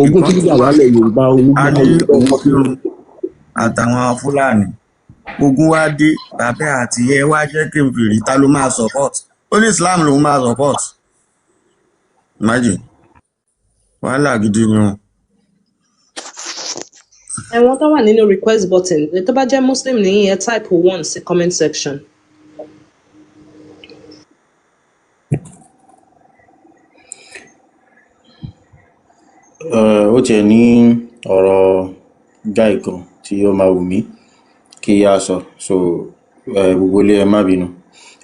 Ogun Ìkan tí ti ń jà wà wálẹ̀ Yorùbá a ní olúgbọ́n òun kírun. àtàwọn Fúlàní. Ogun wá dé, bàbá àti ìyá ẹ wá jẹ́ kèfèrí, ta ló máa support? Ó ní Islam lòun máa support. Imagine, wàhálà gidi ni o. Ẹ̀wọ̀n tó wà nínú request button, tó bá jẹ́ Muslim ní ẹ type one sí comment section. Ó tiẹ̀ ní ọ̀rọ̀ guy kan tí ó máa wù mí kí a sọ, so gbogbo ilé ẹ má bínú.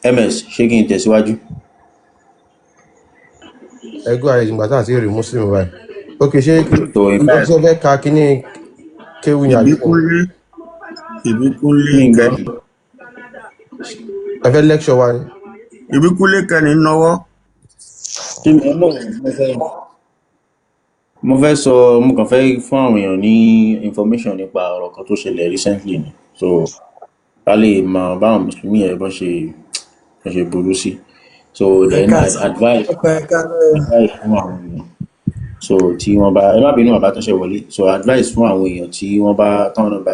Ms, ṣé kí n tẹ̀síwájú? Ẹ gbọ́ àyè ìgbà tá àti rí muslim báyìí. Ok, ṣé So in fact, ṣé fẹ́ ka kíní kéwù ni àbí kò? Ìbíkúnlé, Ìbíkúnlé mi ń gbọ́. Kẹ́ni. Ẹ fẹ́ lecture wa ni? Ìbíkúnlé Kẹ́ni náwó. Kí ni ọlọ́run mo fẹ́ sọ, mo kàn fẹ́ fún àwọn èèyàn ní information nípa ọ̀rọ̀ kan tó ṣẹlẹ̀ recently ni, so ká lè mọ báwọn mùsùlùmí yẹn bọ́n ṣe burú sí. So Ẹ then I káàsán advice ọkọ, ẹ káàárọ̀. Advice fún àwọn èèyàn, so tí wọ́n bá, ẹ má bínú bàbá tó ṣe wọlé, so advice fún àwọn èèyàn tí wọ́n bá táwọn náà bá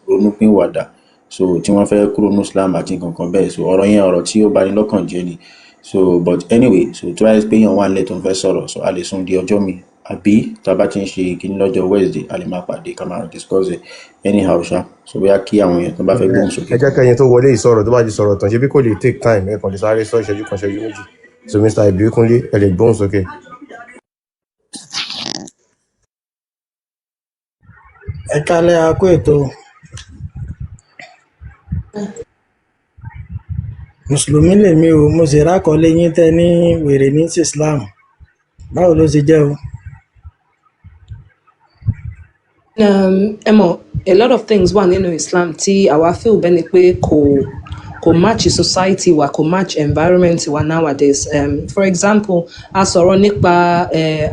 ronú pín wàdà, so tí wọ́n fẹ́ kúrò ní Islam àti nǹkan kan bẹ́ẹ̀. So ọ̀rọ̀ yẹn, ọ̀rọ̀ tí ó bani lọ́kàn jẹ́ ni. So but anyway, so tó bá yẹ pé èèyàn wà nílẹ̀ tó ń fẹ́ sọ̀rọ̀, so a lè sún di ọjọ́ mi, àbí tá a bá ti ń ṣe kíní lọ́jọ́ Wednesday, a lè máa pàdé ká máa discuss ẹ̀ anyhow ṣá. So bóyá kí àwọn èèyàn tó bá fẹ́ gbóhùn sókè. Ẹ jẹ́ kẹ́yin tó wọlé ìsọ̀rọ̀, tó bá ti sọ̀rọ̀ tán, ṣe bí kò lè take time, ẹ kàn lè sáré sọ ìṣẹ́jú kan, ìṣẹ́jú méjì. So Mr. Ìbíkúnlé, ẹ lè gbóhùn sókè. Ẹ kálẹ́, a kú ètò. Mùsùlùmí lèmi o, mo sì rákọlé yín tẹ ní wèrè ní sí Islam, báwo ló ṣe jẹ́ o? Ẹ mọ̀, a lot of things wà nínú Islam tí àwa feel bẹ́ẹ̀ ni pé kò match society wa, kò match environment wa nowadays. For example, a sọ̀rọ̀ nípa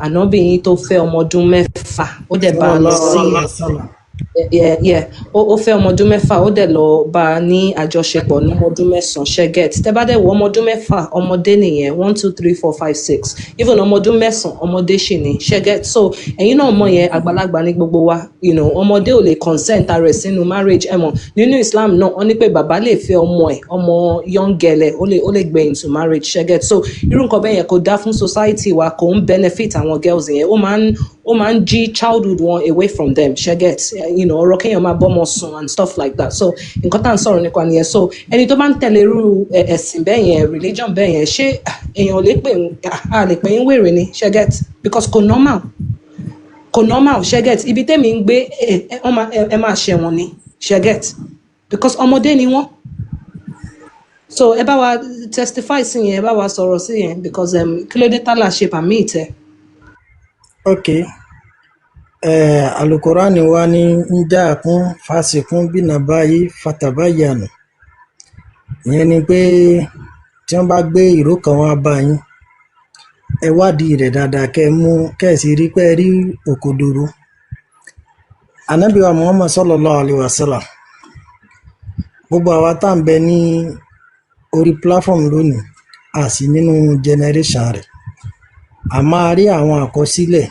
ànábì yín tó fẹ́ ọmọ ọdún 6, ó dẹ̀ bá a lọ Sallallahu sí alaihi wasallam. Yeah. Ó fẹ́ ọmọ ọdún 6, ó dẹ̀ lọ bá a ní àjọṣepọ̀ ní ọmọ ọdún 9. Ṣe get? Tẹ́ bá dẹ̀ wọ ọmọ ọdún 6, ọmọdé nìyẹn, 1 2 3 4 5 6, even ọmọ ọdún 9, ọmọdé ṣì ní. Ṣe get? So ẹ̀yin náà mọ̀ yẹn, àgbàlagbà ní gbogbo wa, ọmọdé ò lè consent ara ẹ̀ sínú marriage. Ẹ mọ̀, nínú Islam náà wọ́n ní pé bàbá lè fẹ́ ọmọ ẹ̀, ọmọ young girl ẹ̀, ó lè gbé into marriage. Ṣe get? So irú nǹkan bẹ́ẹ̀ yẹn kò dá fún society wa, kò ń benefit àwọn girls yẹn, ó máa ń jí childhood wọn away from them. Ṣe get? Ọ̀rọ̀ kéèyàn máa bọ́mọ sùn and stuff like that. So nǹkan tá à ń sọ̀rọ̀ nípa nìyẹn. So ẹni tó bá ń tẹ̀lé irú ẹ̀sìn bẹ́ẹ̀ yẹn, religion bẹ́ẹ̀ yẹn, ṣé èèyàn lè pè á lè pè ń wèrè ni? Ṣe get? Because kò normal, kò normal. Ṣe get? Ibi tẹ́mi ń gbé, ẹ wọ́n máa ẹ máa ṣẹ̀wọ̀n ni. Ṣe get? Because ọmọdé ni wọ́n. So ẹ bá wa testify sí yẹn, ẹ bá wa sọ̀rọ̀ sí yẹn, because kí ló dé tálà ṣe permit ẹ? Ok, alukurani wa ní ń já kún fásikún bínà báyìí fatabayanu, ìyẹn ni pé tí wọ́n bá gbé ìró kan wá bá yín, ẹ wádìí rẹ̀ dáadáa, kẹ́ ẹ mú, kẹ́ ẹ sì rí pé ẹ rí òkodoro. Ànábì wa Muhammad sallallahu alaihi wasallam, gbogbo àwa tá à ń bẹ ní orí platform lónìí, a sì nínú generation rẹ̀, a máa rí àwọn àkọsílẹ̀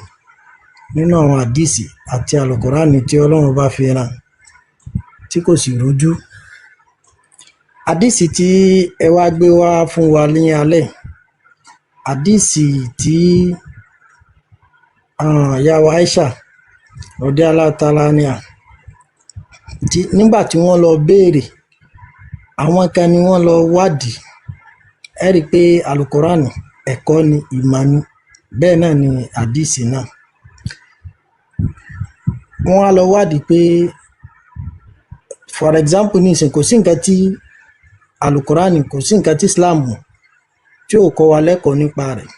nínú àwọn àdìsí àti àlùkùránì tí Ọlọ́run bá fi rán tí kò sì rújú. Àdìsí tí ẹ wá gbé wá fún wa ní alẹ́, àdìsí tí ìyá wa Aisha rọdí alátalánìà tí nígbà tí wọ́n lọ béèrè, àwọn kan ni wọ́n lọ wádìí. Ẹ rí i pé alukoran ẹ̀kọ́ ni, ìmọ̀ ni, bẹ́ẹ̀ náà ni àdìsí náà. Wọ́n á lọ wádìí pé, for example, ní ìsìn, kò sí nǹkan tí alukoran, kò sí nǹkan tí Islam tí ò kọ́ wa lẹ́kọ̀ọ́ nípa rẹ̀.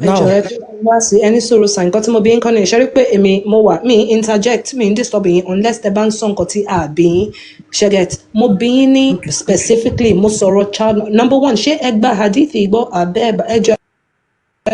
Ẹ Now jọ̀ọ́, ẹ fi wá sí ẹni sọ̀rọ̀ sàn. Nǹkan tí mo bí ń kọ́ ni ìṣẹ́rí pé èmi mo wà mí interject, mi ń disturb yín unless tẹ bá ń sọ nǹkan tí a bí yín. Ṣe get? Mo bí yín ní specifically, mo sọ̀rọ̀ child number one. Ṣé ẹ gba hadith yìí gbọ́ àbẹ́ ẹ jọ̀ọ́,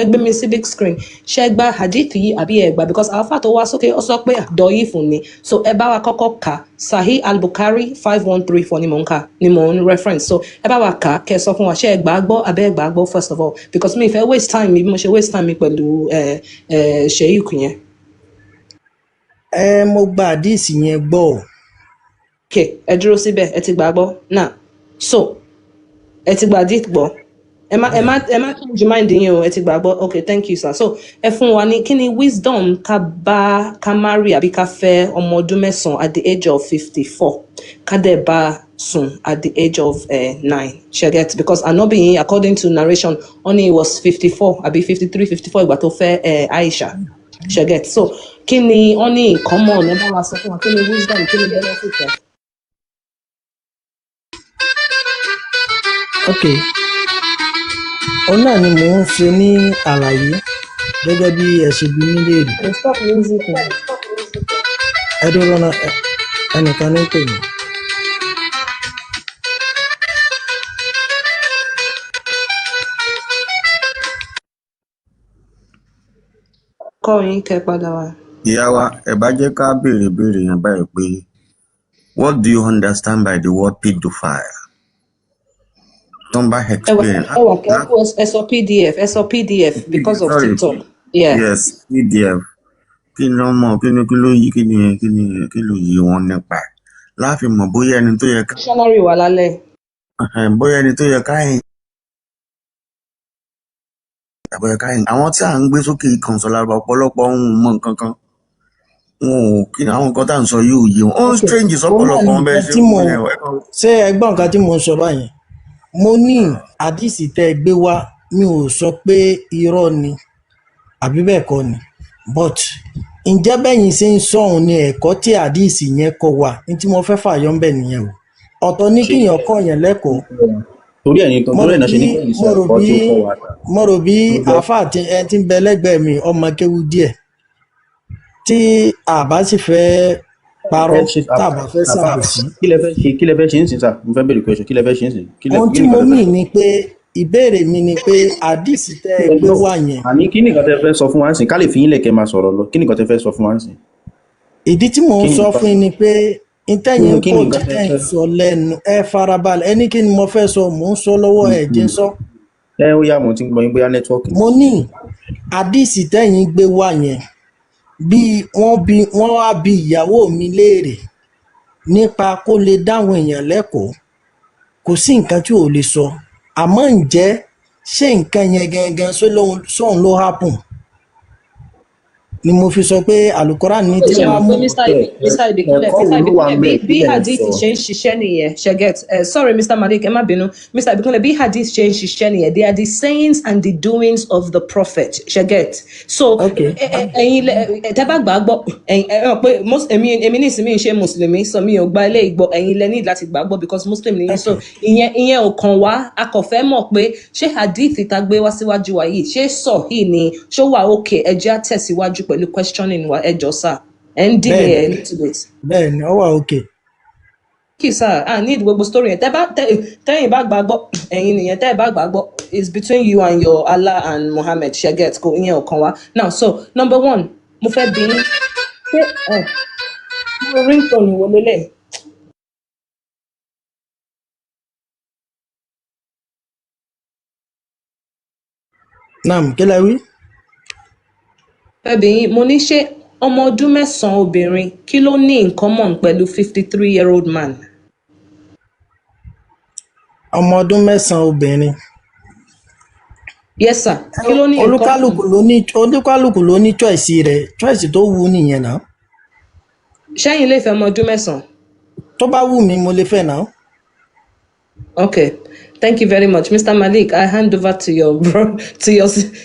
ẹ gbé mi sí big screen. Ṣé ẹ gba hadith yìí àbí ẹ gbà? Because alfa tó wá sókè, ó sọ pé dọ̀yìí fún ni. So ẹ bá wa kọ́kọ́ kà Sahih al-Bukhari 5134 ni mò ń kà, ni mò ń reference. So ẹ bá wa kà, kẹ́ ẹ sọ fún wa ṣé ẹ gbà á gbọ́ àbẹ́ ẹ gbà á gbọ́ first of all, because mi ì fẹ́ waste time mi bí mo ṣe waste time mi pẹ̀lú ẹ ẹ sheik yẹn. Ẹ mo gba àdìsí yẹn gbọ́ o. Okay, ẹ dúró síbẹ̀, ẹ ti gbàgbọ́. Now, so ẹ ti gba hadith gbọ́. Ẹ má change mind yín o, ẹ ti gbàgbọ́. Okay, thank you, sir. So ẹ fún wa ní kí ni wisdom ká bá ká marry àbí ká fẹ́ ọmọ ọdún 9 at the age of 54, ká dẹ̀ bá sùn at the age of 9? Ṣe get? Because Ànábì yín, according to narration, ó ní he was 54 àbí 53, 54 ìgbà tó fẹ́ Aisha. Ṣe get? So kí ni ó ní in common? Ẹ bá wa sọ fún wa, kí ni wisdom, kí ni benefit ẹ? Ok, òun náà ni mò ń ṣe ní àlàyé gẹ́gẹ́ bí ẹ ṣe bi mí léèrè. Ẹ stop music now. Ẹ dúró ná, ẹnìkan ní pè mí. Kọ́ yín kẹ́ padà wá. Ìyá wa, ẹ bá jẹ́ ká béèrè béèrè yẹn báyìí pé, what do you understand by the word pedophile? Tó ń bá Ẹ wà explain. ẹ wà careful, ẹ sọ PDF, ẹ sọ PDF because of Sorry. TikTok. Yeah. Yes, PDF. Kí ni wọ́n mọ̀, kí ni kí ló yí, kí ni kí ló yí wọn nípa ẹ̀ láàfin mọ̀ bóyá ẹni tó yẹ ká Dictionary wà lálẹ́. Bóyá ẹni tó yẹ ká yìn bóyá ká yìn. Àwọn tí à ń gbé sókè yìí kan sọ lára ọ̀pọ̀lọpọ̀ ń mọ nǹkan kan, wọn ò kí ni àwọn nǹkan tá à ń sọ yóò yé wọn. Ó ń Ok, strange òun náà sọ́pọ̀lọpọ̀ ni wọn bẹ́ẹ̀ nǹkan ṣe tí ń mò wí ń yẹn o. Ẹ kàn ṣé ẹ gbọ́ nǹkan tí mò ń sọ báyẹn? Mo ní àdìsí tẹ́ ẹ gbé wá, mi ò sọ pé irọ́ ni àbí bẹ́ẹ̀ kọ́ ni, but ǹjẹ́ bẹ́yìn ṣe ń sọ̀hún ni ẹ̀kọ́ tí àdìsí yẹn kọ́ wa ní tí mo fẹ́ fàyọ ń bẹ̀ nìyẹn o. Ọ̀tọ̀ ní ṣe kíyàn kọ́ yẹn lẹ́kọ̀ọ́. Torí ẹ̀ ní Mo torí rò ẹ̀ náà ṣe bí ní kẹ́yìn sọ mo rò ẹ̀kọ́ bí tí ó kọ́ wa. mo rò bí Mo gbọ́. àáfàá tí ẹ ti ń bẹ lẹ́gbẹ̀ẹ́ mi, ọmọ kéwú díẹ̀, tí a bá sì fẹ́ parọ́, Ẹ ṣe tá a bá fẹ́ àfà, ṣàbòsí. kí lẹ fẹ́ ṣe, kí lẹ fẹ́ ṣe ń sìn sà? Mo fẹ́ béèrè question, kí lẹ fẹ́ ṣe ń sìn, kí lẹ Ohun kí tí nìkan mo tẹ fẹ́ mì sọ? ni pé ìbéèrè mi ni pé àdìsí tẹ́ ẹ Ẹ gbé no, wá yẹn, àní kí nìkan tẹ fẹ́ sọ fún wa ń sìn, ká lè fi yín lẹ̀ kẹ́ máa sọ̀rọ̀ lọ. Kí nìkan tẹ fẹ́ sọ fún wa ń sìn? Ìdí tí mò ń Kí sọ nìkan fún yín ni pé ntẹ́yìn ń kí kò nìkan tí tẹ tẹ́ ń fẹ́? sọ lẹ́nu, ẹ farabalẹ̀. Ẹ ní kí ni mo fẹ́ sọ, mò ń sọ lọ́wọ́, ẹ jẹ́ ń sọ. Ẹ ó yá, mo ti ń gbọ́ yín, bóyá nẹ́tíwọ́ọ̀kì ni. Mo ní àdìsí tẹ́yìn gbé wá yẹn, bí wọ́n bí wọ́n wá bi ìyàwó mi léèrè nípa kó lè dáwọn èèyàn lẹ́kọ̀ọ́, kò sí nǹkan tí ò lè sọ, àmọ́ ǹjẹ́ ṣé nǹkan yẹn gangan sóun ló happen ni mo fi sọ pé alukoran ní tí Ṣe wàá mọ̀ pé mú. Mr. Mr. Ibikunle, Ẹ̀kọ́ Mr. wo ló wà Ibikunle, ń bí bẹ̀? Kí bí lẹ̀ ń hadith sọ? ṣe ń ṣiṣẹ́ nìyẹn. Ṣe get? Sorry, Mr. Malik, ẹ má bínú. Mr. Ibikunle, bí hadith ṣe ń ṣiṣẹ́ nìyẹn, they are the sayings and the doings of the prophet. Ṣe get? So Ok, ẹ̀yin tẹ́ bá gbà á gbọ́, ẹ̀yin ẹ mọ̀ pé èmi ní ìsinmi ṣe mùsùlùmí, so mi ò gba ilé ìgbọ́. Ẹ̀yin lẹ need láti gbà á gbọ́ because muslim ni yín. So ok, ìyẹn ò kàn wá. A kò fẹ́ mọ̀ pé ṣé hadith tá gbé wá síwájú wa yìí, ṣé sahih ni, ṣó wà okay? Ẹ jẹ́ á tẹ̀síwájú pẹ̀lú questioning wa. Ẹ jọ̀ọ́ sir, ẹ ń delay bẹ́ẹ̀ ẹ ni little bit. Bẹ́ẹ̀ ni, ó wà ok. Thank you, sir. I need gbogbo story yẹn. Tẹ́yìn bá gbàgbọ́, ẹ̀yin nìyẹn. Tẹ́ ẹ bá gbàgbọ́, it's between you and your Allah and Muhammad. Ṣe get? Kò ìyẹn ò kàn wá. Now, so number one, mo fẹ́ bi yín ṣé ẹ mo ringtone wo lélẹ̀? Nam, kí lẹ wí? Fẹ́ bi yín, mo ní ṣé ọmọ ọdún 9 obìnrin, kí ló ní in common pẹ̀lú 53-year-old man? Ọmọ ọdún 9 obìnrin? Yes, sir. Kí ló ní in common? Olúkálùkù ló ní choice rẹ̀, choice tó wù ú nìyẹn náà. Ṣẹ́yìn lè fẹ́ ọmọ ọdún 9? Tó bá wù mí, mo lè fẹ́ náà. Okay, thank you very much, Mr. Malik. I hand over to your bro, to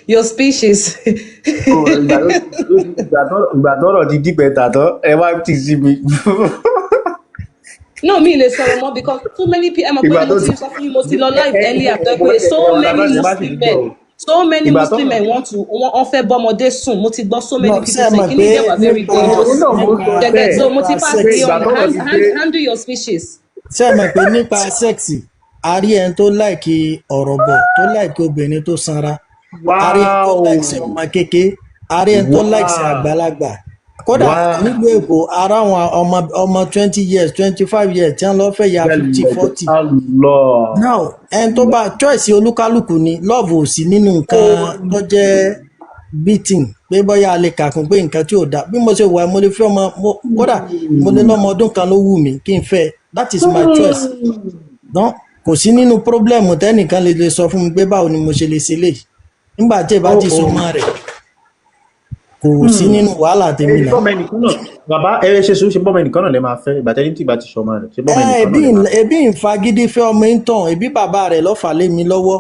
your species. Ó, ìgbà tọ́rọ̀ ti dípẹ́ tàtọ́, ẹ wá tì sí mi. No, mi lè sọ̀rọ̀ mọ́ because too many people. Ẹ mọ̀ pé Ìgbà mo tó ti ti sọ fún yín, mo ti lọ live ẹ earlier tó ẹ pé ẹ so ẹ many ẹ má sì Muslim gbọ́ men, o. so many Ìgbà Muslim tọ́rọ̀ men want to wọ́n fẹ́ bọ́mọdé sùn. Mo ti gbọ́ so many No, ṣé people ẹ say mọ̀ kí ni pé they were very nípa dangerous. Òun náà mo sọ nípa Gẹ́gẹ́ bẹ́ẹ̀ so mo ti nípa pass pé sex the ìgbà on tọ́rọ̀ hand ti hand dé handle your speeches. Ṣé ẹ mọ̀ pé nípa sẹ́ẹ̀sì, a rí ẹni tó láìkí ọ̀rọ̀ bọ̀, tó láìkí obìnrin tó sanra, a rí ẹni tó láìkí Wow ọmọ kéke, a rí ẹni tó láìkí àgbàlagbà. Kódà wow nílùú Èkó, ara àwọn ọmọ 20 years, 25 years tí wọ́n lọ fẹ́ ya 50, 40. Allah. Now, ẹni tó bá choice olúkálùkù ni. Love ò sí nínú nǹkan tó jẹ́ beating pé bóyá a lè kàkún pé nǹkan tí ò dáa. Bí mo ṣe wà, mo lè fẹ́ ọmọ kódà mo lè lọ́mọ ọdún 1 ló wù mí kí n fẹ́. That is my choice. Don kò sí nínú problem tẹ́nìkan lè sọ fún mi pé báwo ni mo ṣe lè ṣe lè nígbà tí ẹ bá ti so mọ́ rẹ̀, kò sí nínú wàhálà tèmi Ẹ náà. bọ́mọ ẹnìkan náà, bàbá, ẹ ṣe sùúrù. Ṣe bọ́mọ ẹnìkan náà lè máa fẹ́ ìgbà tẹ́ni tí ìgbà ti ṣọmọ rẹ̀? Ṣe bọ́mọ Ẹ ẹnìkan ẹbí náà lè máa fẹ́? Ẹbí ń fagídí fẹ́ ọmọ ń tàn, ẹbí bàbá rẹ̀ ló fà lé mi lọ́wọ́.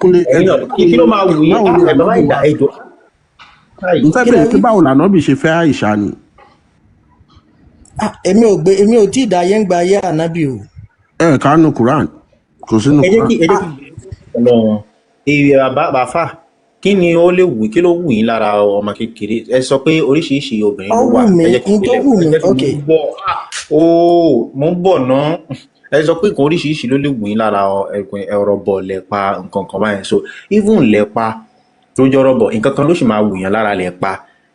Kúnlé, Ẹ̀yin ẹjọ náà kí ló máa wù yín? báwo ni Ẹ bàbá ànábì ìdá wa ẹjọ káì. N fẹ́ Kí lẹ bèrè pé wí? báwo lànábì ṣe fẹ́ Àìṣà ni? Ah, èmi ò gbé, èmi ò tí ì dáyé ń gba ayé ànábì o. Ẹ kà nù Quran, kò sínú Ẹ jẹ́ Quran. kí ẹ jẹ́ kí n bèrè lọ́wọ́ wọn. Èrè bàbá bàfà, kí ni ó lè wù, kí ló wù yín lára ọmọ kékeré? Ẹ sọ pé oríṣiríṣi obìnrin Ó ló wù wà. mí Ẹ jẹ́ kí n n tó délẹ̀ wù ẹ mí jẹ́ kí ok. mo ń bọ̀. Ooo, mo ń bọ̀ ná. Ẹ sọ pé nǹkan oríṣiríṣi ló lè wù yín lára ọ̀rọ̀ bọ̀ lẹ́pa nǹkan kan báyẹn. So even lẹ́pa tó jọ́rọ̀ bọ̀, nǹkan kan ló sì máa wù yàn lára lẹ́pa,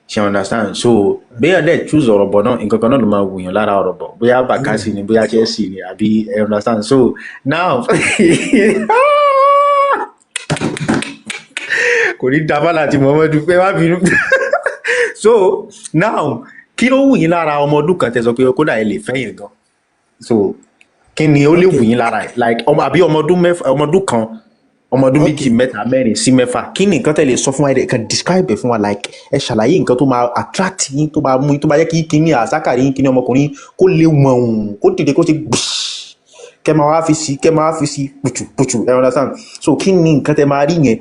ṣe understand? So bóyá dẹ̀ choose ọ̀rọ̀ bọ̀ náà, nǹkan kan náà ló máa wù yàn lára ọ̀rọ̀ bọ̀, bóyá Bakassi ni, bóyá Chelsea ni, àbí ẹ understand? So now kò ní dábàlà àti Muhammadu pé má bínú. So now, kí ló wù yín lára ọmọ ọdún kan tẹ́ sọ pé kódà ẹ lè fẹ́ yẹn gan? So kí ni ó lè Ok wù yín lára ẹ, like ọmọ àbí ọmọ ọdún 6, ọmọ ọdún 1, ọmọ ọdún ok 2, 3, 4 sí 6? Kí ni nǹkan tẹ́ lè sọ fún wa? Ẹ kàn describe ẹ fún wa, like ẹ ṣàlàyé nǹkan tó máa attract yín, tó máa mú yín, tó máa jẹ́ kí kíní àsákàrí yín, kíní ọmọkùnrin kó lè wọ̀n, kó dìde, kó ti gbùsì, kẹ́ máa wá fi sí, kẹ́ máa wá fi sí pùtù pùtù, ẹ understand? So kí ni nǹkan tẹ́ máa rí yẹn,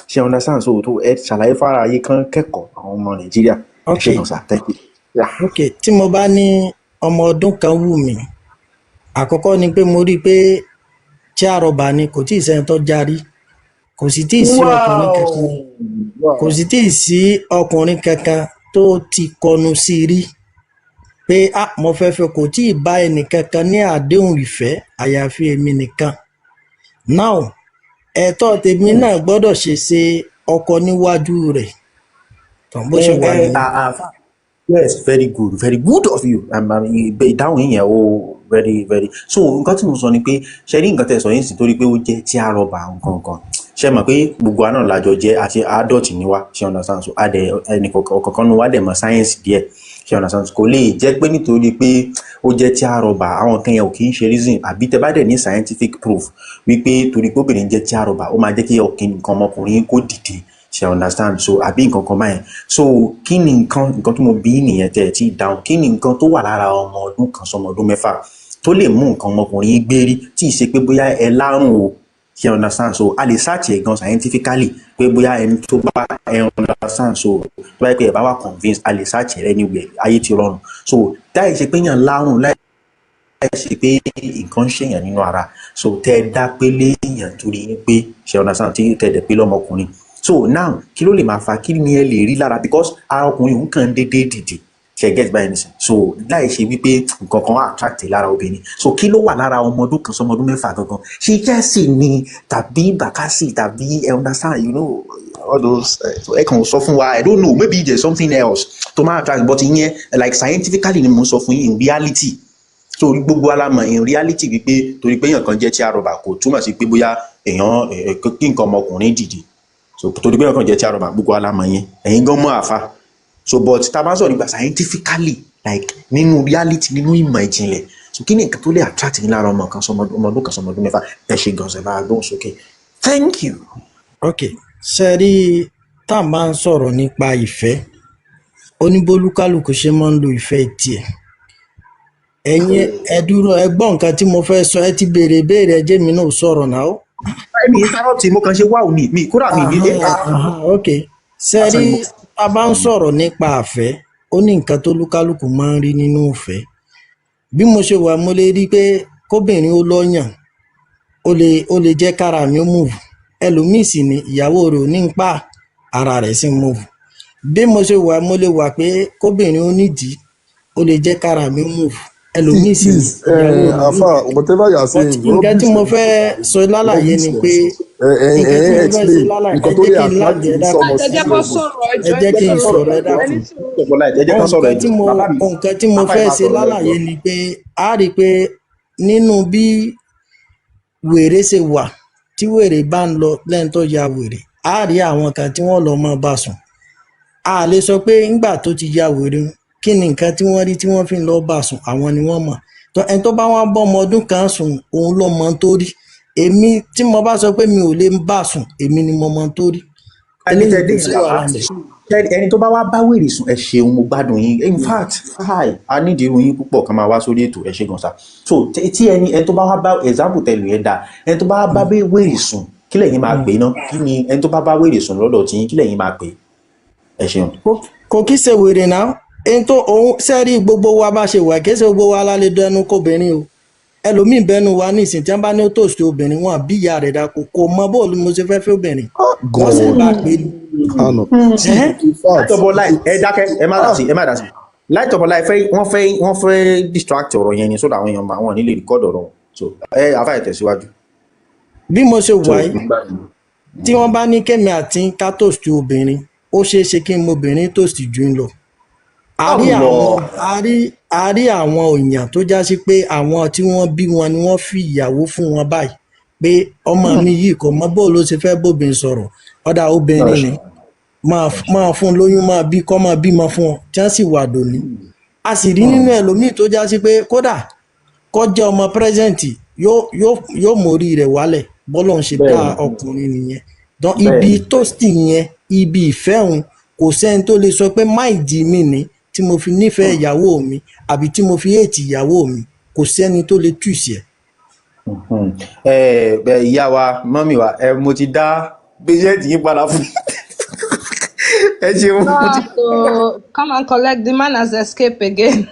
ṣe understand? So tó ẹ ṣàlàyé fara ayé kan kẹ́kọ̀ọ́ àwọn ọmọ Nàìjíríà. Ẹ ok ṣe gan sir, thank you. Yeah. Ok, tí mo bá ní ọmọ ọdún 1 wù mí, àkọ́kọ́ ni pé mo rí i pé tí àrọ̀bà ni, kò tí ì sẹ́ni tó jarí, kò sì tí ì sí ọkùnrin kankan, kò sì tí ì sí ọkùnrin kankan tó ti kọnu sí i rí pé a mo fẹ́ fẹ́, kò tí ì bá ẹnì kankan ní àdéhùn ìfẹ́ àyàfi èmi nìkan. Now ẹ̀tọ́ tèmi náà gbọ́dọ̀ ṣe ọkọ níwájú rẹ̀ tán bó ṣe ẹ wà ẹ nìyẹn. Yes, very good, very good of you. Ìdáhùn yín yẹn o, very very. So nǹkan tí mo sọ ni pé, ṣe rí nǹkan tẹ́ sọ yín sì, torí pé ó jẹ́ tí a rọba nǹkan kan, ṣe mọ̀ pé gbogbo àná làjọ jẹ́ àti adult ni wá, ṣe understand? So adẹ ẹnì kọ̀ọ̀kan nu wá dẹ̀ mọ̀ science díẹ̀, ṣe understand? Kò lè jẹ́ pé nítorí pé ó jẹ́ tí a rọba, àwọn nǹkan yẹn ò kì í ṣe reason. Àbí tẹ́ bá dẹ̀ ní scientific proof wípé torí pé obìnrin jẹ́ tí a rọba, ó máa jẹ́ kí ọkìn nǹkan ọmọkùnrin kó dìde, ṣe understand? So àbí nǹkan kan báyẹn. So kí ni nǹkan tí mo bí nìyẹn tẹ́ ẹ tí dáhùn? Kí ni nǹkan tó wà lára ọmọ ọdún 1 sọmọ ọdún 6 tó lè mú nǹkan ọmọkùnrin gbérí, tí ì ṣe pé bóyá ẹ lárùn o, ṣe understand? So a lè search ẹ gan scientifically pé bóyá ẹni tó bá ẹ understand. So tó bá yẹ pé ẹ bá wà convinced, a lè search ẹ anywhere, ayé ti rọrùn. So láì ṣe pé yàn lárùn, láì ṣe pé nǹkan ń ṣèyàn nínú ara, so tẹ́ ẹ dá pé léèyàn torí yín pé, ṣe understand, tí tẹ́ ẹ dẹ̀ pé lọ́mọkùnrin. So now kí ló lè máa fa? Kí ni ẹ lè rí lára? Because ara ọkùnrin òun kàn déédéé dìde, ṣe get by anything. So láì ṣe wípé nǹkan kan attract lára obìnrin, so kí ló wà lára ọmọ ọdún 1 sọmọ ọdún 6 gangan? Ṣé Chelsea ni tàbí Bakassi tàbí ẹ understand, you know all those, so ẹ kàn sọ fún wa. I don't know, maybe there's something else tó máa attract, but ìyẹn like scientifically ni mo ń sọ fún yín, in reality. So gbogbo alamọ in reality wípé torí pé èèyàn kan jẹ́ tí arọba kò túmọ̀ sí pé bóyá èèyàn kí nǹkan ọmọkùnrin dìde. So torí pé èèyàn kan jẹ́ tí arọba, gbogbo alamọ yẹn, ẹ̀yin gan mọ̀ àfa. So but tá a bá sọ̀rọ̀ nípa scientifically, like nínú reality, nínú ìmọ̀ ìjìnlẹ̀, so kí ni nǹkan tó lè attract yín lára ọmọ kan sọmọ ọmọ ọdún 1 sọmọ ọdún 6? Ẹ ṣe gan ṣe, bá a gbóhùn sókè, thank you. Ok, ṣe rí, tá a máa ń sọ̀rọ̀ nípa ìfẹ́, ó ní bólúkálùkù ṣe máa ń lo ìfẹ́ tiẹ̀. Ẹ̀yin ẹ dúró, ẹ gbọ́ nǹkan tí mo fẹ́ sọ. Ẹ ti béèrè béèrè, ẹ jẹ́ mi náà sọ̀rọ̀ náà. Mi interrupt, mo kàn ṣe wáò ní mi kódà mi ní. Ok, ṣe rí, tá a bá ń sọ̀rọ̀ nípa àfẹ́, ó ní nǹkan tó lúkálùkù máa ń rí nínú ìfẹ́. Bí mo ṣe wà, mo lè rí i pé kóbìnrin ó lọ́yàn, ó lè jẹ́ kára mi ó move. Ẹlòmíì sì ni ìyàwó rẹ̀ ò ní ń pa ara rẹ̀ sí move. Bí mo ṣe wà, mo lè wà pé kóbìnrin ó nídìí, ó lè jẹ́ kára mi ó move. Ẹlòmíì sì ni Please, ìyàwó rẹ̀ ò Afa, nídìí. whatever you are But saying, nǹkan tí rubbish mo fẹ́ sọ lálàyé ni pé nǹkan tí mo fẹ́ ṣe explain lálàyé, ẹ nǹkan tó jẹ́ lè kí n attract láǹdì, ẹ yín dákun. sọmọ Ẹ sí jẹ́ kó level. sọ̀rọ̀, ẹ Ẹ jọ̀ọ́, ẹ jẹ́ jẹ́ kí kó n sọ̀rọ̀, sọ̀rọ̀, ẹ ẹni dákun. sùúrù. Ẹ jẹ́ kó sọ̀rọ̀, Nǹkan ẹ tí jọ̀ọ́ mo bàbá mi. nǹkan tí mo Afa fẹ́ ẹ máa ṣe sọ̀rọ̀ lọ, ẹ lálàyé jọ̀ọ́. ni pé a rí i pé nínú bí wèrè ṣe wà, tí wèrè bá ń lọ lẹ́ni tó ya wèrè, a rí àwọn kan tí wọ́n lọ máa bá sùn. A lè sọ pé ńgbà tó ti ya wèrè un, kí ni nǹkan tí wọ́n rí tí wọ́n fi ń lọ bá sùn? Àwọn ni wọ́n mọ̀. Tó ẹni tó bá wá bọ́ ọmọ ọdún kan sùn, òun ló mọ ohun tó rí. Èmi tí mo bá sọ pé mi ò lè bá sùn, èmi ni mo mọ ohun tó rí. Ẹni Eléyìí tẹ kò dé sí yẹn wàhálà bàbá, ńbẹ̀. ṣé ẹni tó bá wá bá wèrè sùn, ẹ ṣeun, mo gbádùn yín. In fact, hi, a nídìí irú yín púpọ̀ kan máa wá sórí ètò. Ẹ ṣe gan sa. So tí ẹni tó bá wá bá, example tẹlù yẹn dáa, ẹni tó bá wá bá wèrè sùn, kí lẹ̀yin máa pè é ná? Kí ni ẹni tó bá bá wèrè sùn lọ́dọ̀ tí yín, kí lẹ̀yin máa pè é? Ẹ ṣeun. Kò kí ṣe wèrè náà. Ẹni tó òun sẹ́rí, gbogbo wa bá ṣe wà, kí ṣe gbogbo wa la lè dẹnu kóbìnrin o. Ẹlòmíín bẹnu wa ní ìsìn tí wọ́n bá ní ó tòṣì obìnrin, wọn àbí ìyá rẹ̀ dá, kò mọ bóòlù mo ṣe fẹ́ fẹ́ obìnrin, wọ́n sì bá a pè é. Àná see, Ẹ̀hẹ́n. in fact, Láìtọ́bọ̀ láì ẹ dákẹ́, ẹ má dà sí, ẹ má dà sí. Láìtọ́bọ̀ láì fẹ́ wọ́n fẹ́ distract ọ̀rọ̀ yẹn ni, so that àwọn èèyàn àwọn nílé record ọ̀rọ̀ wọn. So ẹ àfáà, ẹ tẹ̀síwájú. Bí mo ṣe So wà yìí, tí wọ́n bá ní kẹ́mi àti ká tòṣì obìnrin, ó ṣeé ṣe kí n mọ obìnrin tòṣì jù ń lọ. A rí àwọn a rí àwọn èèyàn tó já sí pé àwọn tí wọ́n bí wọn ni wọ́n fi ìyàwó fún wọn báyìí pé ọmọ mi yìí kò mọ bó ló ṣe fẹ́ bóbìnrin sọ̀rọ̀, ọ̀dà obìnrin ni, máa fún un lóyún, máa bí kọ́, máa bímọ fún ọ, tí wọ́n sì wà dòní. A sì rí nínú ẹlòmíì tó já sí pé kódà kó jẹ́ ọmọ president, yóò mórí rẹ̀ wálẹ̀. Bọ́lọ̀ ń ṣe dá ọkùnrin nìyẹn. Dán ibi tóstì yẹn, ibi ìfẹ́ òun, kò sẹ́ni tó lè sọ pé máìdí mi ni tí mo fi nífẹ̀ẹ́ ìyàwó mi àbí tí mo fi hate ìyàwó mi. Kò sẹ́ni tó lè túùsì ẹ̀. Ẹ ẹ, ìyá wa, mọ́mì wa, ẹ mo ti dá patient yín padà fún ẹ. Ṣeun, mo ti. So come and collect. The man has escaped again.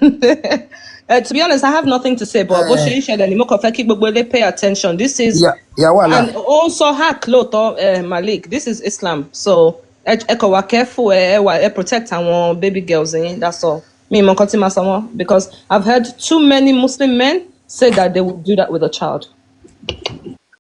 To be honest, I have nothing to say, but bó ṣe ń ṣẹlẹ̀ ni mo kàn fẹ́ kí gbogbo ilé pay attention. This is Ìyàwó àlà. And also hack lóòótọ́, Malik, this is Islam, so ẹ kàn wá careful, ẹ wà ẹ protect àwọn baby girls yín, that's all. Mi mọ nǹkan tí màá sọ mọ́, because I've heard too many Muslim men say that they would do that with a child.